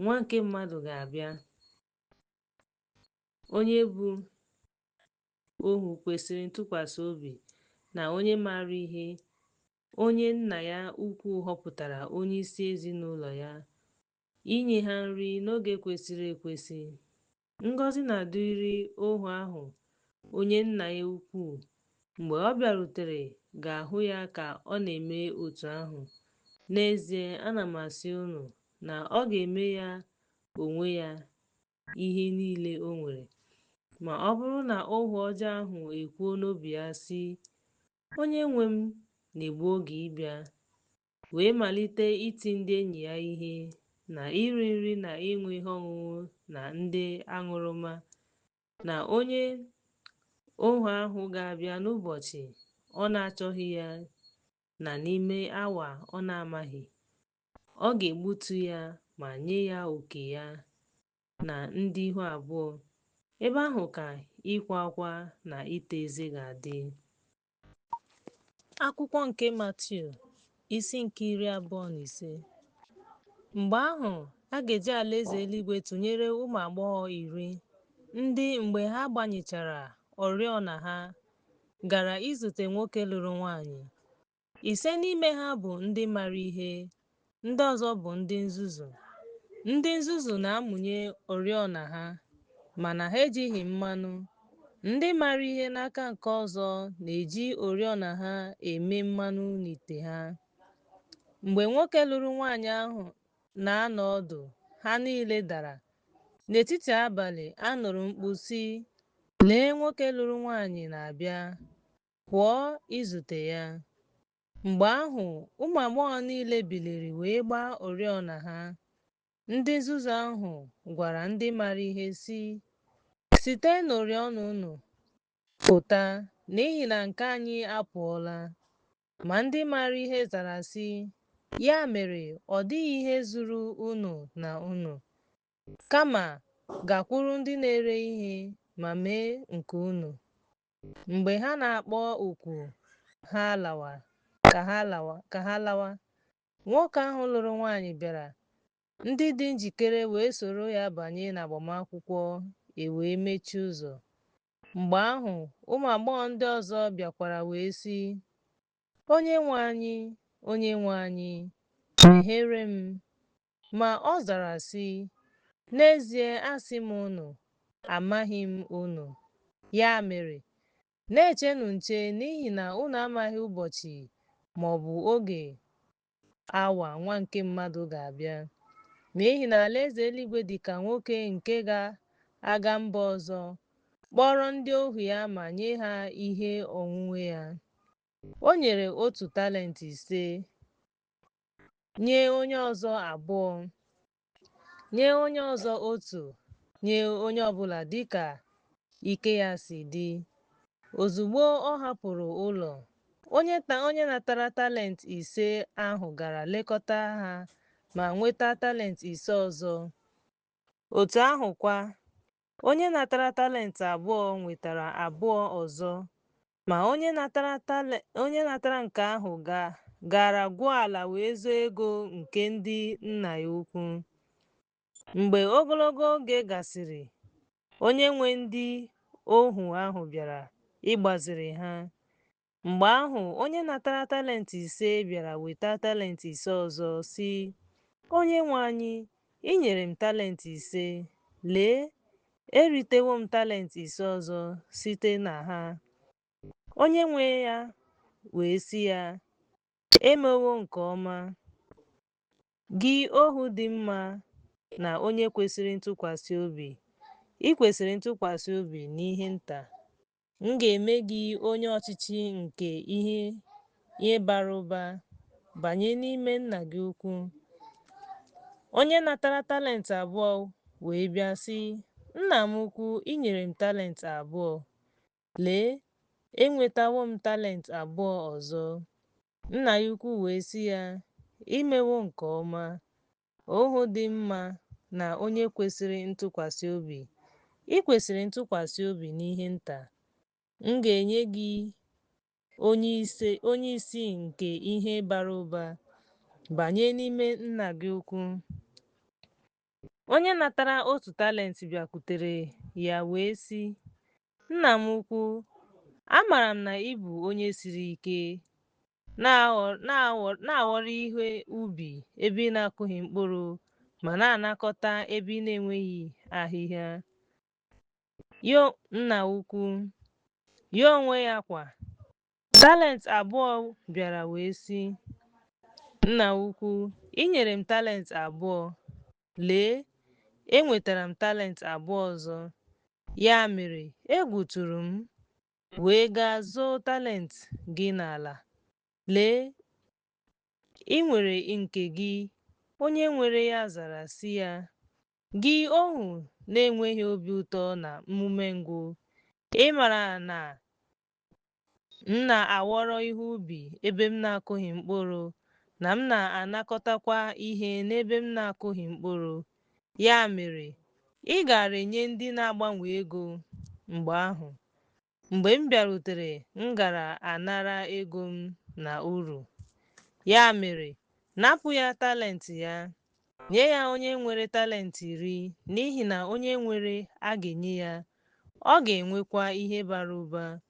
Nwa nke mmadụ ga-abịa. Onye bụ ohu kwesịrị ntụkwasị obi na onye maara ihe, onye nna ya ukwu họpụtara onyeisi ezinụlọ ya, inye ha nri n'oge kwesịrị ekwesị. Ngọzi na-adịrị ohu ahụ onye nna ya ukwu, mgbe ọ bịarutere ga-ahụ ya ka ọ na-eme otu ahụ. N'ezie, ana m asị unu na ọ ga-eme ya onwe ya ihe niile o nwere. Ma ọ bụrụ na ohu ọjọọ ahụ ekwuo n'obi ya sị, Onye nwe m na-egbu oge ịbịa, wee malite iti ndị enyi ya ihe, na iri nri na ịṅụ ihe ọṅụṅụ na ndị aṅụrụma, na onye ohu ahụ ga-abịa n'ụbọchị ọ na-achọghị ya na n'ime awa ọ na-amaghị, ọ ga-egbutu ya ma nye ya oke ya na ndị ihu abụọ. Ebe ahụ ka ịkwa akwa na ita eze ga-adị. Akwụkwọ nke Matiu, isi nke 25. Mgbe ahụ, a ga-eji alaeze eluigwe tụnyere ụmụ agbọghọ 10, ndị, mgbe ha gbanyechara oriọna ha, gara izute nwoke lụrụ nwaanyị. Ise n'ime ha bụ ndị maara ihe, ndị ọzọ bụ ndị nzuzu. Ndị nzuzu na-amụnye oriọna ha, mana ha ejighị mmanụ. Ndị maara ihe n'aka nke ọzọ na-eji oriọna ha eme mmanụ n'ite ha. Mgbe nwoke lụrụ nwaanyị ahụ na-anọ ọdụ, ha niile dara. N'etiti abalị, a nụrụ mkpu sị, Lee nwoke lụrụ nwaanyị na-abịa! Pụọ izute ya. Mgbe ahụ, ụmụ agbọghọ niile biliri wee gbaa oriọna ha. Ndị nzuzu ahụ gwara ndị maara ihe, sị, Site n'oriọna unu pụta, n'ihi na nke anyị apụọla. Ma ndị maara ihe zara, sị, Ya mere ọ dịghị ihe zuru unu na unu, kama gakwuru ndị na-ere ihe ma mee nke unu. Mgbe ha na-akpọ oku ka ha lawa, nwoke ahụ lụrụ nwaanyị bịara, ndị dị njikere wee soro ya banye n'agbamakwụkwọ, e wee mechie ụzọ. Mgbe ahụ, ụmụ agbọghọ ndị ọzọ bịakwara wee sị, Onyenwe anyị, Onyenwe anyị, meghere m. Ma ọ zara sị, N'ezie asị m unu, amaghị m unu. Ya mere, na-echenụ nche n'ihi na unu amaghị ụbọchị ma ọ bụ oge awa Nwa nke mmadụ ga-abịa. N'ihi na alaeze eluigwe dị ka nwoke nke ga-aga mba ọzọ, kpọrọ ndị ohu ya ma nye ha ihe onwunwe ya. O nyere otu talent ise, nye onye ọzọ abụọ, nye onye ọzọ otu, nye onye ọbụla dị ka ike ya si dị. Ozugbo ọ hapụrụ ụlọ, onye natara talent ise ahụ gara lekọta ha ma nweta talent ise ọzọ. Otu ahụ kwa, onye natara talent abụọ nwetara abụọ ọzọ. Ma onye natara nke ahụ gara gwuo ala wee zoo ego nke ndị nna ya ukwu. Mgbe ogologo oge gasịrị, onye nwe ndị ohu ahụ bịara ịgbaziri ha. Mgbe ahụ, onye natara talent ise bịara weta talent ise ọzọ, sị, Onyenwe anyị, i nyere m talent ise. Lee, eritewo m talent ise ọzọ site na ha. Onye nwe ya wee sị ya, I mewo nke ọma, gị ohu dị mma na onye kwesịrị ntụkwasị obi. I kwesịrị ntụkwasị obi n'ihe nta. M ga-eme gị onye ọchịchị nke ihe bara ụba. Banye n'ime nna gị ukwu. Onye natara talent abụọ wee bịa sị, Nna m ukwu, i nyere m talent abụọ. Lee, enwetawo m talent abụọ ọzọ. Nna ya ukwu wee sị ya, I mewo nke ọma, ohu dị mma na onye kwesịrị ntụkwasị obi. I kwesịrị ntụkwasị obi n'ihe nta. M ga-enye gị onye isi nke ihe bara ụba. Banye n'ime nna gị ukwu. Onye natara otu talent bịakwutere ya wee sị, Nna m ukwu, amaara m na ị bụ onye siri ike, na-aghọrọ ihe ubi ebe ị na-akụghị mkpụrụ ma na-anakọta ebe ị na-enweghị ahịhịa. Nna ukwu, ya onwe ya kwa, talent abụọ bịara wee sị, Nna ukwu, i nyere m talent abụọ. Lee, enwetara m talent abụọ ọzọ. Ya mere, egwu tụrụ m, wee gaa zoo talent gị n'ala. Lee, i nwere nke gị. Onye nwere ya zara sị ya, Gị ohu na-enweghị obi ụtọ na umengwụ, ị maara na m na-aghọrọ ihe ubi ebe m na-akụghị mkpụrụ, na m na-anakọtakwa ihe n'ebe m na-akụghị mkpụrụ. Ya mere, ị gaara enye ndị na-agbanwe ego, mgbe ahụ, mgbe m bịarutere m gaara anara ego m na uru. Ya mere, napụ ya talent ya, nye ya onye nwere talent 10, n'ihi na onye nwere, a ga-enye ya, ọ ga-enwekwa ihe bara ụba.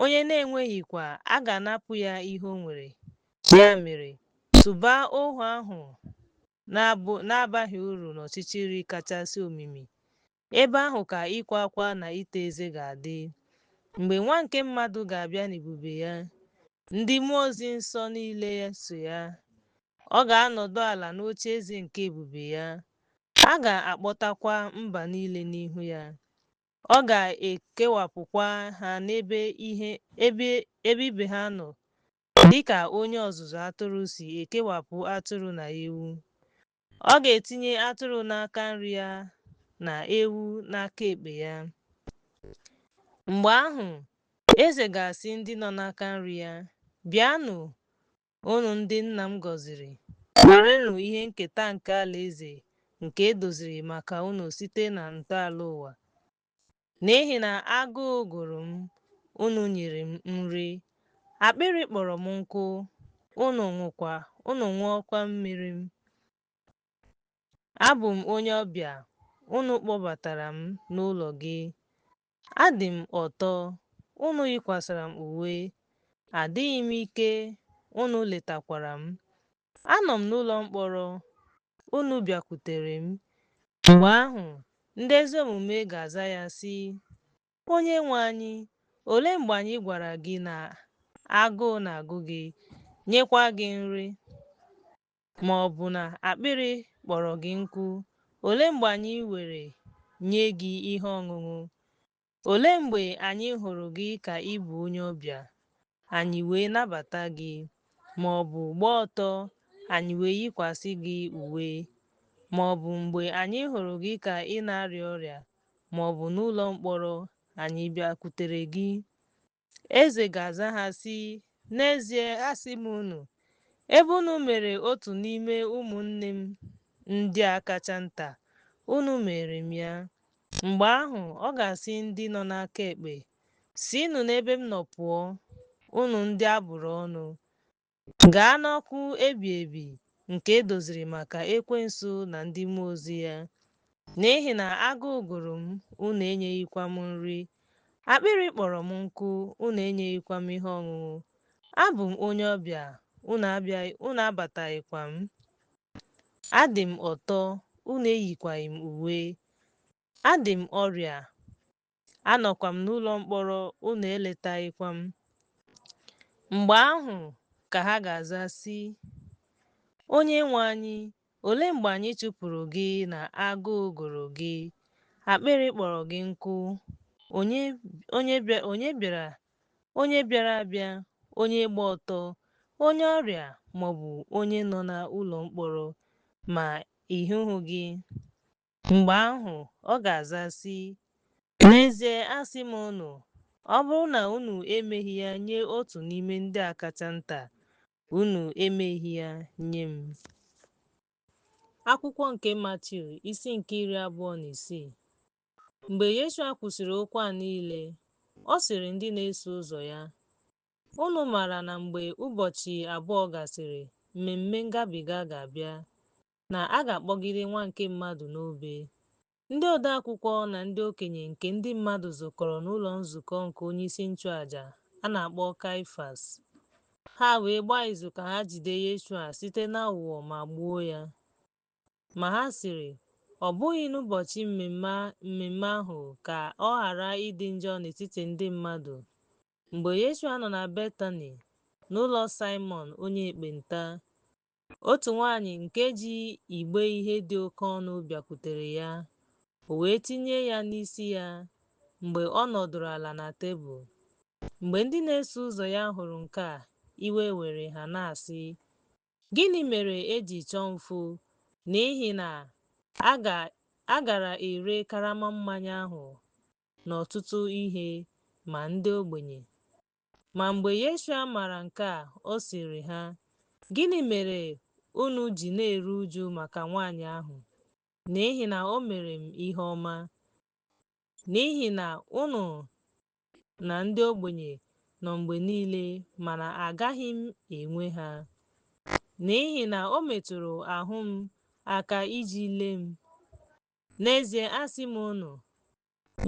Onye na-enweghịkwa, a ga-anapụ ya ihe o nwere. Ya mere, tụba ohu ahụ na-abaghị uru n'ọchịchịrị kachasị omimi. Ebe ahụ ka ịkwa akwa na ita eze ga-adị. Mgbe Nwa nke mmadụ ga-abịa n'ebube ya, ndị mmụọ ozi nsọ niile so ya, ọ ga-anọdụ ala n'ocheeze nke ebube ya. A ga-akpọtakwa mba niile n'ihu ya. Ọ ga-ekewapụkwa ha n'ebe ibe ha nọ dị ka onye ọzụzụ atụrụ si ekewapụ atụrụ na ewu. Ọ ga-etinye atụrụ n'aka nri ya na ewu n'aka ekpe ya. Mgbe ahụ, eze ga-asị ndị nọ n'aka nri ya, Bịanụ, unu ndị nna m gọziri, werenụ ihe nketa nke alaeze nke e doziri maka unu site na ntọala ụwa. N'ihi na agụụ gụrụ m, unu nyere m nri, akpịrị kpọrọ m nkụ, unu ṅụọkwa mmiri m. Abụ m onye ọbịa, unu kpọbatara m n'ụlọ gị. Adị m ọtọ, unu yikwasịrị m uwe. Adịghị m ike, unu letakwara m. Anọ m n'ụlọ mkpọrọ, unu bịakwutere m. Mgbe ahụ, ndị ezi omume ga-aza ya sị, Onyenwe anyị, olee mgbe anyị gwara gị na agụụ na-agụ gị, nyekwa gị nri? Ma ọ bụ na akpịrị kpọrọ gị nkụ, olee mgbe anyị were nye gị ihe ọṅụṅụ? Olee mgbe anyị hụrụ gị ka ị bụ onye ọbịa, anyị wee nabata gị, ma ọ bụ gbaa ọtọ, anyị wee yikwasị gị uwe? Ma ọ bụ mgbe anyị hụrụ gị ka ị na-arịa ọrịa, ma ọ bụ n'ụlọ mkpọrọ, anyị bịakwutere gị? Eze ga-aza ha sị, N'ezie asị m unu, ebe unu mere otu n'ime ụmụnne m ndị a kacha nta, unu mere m ya. Mgbe ahụ, ọ ga-asị ndị nọ n'aka ekpe, Sinụ n'ebe m nọ pụọ, unu ndị a bụrụ ọnụ, gaa n'ọkụ ebi ebi nke e doziri maka ekwensu na ndị mmụọ ozi ya. N'ihi na agụụ gụrụ m, unu enyeghịkwa m nri. Akpịrị kpọrọ m nkụ, unu enyeghịkwa m ihe ọṅụṅụ. Abụ m onye ọbịa, unu abataghịkwa m. Adị m ọtọ, unu eyikwaghị m uwe. Adị m ọrịa, anọkwa m n'ụlọ mkpọrọ, unu eletaghịkwa m. Mgbe ahụ ka ha ga-aza sị, Onyenwe anyị, olee mgbe anyị chụpụrụ gị na agụụ gụrụ gị, akpịrị kpọrọ gị nkụ, onye bịara abịa, onye gba ọtọ, onye ọrịa maọbụ onye nọ n'ụlọ mkpọrọ, ma ị hụghị gị? Mgbe ahụ ọ ga-aza sị, N'ezie asị m unu, ọ bụrụ na unu emeghị ya nye otu n'ime ndị a kacha nta, unu emeghị ya nye m. Akwụkwọ nke Matiu isi nke 26. Mgbe Yeshua kwusịrị okwu a niile, ọ sịrị ndị na-eso ụzọ ya, Unu maara na mgbe ụbọchị 2 gasịrị, mmemme ngabiga ga-abịa, na a ga-akpọgide Nwa nke mmadụ n'obe. Ndị odeakwụkwọ na ndị okenye nke ndị mmadụ zukọrọ n'ụlọ nzukọ nke onyeisi nchụaja a na-akpọ Kaịfas. Ha wee gbaa izu ka ha jide Yeshua site n'aghụghọ ma gbuo ya. Ma ha sịrị, Ọ bụghị n'ụbọchị mmemme ahụ ka ọ ghara ịdị njọ n'etiti ndị mmadụ. Mgbe Yeshua nọ na Betani, n'ụlọ Saịmọn onye ekpenta, otu nwaanyị nke ji igbe ihe dị oke ọnụ bịakwutere ya, o wee tinye ya n'isi ya. mgbe ọ nọdụrụ ala na tebụl. Mgbe ndị na-eso ụzọ ya hụrụ nke a, iwe were ha na-asị, Gịnị mere e ji chọọ mfu? N'ihi na a gara ere karama mmanya ahụ n'ọtụtụ ihe ma ndị ogbenye. Ma mgbe Yeshua maara nke a, ọ sịrị ha, Gịnị mere unu ji na-eru uju maka nwanyị ahụ? N'ihi na o mere m ihe ọma. N'ihi na unu na ndị ogbenye nọ mgbe niile, mana agaghị m enwe ha. N'ihi na o metụrụ ahụ m aka iji lee m. N'ezie asị m unu,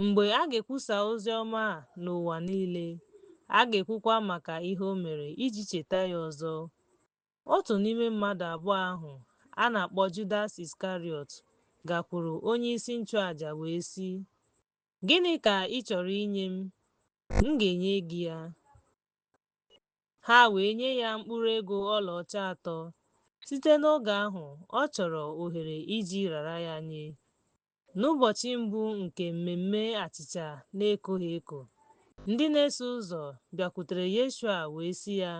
mgbe a ga-ekwusa ozi ọma a n'ụwa niile, a ga-ekwukwa maka ihe o mere iji cheta ya ọzọ. Otu n'ime mmadụ abụọ ahụ a na-akpọ Judas Iskarịọt gakwuru onyeisi nchụaja wee sị, Gịnị ka ị chọrọ inye m? M ga-enye gị ya. Ha wee nye ya mkpụrụ ego ọlaọcha atọ. Site n'oge ahụ, ọ chọrọ ohere iji rara ya nye. N'ụbọchị mbụ nke mmemme achịcha na-ekoghị eko, ndị na-eso ụzọ bịakwutere Yeshua wee sị ya,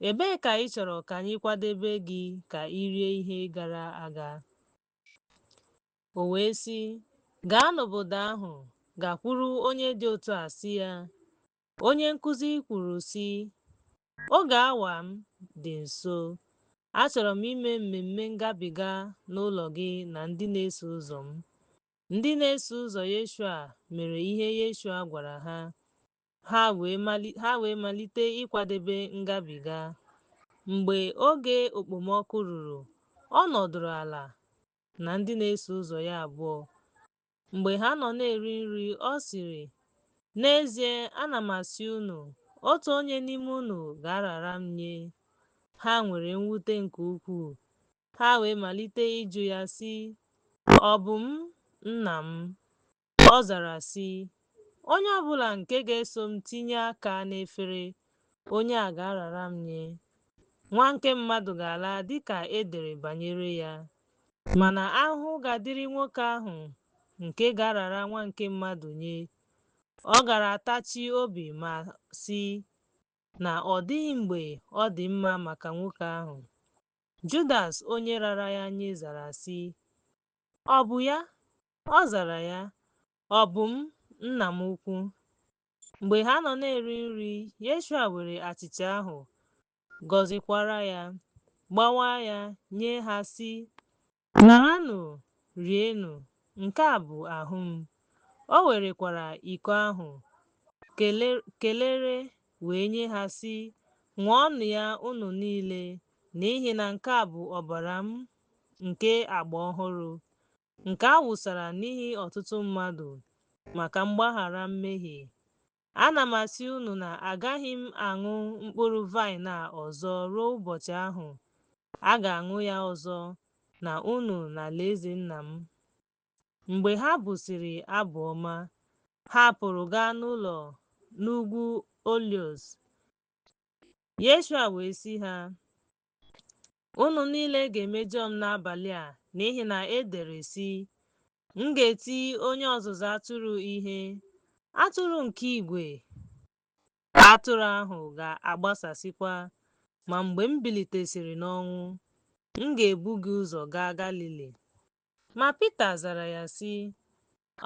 Ebee ka ị chọrọ ka anyị kwadebe gị ka i rie ihe gara aga? O wee sị, Gaa n'obodo ahụ, gakwuru onye dị otu a sị ya, Onye nkụzi kwuru sị, Oge awa m dị nso. Achọrọ m ime mmemme ngabiga n'ụlọ gị na ndị na-eso ụzọ m. Ndị na-eso ụzọ Yeshua mere ihe Yeshua gwara ha. Ha wee malite ịkwadebe ngabiga. Mgbe oge okpomọkụ ruru, ọ nọdụrụ ala na ndị na-eso ụzọ ya abụọ. Mgbe ha nọ na-eri nri, ọ sịrị, N'ezie, ana m asị unu, otu onye n'ime unu ga-arara m nye. Ha nwere mwute nke ukwuu. Ha wee malite ịjụ ya sị, Ọ bụ m, nna m? Ọ zara sị, Onye ọ bụla nke ga-eso m tinye aka n'efere, onye a ga-arara m nye. Nwa nke mmadụ ga-ala dị ka e dere banyere ya. Mana ahụhụ ga-adịrị nwoke ahụ nke ga-arara nwa nke mmadụ nye. Ọ gara atachi obi ma sị na ọ dịghị mgbe ọ dị mma maka nwoke ahụ. Judas onye rara ya nye zara sị, Ọ bụ ya? Ọ zara ya, Ọ bụ m, nna m ukwu. Mgbe ha nọ na-eri nri, Yeshua were achịcha ahụ, gọzikwara ya, gbawaa ya, nye ha sị, Naranụ, rienụ, nke a bụ ahụ m. O werekwara iko ahụ, kelere wee nye ha sị, Ṅụọnụ ya unu niile, n'ihi na nke a bụ ọbara m nke agba ọhụrụ, nke a wụsara n'ihi ọtụtụ mmadụ maka mgbaghara mmehie. Ana m asị unu na agaghị m aṅụ mkpụrụ vaịn a ọzọ ruo ụbọchị ahụ a ga-aṅụ ya ọzọ na unu n'alaeze nna m. Mgbe ha bụsịrị abụ ọma, ha pụrụ gaa n'ụlọ n'ugwu Olios. Yeshua wee sị ha, Unu niile ga-emejọ m n'abalị a, n'ihi na e dere sị, M ga-eti onye ọzụzụ atụrụ ihe, atụrụ nke igwe atụrụ ahụ ga-agbasasịkwa. Ma mgbe m bilitesịrị n'ọnwụ, m ga-ebu gị ụzọ gaa Galili. Ma Pita zara ya sị,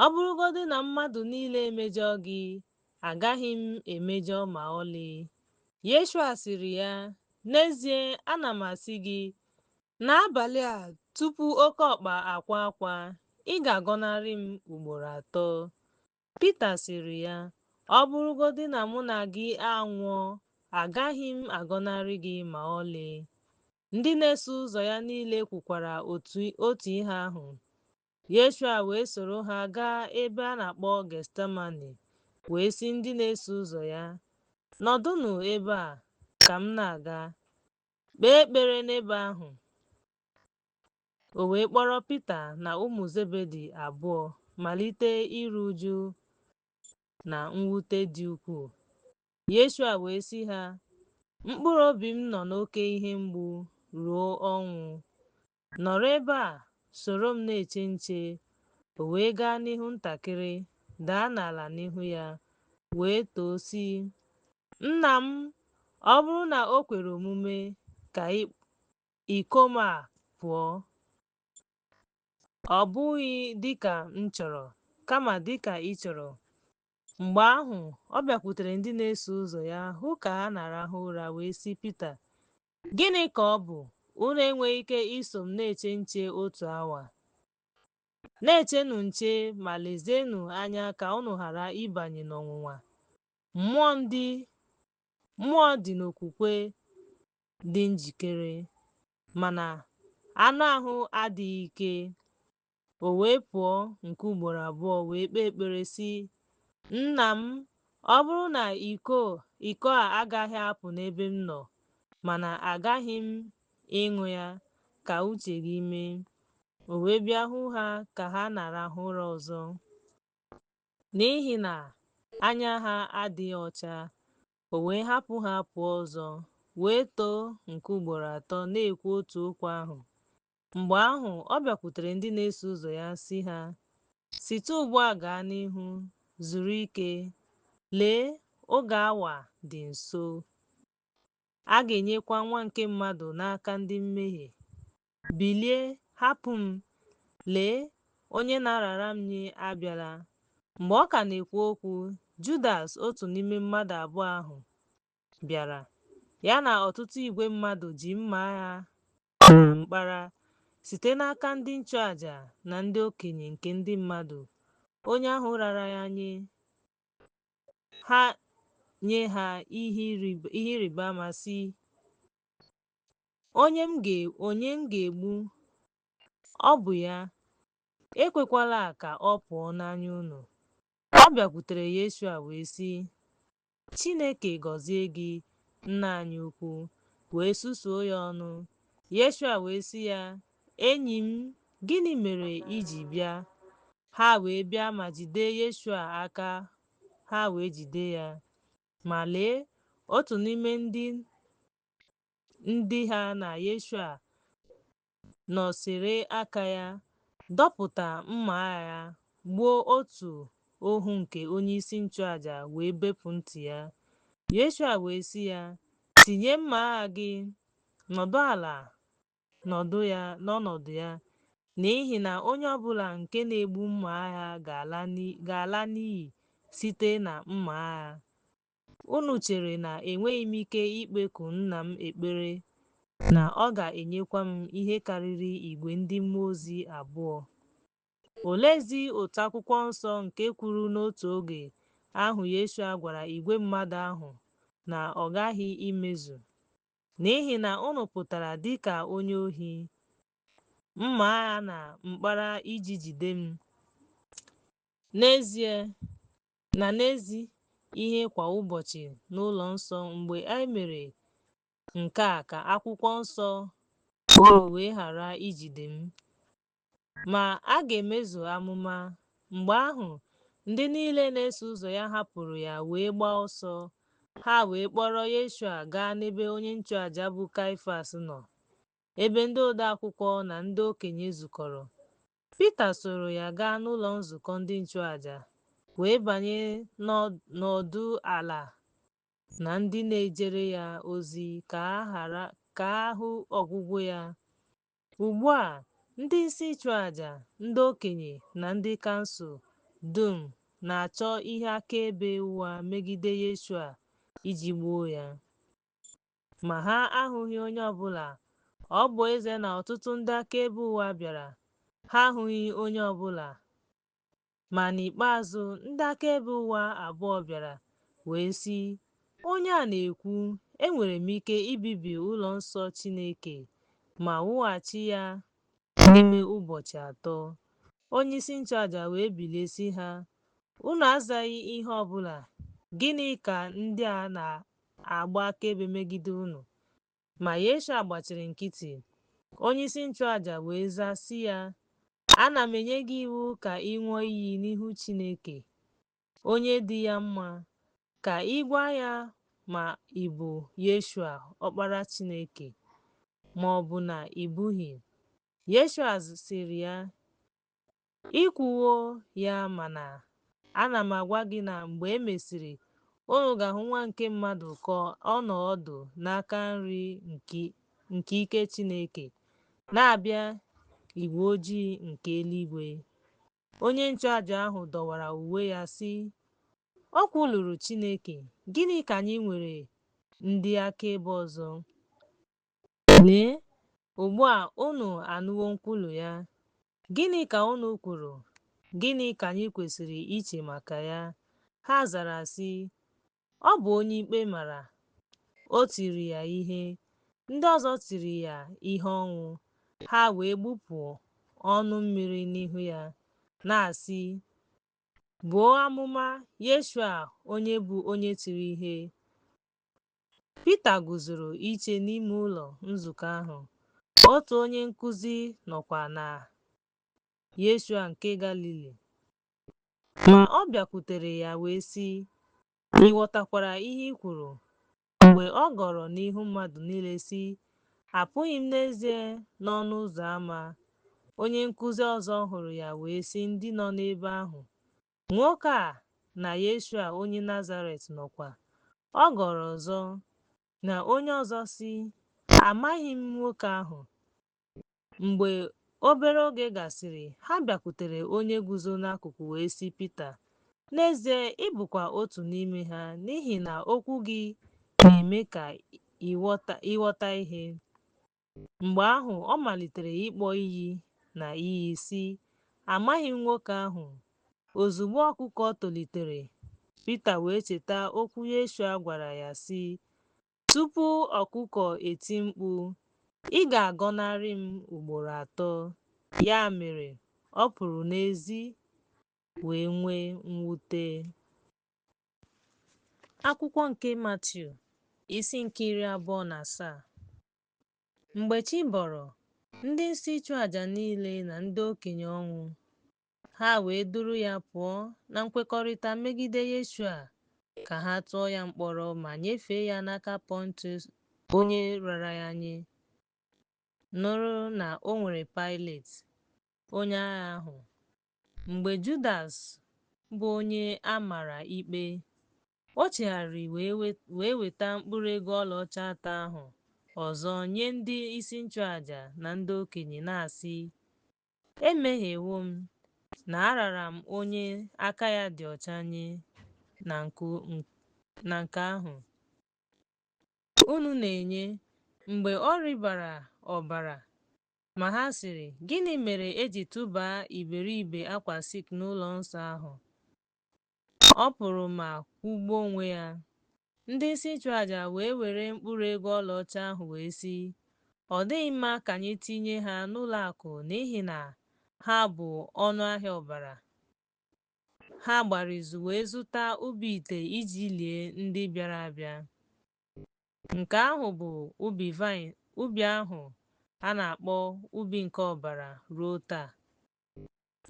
Ọ bụrụgodị na mmadụ niile emejọọ gị, agaghị m emejọ ma ọlị. Yeshua sịrị ya, N'ezie, ana m asị gị, n'abalị a tupu oke ọkpa akwaa akwa, ị ga-agọnarị m ugboro atọ. Pita sịrị ya, Ọ bụrụgodị na mụ na gị anwụọ, agaghị m agọnarị gị ma ọlị. Ndị na-eso ụzọ ya niile kwukwara otu ihe ahụ. Yeshua wee soro ha gaa ebe a na-akpọ Getsemani wee sị ndị na-eso ụzọ ya, Nọdụnụ ebe a ka m na-aga kpee ekpere n'ebe ahụ. O wee kpọrọ Pita na ụmụ Zebedi abụọ malite iru uju na mwute dị ukwuu. Yeshua wee sị ha, Mkpụrụ obi m nọ n'oke ihe mgbu ruo ọnwụ. Nọrọ ebe a, soro m na-eche nche. O wee gaa n'ihu ntakịrị, daa n'ala n'ihu ya, wee too, sị, Nna m, ọ bụrụ na o kwere omume, ka iko m a pụọ. Ọ bụghị dị ka m chọrọ, kama dị ka ị chọrọ. Mgbe ahụ, ọ bịakwutere ndị na-eso ụzọ ya hụ ka ha na-arahụ ụra wee sị Pita, Gịnị ka ọ bụ, unu enweghị ike iso m na-eche nche otu awa? Na-echenụ nche ma lezienụ anya ka unu ghara ịbanye n'ọnwụnwa. Mmụọ dị n'okwukwe dị njikere, mana anụ ahụ adịghị ike. O wee pụọ nke ugboro abụọ wee kpee ekpere sị, Nna m, ọ bụrụ na iko a agaghị apụ n'ebe m nọ, mana agaghị m ịṅụ ya, ka uche gị mee. O wee bịa hụ ha ka ha na-arahụ ụra ọzọ, n'ihi na anya ha adịghị ọcha. O wee hapụ ha pụọ ọzọ, wee too nke ugboro atọ na-ekwu otu okwu ahụ. Mgbe ahụ ọ bịakwutere ndị na-eso ụzọ ya sị ha, Site ugbu a gaa n'ihu, zuru ike. Lee, oge awa dị nso. A ga-enyekwa Nwa nke Mmadụ n'aka ndị mmehie. Bilie, hapụ m. Lee, onye na-arara m nye abịala. Mgbe ọ ka na-ekwu okwu, Judas, otu n'ime mmadụ abụọ ahụ, bịara. Ya na ọtụtụ igwe mmadụ ji mma agha na mkpara, site n'aka ndị nchụaja na ndị okenye nke ndị mmadụ, onye ahụ rara ya nye ha nye ha ihe ịrịba ama sị, Onye m ga-egbu, ọ bụ ya. Ekwekwala ka ọ pụọ n'anya unu. Ọ bịakwutere Yeshua wee sị, Chineke gọzie gị, nna anyị ukwu, wee susuo ya ọnụ. Yeshua wee sị ya, Enyi m, gịnị mere i ji bịa? Ha wee bịa ma jide Yeshua aka, ha wee jide ya. Ma lee, otu n'ime ndị ha na Yeshua nọsịrị aka ya, dọpụta mma agha ya, gbuo otu ohu nke onyeisi nchụaja wee bepụ ntị ya. Yeshua wee sị ya, Tinye mma agha gị, nọdụ ala n'ọnọdụ ya, n'ihi na onye ọbụla nke na-egbu mma agha ga-ala n'iyi site na mma agha. Unu chere na enweghị m ike ikpeku Nna m ekpere na ọ ga-enyekwa m ihe karịrị igwe ndị mmụọ ozi abụọ? Oleezi otu akwụkwọ nsọ nke kwuru n'otu oge ahụ Yeshua gwara igwe mmadụ ahụ na ọ ghaghị imezu? N'ihi na unu pụtara dị ka onye ohi, mma agha na mkpara iji jide m. N'ezie na n'ezi ihe kwa ụbọchị n'ụlọ nsọ mgbe e mere nke a ka akwụkwọ nsọ unu wee ghara ijide m. Ma a ga-emezu amụma. Mgbe ahụ, ndị niile na-eso ụzọ ya hapụrụ ya wee gbaa ọsọ. Ha wee kpọrọ Yeshua gaa n'ebe onye nchụaja bụ Kaịfas nọ, ebe ndị odeakwụkwọ na ndị okenye zukọrọ. Pita soro ya gaa n'ụlọ nzukọ ndị nchụaja, wee banye n'ọdụ ala na ndị na-ejere ya ozi ka a hụ ọgwụgwụ ya. Ugbu a, ndị isi nchụaja, ndị okenye, na ndị kansụl dum na-achọ ihe akaebe ụgha megide Yeshua iji gbuo ya. Ma ha ahụghị onye ọ bụla. Ọ bụ ezie na ọtụtụ ndị akaebe ụgha bịara, ha ahụghị onye ọ bụla. Ma n'ikpeazụ, ndị akaebe ụgha abụọ bịara wee sị, Onye a na-ekwu, Enwere m ike ibibi ụlọ nsọ Chineke ma wughachi ya n'ime ụbọchị atọ. Onyeisi nchụaja wee bilie sị ha, Unu azaghị ihe ọ bụla. Gịnị ka ndị a na-agba akaebe megide unu? Ma Yeshua gbachiri nkịtị. Onyeisi nchụaja wee zaa sị ya, Ana m enye gị iwu ka ị ṅụọ iyi n'ihu Chineke, onye dị ya mma, ka ị gwa ya ma ị bụ Yeshua, Ọkpara Chineke, ma ọ bụ na ị bụghị. Yeshua sịrị ya, I kwuwo ya mana Ana m agwa gị na mgbe e mesịrị, unu ga-ahụ Nwa nke mmadụ ka ọ nọ ọdụ n'aka nri nke ike Chineke, na-abịa igwe ojii nke eluigwe. Onye nchụaja ahụ dọwara uwe ya, sị, O kwuluru Chineke, gịnị ka anyị nwere ndị akaebe ọzọ? Lee, ugbu a unu anụwo nkwulu ya. Gịnị ka unu kwuru? Gịnị ka anyị kwesịrị iche maka ya? Ha zara sị, Ọ bụ onye ikpe mara. O tiri ya ihe. Ndị ọzọ tiri ya ihe ọnwụ. Ha wee gbupụ ọnụ mmiri n'ihu ya, na-asị, Buo amụma, Yeshua onye bụ onye tiri ihe. Pita guzoro iche n'ime ụlọ nzukọ ahụ. Otu onye nkụzi nọkwa na Yeshua nke Galili. Ma ọ bịakwutere ya wee sị, Ị ghọtakwara ihe i kwuru? Mgbe ọ gọrọ n'ihu mmadụ niile sị, Apụghị m n'ezie n'ọnụ ụzọ ámá, onye nkụzi ọzọ hụrụ ya wee sị ndị nọ n'ebe ahụ, Nwoke a na Yeshua onye Nazaret nọkwa. Ọ gọrọ ọzọ, na onye ọzọ sị, Amaghị m nwoke ahụ. Mgbe obere oge gasịrị, ha bịakwutere onye guzo n'akụkụ wee sị Pita, N'ezie, ị bụkwa otu n'ime ha, n'ihi na okwu gị na-eme ka ị ghọta ihe. Mgbe ahụ ọ malitere ịkpọ iyi na iyi, sị, Amaghị m nwoke ahụ. Ozugbo ọkụkọ tolitere, Pita wee cheta okwu Yeshua gwara ya, sị, Tupu ọkụkọ eti mkpu, ị ga-agọnarị m ugboro atọ. Ya mere, ọ pụrụ n'ezi wee nwee mwute. Akwụkwọ nke Matiu, isi nke 27. Mgbe chi bọrọ, ndị isi nchụaja niile na ndị okenye ọnwụ. Ha wee duru ya pụọ na nkwekọrịta megide Yeshua ka ha tụọ ya mkpọrọ ma nyefee ya n'aka Pọntius onye rara ya nye. Nụrụ na o nwere Paịlet, onye agha ahụ. Mgbe Judas, bụ onye a mara ikpe, o chegharịrị wee weta mkpụrụ ego ọlaọcha atọ ahụ ọzọ nye ndị isi nchụaja na ndị okenye, na-asị, Emehiewo m, na arara m onye aka ya dị ọcha nye na nke ahụ unu na-enye. Mgbe ọ rịbara ọbara, ma ha sịrị, Gịnị mere e ji tụba iberibe akwa silk n'ụlọ nsọ ahụ? Ọ pụrụ ma kwụgbuo onwe ya. Ndị isi nchụaja wee were mkpụrụ ego ọlaọcha ahụ wee sị, Ọ dịghị mma ka anyị tinye ha n'ụlọ akụ n'ihi na ha bụ ọnụ ahịa ọbara. Ha gbara izu wee zụta ubi ite iji lie ndị bịara abịa. Nke ahụ bụ ubi vaịn ubi ahụ a na-akpọ ubi nke ọbara ruo taa.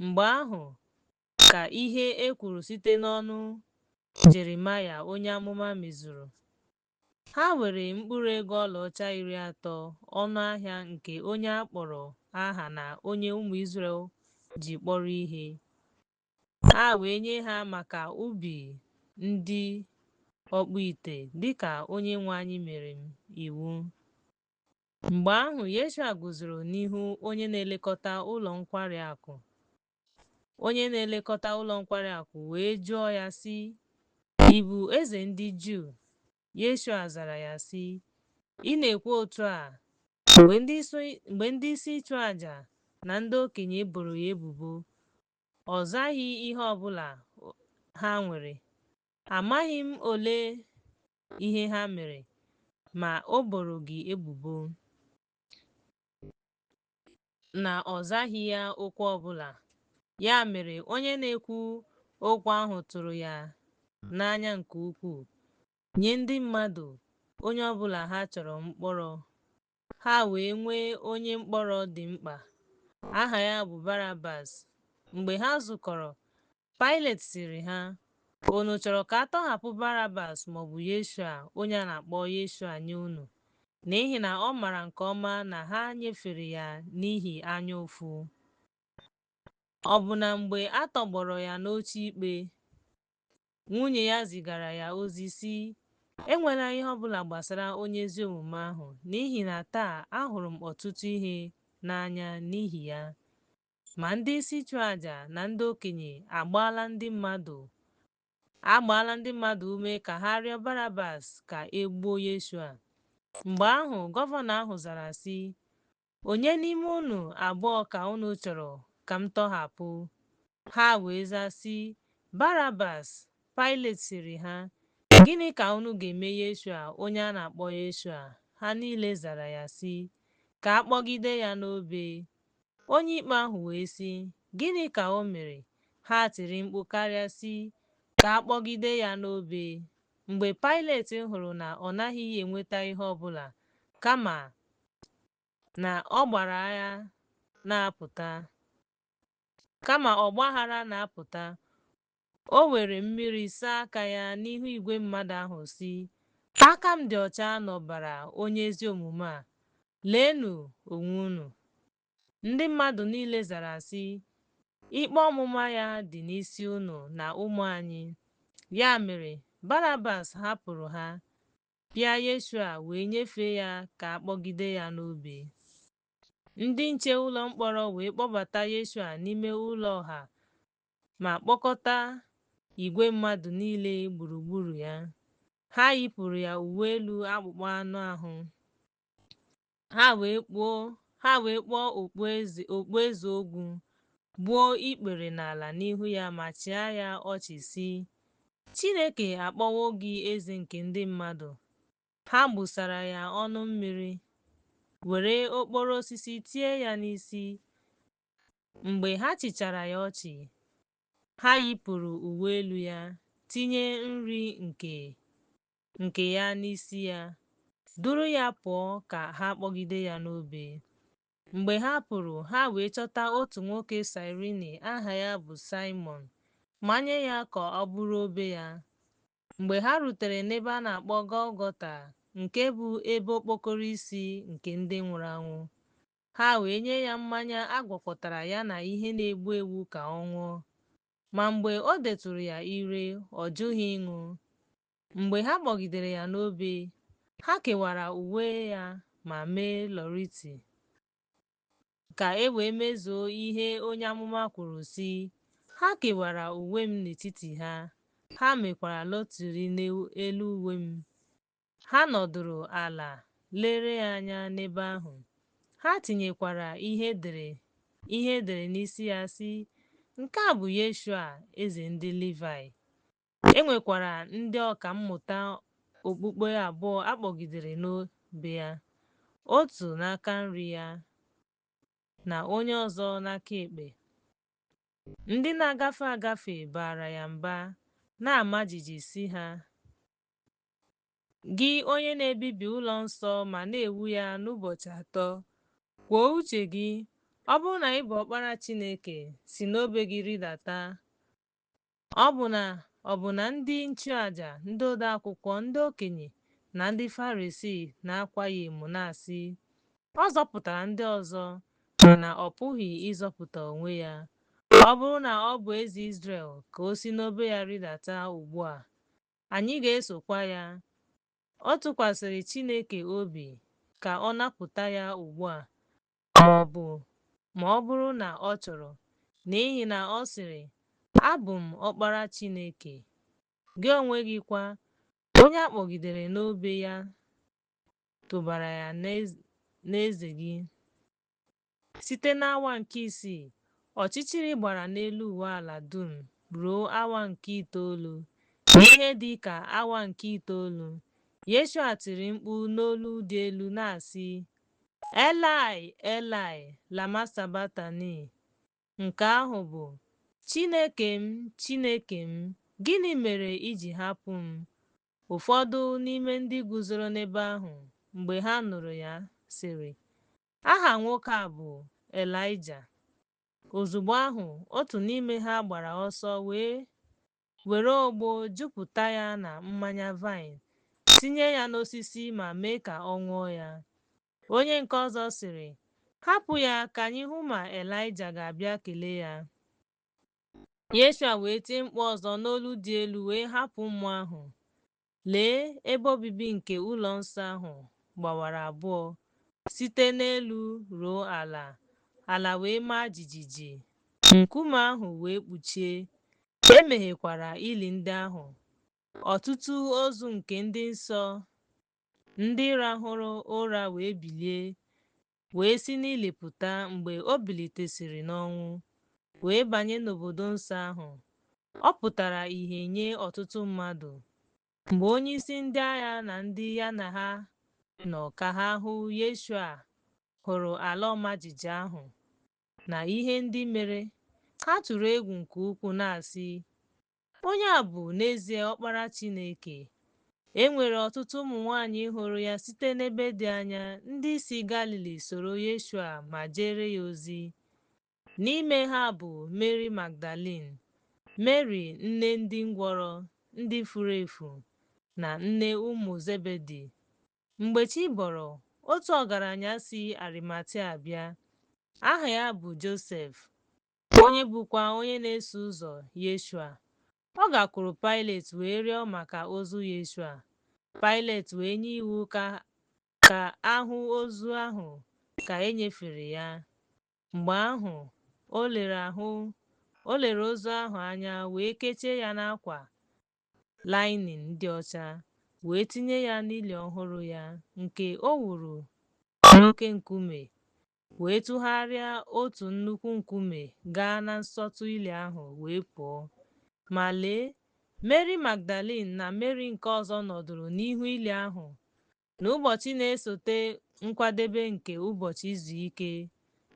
Mgbe ahụ ka ihe e kwuru site n'ọnụ Jeremaya onye amụma mezuru. Ha were mkpụrụ ego ọlaọcha 30, ọnụ ahịa nke onye a kpọrọ aha na onye ụmụ Izrel ji kpọrọ ihe. Ha wee nye ha maka ubi ndị ọkpụite, dịka Onyenwe anyị mere m iwu. Mgbe ahụ Yeshua guzoro n'ihu onye na-elekọta ụlọ nkwari akụ. Onye na-elekọta ụlọ nkwari akụ wee jụọ ya sị, Ị bụ eze ndị Juu? Yeshua zara ya sị, Ị na-ekwu otu a. Mgbe ndị isi nchụaja na ndị okenye boro ya ebubo, ọ zaghị ihe ọ bụla ha nwere. Amaghị m ole ihe ha mere, ma o boro gị ebubo na ọ zaghị ya okwu ọbụla. Ya mere onye na-ekwu okwu ahụ tụrụ ya n'anya nke ukwuu. Nye ndị mmadụ onye ọbụla ha chọrọ mkpọrọ. Ha wee nwee onye mkpọrọ dị mkpa. Aha ya bụ Barabas. Mgbe ha zukọrọ, Paịlet sịrị ha, Unu chọrọ ka a tọhapụ Barabas maọbụ Yeshua onye a na-akpọ Yeshua nye unu? N'ihi na ọ maara nke ọma na ha nyefere ya n'ihi anya ụfụ. Ọ bụ na mgbe a tọgbọrọ ya n'oche ikpe, Nwunye ya zigara ya ozi, sị, Enwela ihe ọ bụla gbasara onye ezi omume ahụ, n'ihi na taa ahụrụ m ọtụtụ ihe n'anya n'ihi ya. Ma ndị isi nchụaja na ndị okenye agbaala ndị mmadụ ume ka ha rịọ Barabas ka e gbuo Yeshua. Mgbe ahụ gọvanọ ahụ zara sị, Onye n'ime unu abụọ ka unu chọrọ ka m tọhapụ? Ha wee zaa sị, Barabas. Paịlet sịrị ha, Gịnị ka unu ga-eme Yeshua onye a na-akpọ Yeshua? Ha niile zara ya sị, Ka a kpọgide ya n'obe. Onye ikpe ahụ wee sị, Gịnị ka o mere? Ha tiri mkpu karịa sị, Ka a kpọgide ya n'obe. Mgbe Paịlet hụrụ na ọ naghị enweta ihe ọ bụla, kama na ọgbaghara na-apụta, o were mmiri saa aka ya n'ihu igwe mmadụ ahụ sị, Aka m dị ọcha n'ọbara onye ezi omume a. Leenụ onwe unu. Ndị mmadụ niile zara sị, Ikpe ọmụma ya dị n'isi unu na ụmụ anyị. Ya mere, Barabas hapụrụ ha, pịa Yeshua wee nyefee ya ka a kpọgide ya n'obe. Ndị nche ụlọ mkpọrọ wee kpọbata Yeshua n'ime ụlọ ọha ma kpọkọta igwe mmadụ niile gburugburu ya. Ha yipụrụ ya uwe elu akpụkpọ anụ ahụ. Ha wee kpuo okpueze ogwu, gbuo ikpere n'ala n'ihu ya ma chịa ya ọchị sị, Chineke akpọwo gị eze nke ndị mmadụ. Ha gbusara ya ọnụ mmiri, were okporo osisi tie ya n'isi. Mgbe ha chịchara ya ọchị, ha yipụrụ uwe elu ya, tinye nri nke ya n'isi ya, duru ya pụọ ka ha kpọgide ya n'obe. Mgbe ha pụrụ, ha wee chọta otu nwoke Saịrini aha ya bụ Saịmọn, manye ya ka ọ buru obe ya. Mgbe ha rutere n'ebe a na-akpọ Gọlgọta, nke bụ ebe okpokoro isi nke ndị nwụrụ anwụ, ha wee nye ya mmanya a gwakọtara ya na ihe na-egbu egbu ka ọ ṅụọ. Ma mgbe o detụrụ ya ire, ọ jụghị ịṅụ. Mgbe ha kpọgidere ya n'obe, ha kewara uwe ya ma mee lọrịtị, ka e wee mezuo ihe onye amụma kwuru sị, Ha kewara uwe m n'etiti ha, ha mekwara lọtịrị n'elu uwe m. Ha nọdụrụ ala lere ya anya n'ebe ahụ. Ha tinyekwara ihe edere n'isi ya sị, Nke a bụ Yeshua, eze ndị Livayị. E nwekwara ndị ọka mmụta okpukpe abụọ a kpọgidere n'obe ya, otu n'aka nri ya na onye ọzọ n'aka ekpe. Ndị na-agafe agafe baara ya mba, na-ama jijiji sị ha, Gị onye na-ebibi ụlọ nsọ ma na-ewu ya n'ụbọchị atọ, kwuo uche gị, ọ bụrụ na ị bụ ọkpara Chineke, si n'obe gị rịdata. Ọ bụ na ndị nchụaja, ndị odeakwụkwọ, ndị okenye na ndị Farisii na-akwa ya emo na-asị, Ọ zọpụtara ndị ọzọ, mana ọ pụghị ịzọpụta onwe ya. Ọ bụrụ na ọ bụ eze Izrel, ka o si n'obe ya rịdata ugbu a, anyị ga-esokwa ya. Ọ tụkwasịrị Chineke obi, ka ọ napụta ya ugbu a, ma ọ bụrụ na ọ chọrọ, n'ihi na ọ sịrị, Abụ m ọkpara Chineke. Gị onwe gị kwa, onye a kpọgidere n'obe ya tụbara ya n'eze gị. Site n'awa nke isii, ọchịchịrị gbara n'elu ụwa ala dum ruo awa nke itoolu. N'ihe dị ka awa nke itoolu, Yeshua tiri mkpu n'olu dị elu na-asị, Elai, Elai, lama sabatani. Nke ahụ bụ, Chineke m, Chineke m, gịnị mere i ji hapụ m? Ụfọdụ n'ime ndị guzoro n'ebe ahụ, mgbe ha nụrụ ya, sịrị, Aha nwoke a bụ Elaịja. Ozugbo ahụ, otu n'ime ha gbara ọsọ wee were ogbo jupụta ya na mmanya vaịn, tinye ya n'osisi ma mee ka ọ ṅụọ ya. Onye nke ọzọ sịrị, Hapụ ya ka anyị hụ ma Elaịja ga-abịa kelee ya. Yeshua wee tie mkpu ọzọ n'olu dị elu wee hapụ mmụọ ahụ. Lee, ebe obibi nke ụlọ nsọ ahụ gbawara abụọ, site n'elu ruo ala, ala wee maa jijiji, nkume ahụ wee kpuchie, e meghekwara ili ndị ahụ. Ọtụtụ ozu nke ndị nsọ ndị rahụrụ ụra wee bilie, wee si n'ili pụta mgbe o bilitesịrị n'ọnwụ, wee banye n'obodo nsọ ahụ. Ọ pụtara ìhè nye ọtụtụ mmadụ. Mgbe onyeisi ndị agha na ndị ya na ha nọ ka ha hụ Yeshua hụrụ ala ọma jijiji ahụ na ihe ndị mere, ha tụrụ egwu nke ukwuu na-asị, Onye a bụ n'ezie Ọkpara Chineke. E nwere ọtụtụ ụmụ nwanyị hụrụ ya site n'ebe dị anya ndị si Galili soro Yeshua ma jeere ya ozi. N'ime ha bụ Meri Magdalin, Meri nne ndị ngwọrọ, ndị furu efu, na nne ụmụ Zebedi. Mgbe chi bọrọ, otu ọgaranya si Arimatia bịa. Aha ya bụ Josef, onye bụkwa onye na-eso ụzọ Yeshua. Ọ gakwuru Paịlet wee rịọ maka ozu Yeshua. Paịlet wee nye iwu ka a hụ ozu ahụ ka e nyefere ya. Mgbe ahụ, o lere ozu ahụ anya wee kechie ya n'akwa linin dị ọcha, wee tinye ya n'ili ọhụrụ ya nke o wuru n'oke nkume, wee tụgharịa otu nnukwu nkume gaa na nsọtụ ili ahụ wee pụọ. Ma lee, Meri Magdalin na Meri nke ọzọ nọdụrụ n'ihu ili ahụ. N'ụbọchị na-esote nkwadebe nke ụbọchị izu ike,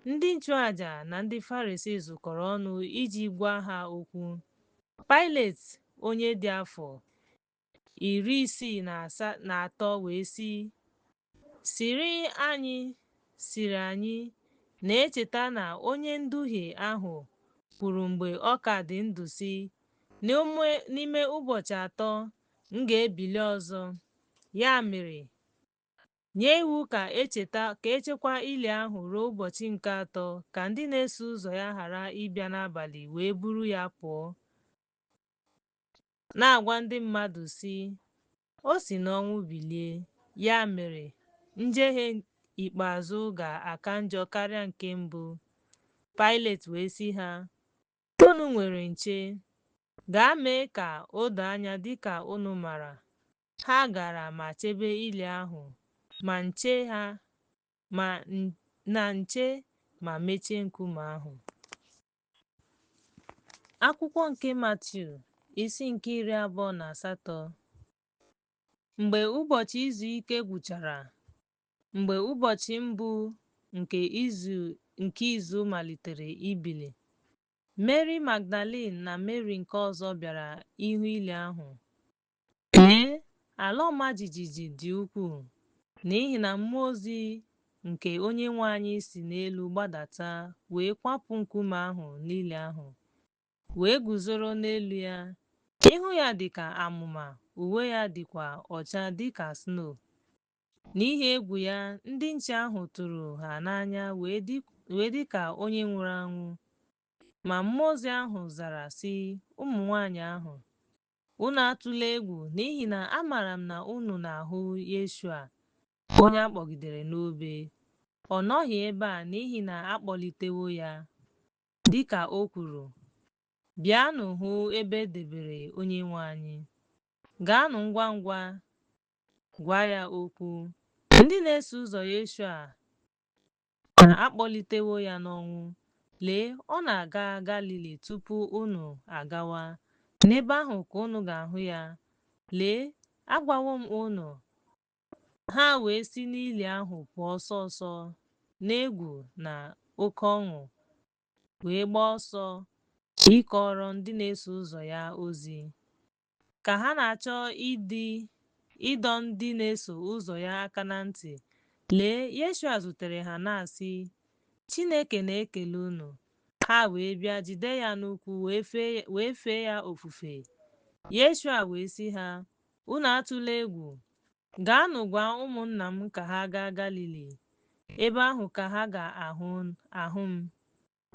ndị nchụaja na ndị Farisii zukọrọ ọnụ iji gwa ha okwu. Paịlet, onye dị afọ 63 wee sị, Sịrị anyị na-echeta na onye nduhie ahụ kwuru mgbe ọ ka dị ndụ sị, N'ime ụbọchị atọ, m ga-ebili ọzọ. Ya mere, nye iwu ka e chekwaa ili ahụ ruo ụbọchị nke atọ ka ndị na-eso ụzọ ya ghara ịbịa n'abalị wee buru ya pụọ, na-agwa ndị mmadụ sị, O si n'ọnwụ bilie. Ya mere, njehie ikpeazụ ga-aka njọ karịa nke mbụ. Paịlet wee sị ha, Unu nwere nche. Gaa mee ka o doo anya dị ka unu maara. Ha gara ma chebe ili ahụ na nche ma mechie nkume ahụ. Akwụkwọ nke Matiu, isi nke 28. Mgbe ụbọchị izu ike gwụchara, mgbe ụbọchị mbụ nke izu malitere ibili, Meri Magdalin na Meri nke ọzọ bịara ịhụ ili ahụ. Lee, ala ọma jijiji dị ukwuu, n'ihi na mmụọ ozi nke Onyenwe anyị si n'elu gbadata wee kwapụ nkume ahụ n'ili ahụ, wee guzoro n'elu ya. Ihu ya dị ka amụma, uwe ya dịkwa ọcha dị ka snow. N'ihi egwu ya, ndị nche ahụ tụrụ ha n'anya wee dị ka onye nwụrụ anwụ. Ma mmụọ ozi ahụ zara, sị ụmụ nwanyị ahụ, Unu atụla egwu, n'ihi na amaara m na unu na-ahụ Yeshua, onye a kpọgidere n'obe. Ọ nọghị ebe a n'ihi na a kpọlitewo ya, dị ka o kwuru. Bịanụ hụ ebe e debere Onyenwe anyị. Gaanụ ngwa ngwa gwa ya okwu. Ndị na-eso ụzọ Yeshua na a kpọlitewo ya n'ọnwụ. Lee, ọ na-aga Galili tupu unu agawa. N'ebe ahụ ka unu ga-ahụ ya. Lee, agwawo m unu. Ha wee si n'ili ahụ pụọ ọsọ ọsọ n'egwu na oke ọṅụ, wee gbaa ọsọ ịkọrọ ndị na-eso ụzọ ya ozi. Ka ha na-achọ ịdọ ndị na-eso ụzọ ya aka na ntị, lee, Yeshua zutere ha na-asị, Chineke na-ekele unu. Ha wee bịa jide ya n'ụkwụ wee fee ya ofufe. Yeshua wee sị ha, Unu atụla egwu. Gaanụ gwa ụmụnna m ka ha gaa Galili. Ebe ahụ ka ha ga-ahụ m.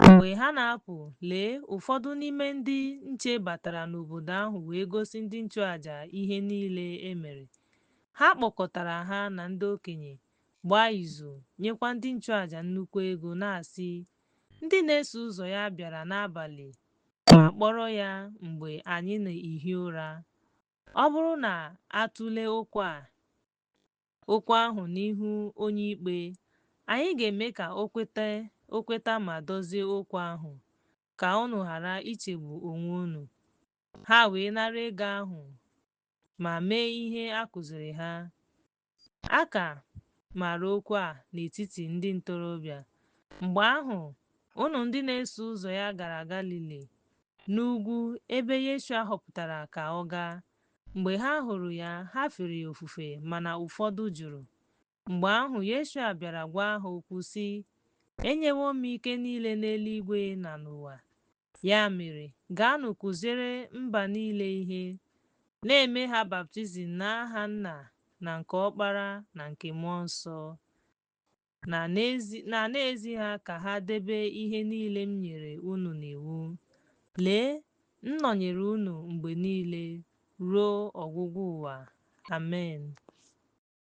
Mgbe ha na-apụ, lee, ụfọdụ n'ime ndị nche batara n'obodo ahụ wee gosi ndị nchụaja ihe niile e mere. Ha kpọkọtara ha na ndị okenye, gbaa izu, nyekwa ndị nchụaja nnukwu ego, na-asị, Ndị na-eso ụzọ ya bịara n'abalị ma kpọrọ ya mgbe anyị na-ehi ụra. Ọ bụrụ na a tụlee okwu ahụ n'ihu onye ikpe, anyị ga-eme ka o kweta ma dozie okwu ahụ, ka unu ghara ichegbu onwe unu. Ha wee nara ego ahụ ma mee ihe a kụziiri ha. A ka mara okwu a n'etiti ndị ntorobịa. Mgbe ahụ, unu ndị na-eso ụzọ ya gara Galili, n'ugwu ebe Yeshua họpụtara ka ọ gaa. Mgbe ha hụrụ ya, ha fere ya ofufe, mana ụfọdụ jụrụ. Mgbe ahụ Yeshua bịara gwa ha okwu sị, Enyewo m ike niile n'eluigwe na n'ụwa. Ya mere, gaanụ kụziere mba niile ihe, na-eme ha baptizim n'aha Nna na nke Ọkpara na nke Mmụọ Nsọ, na na-ezi ha ka ha debe ihe niile m nyere unu n'iwu. Lee, m nọnyere unu mgbe niile, ruo ọgwụgwụ ụwa. Amen.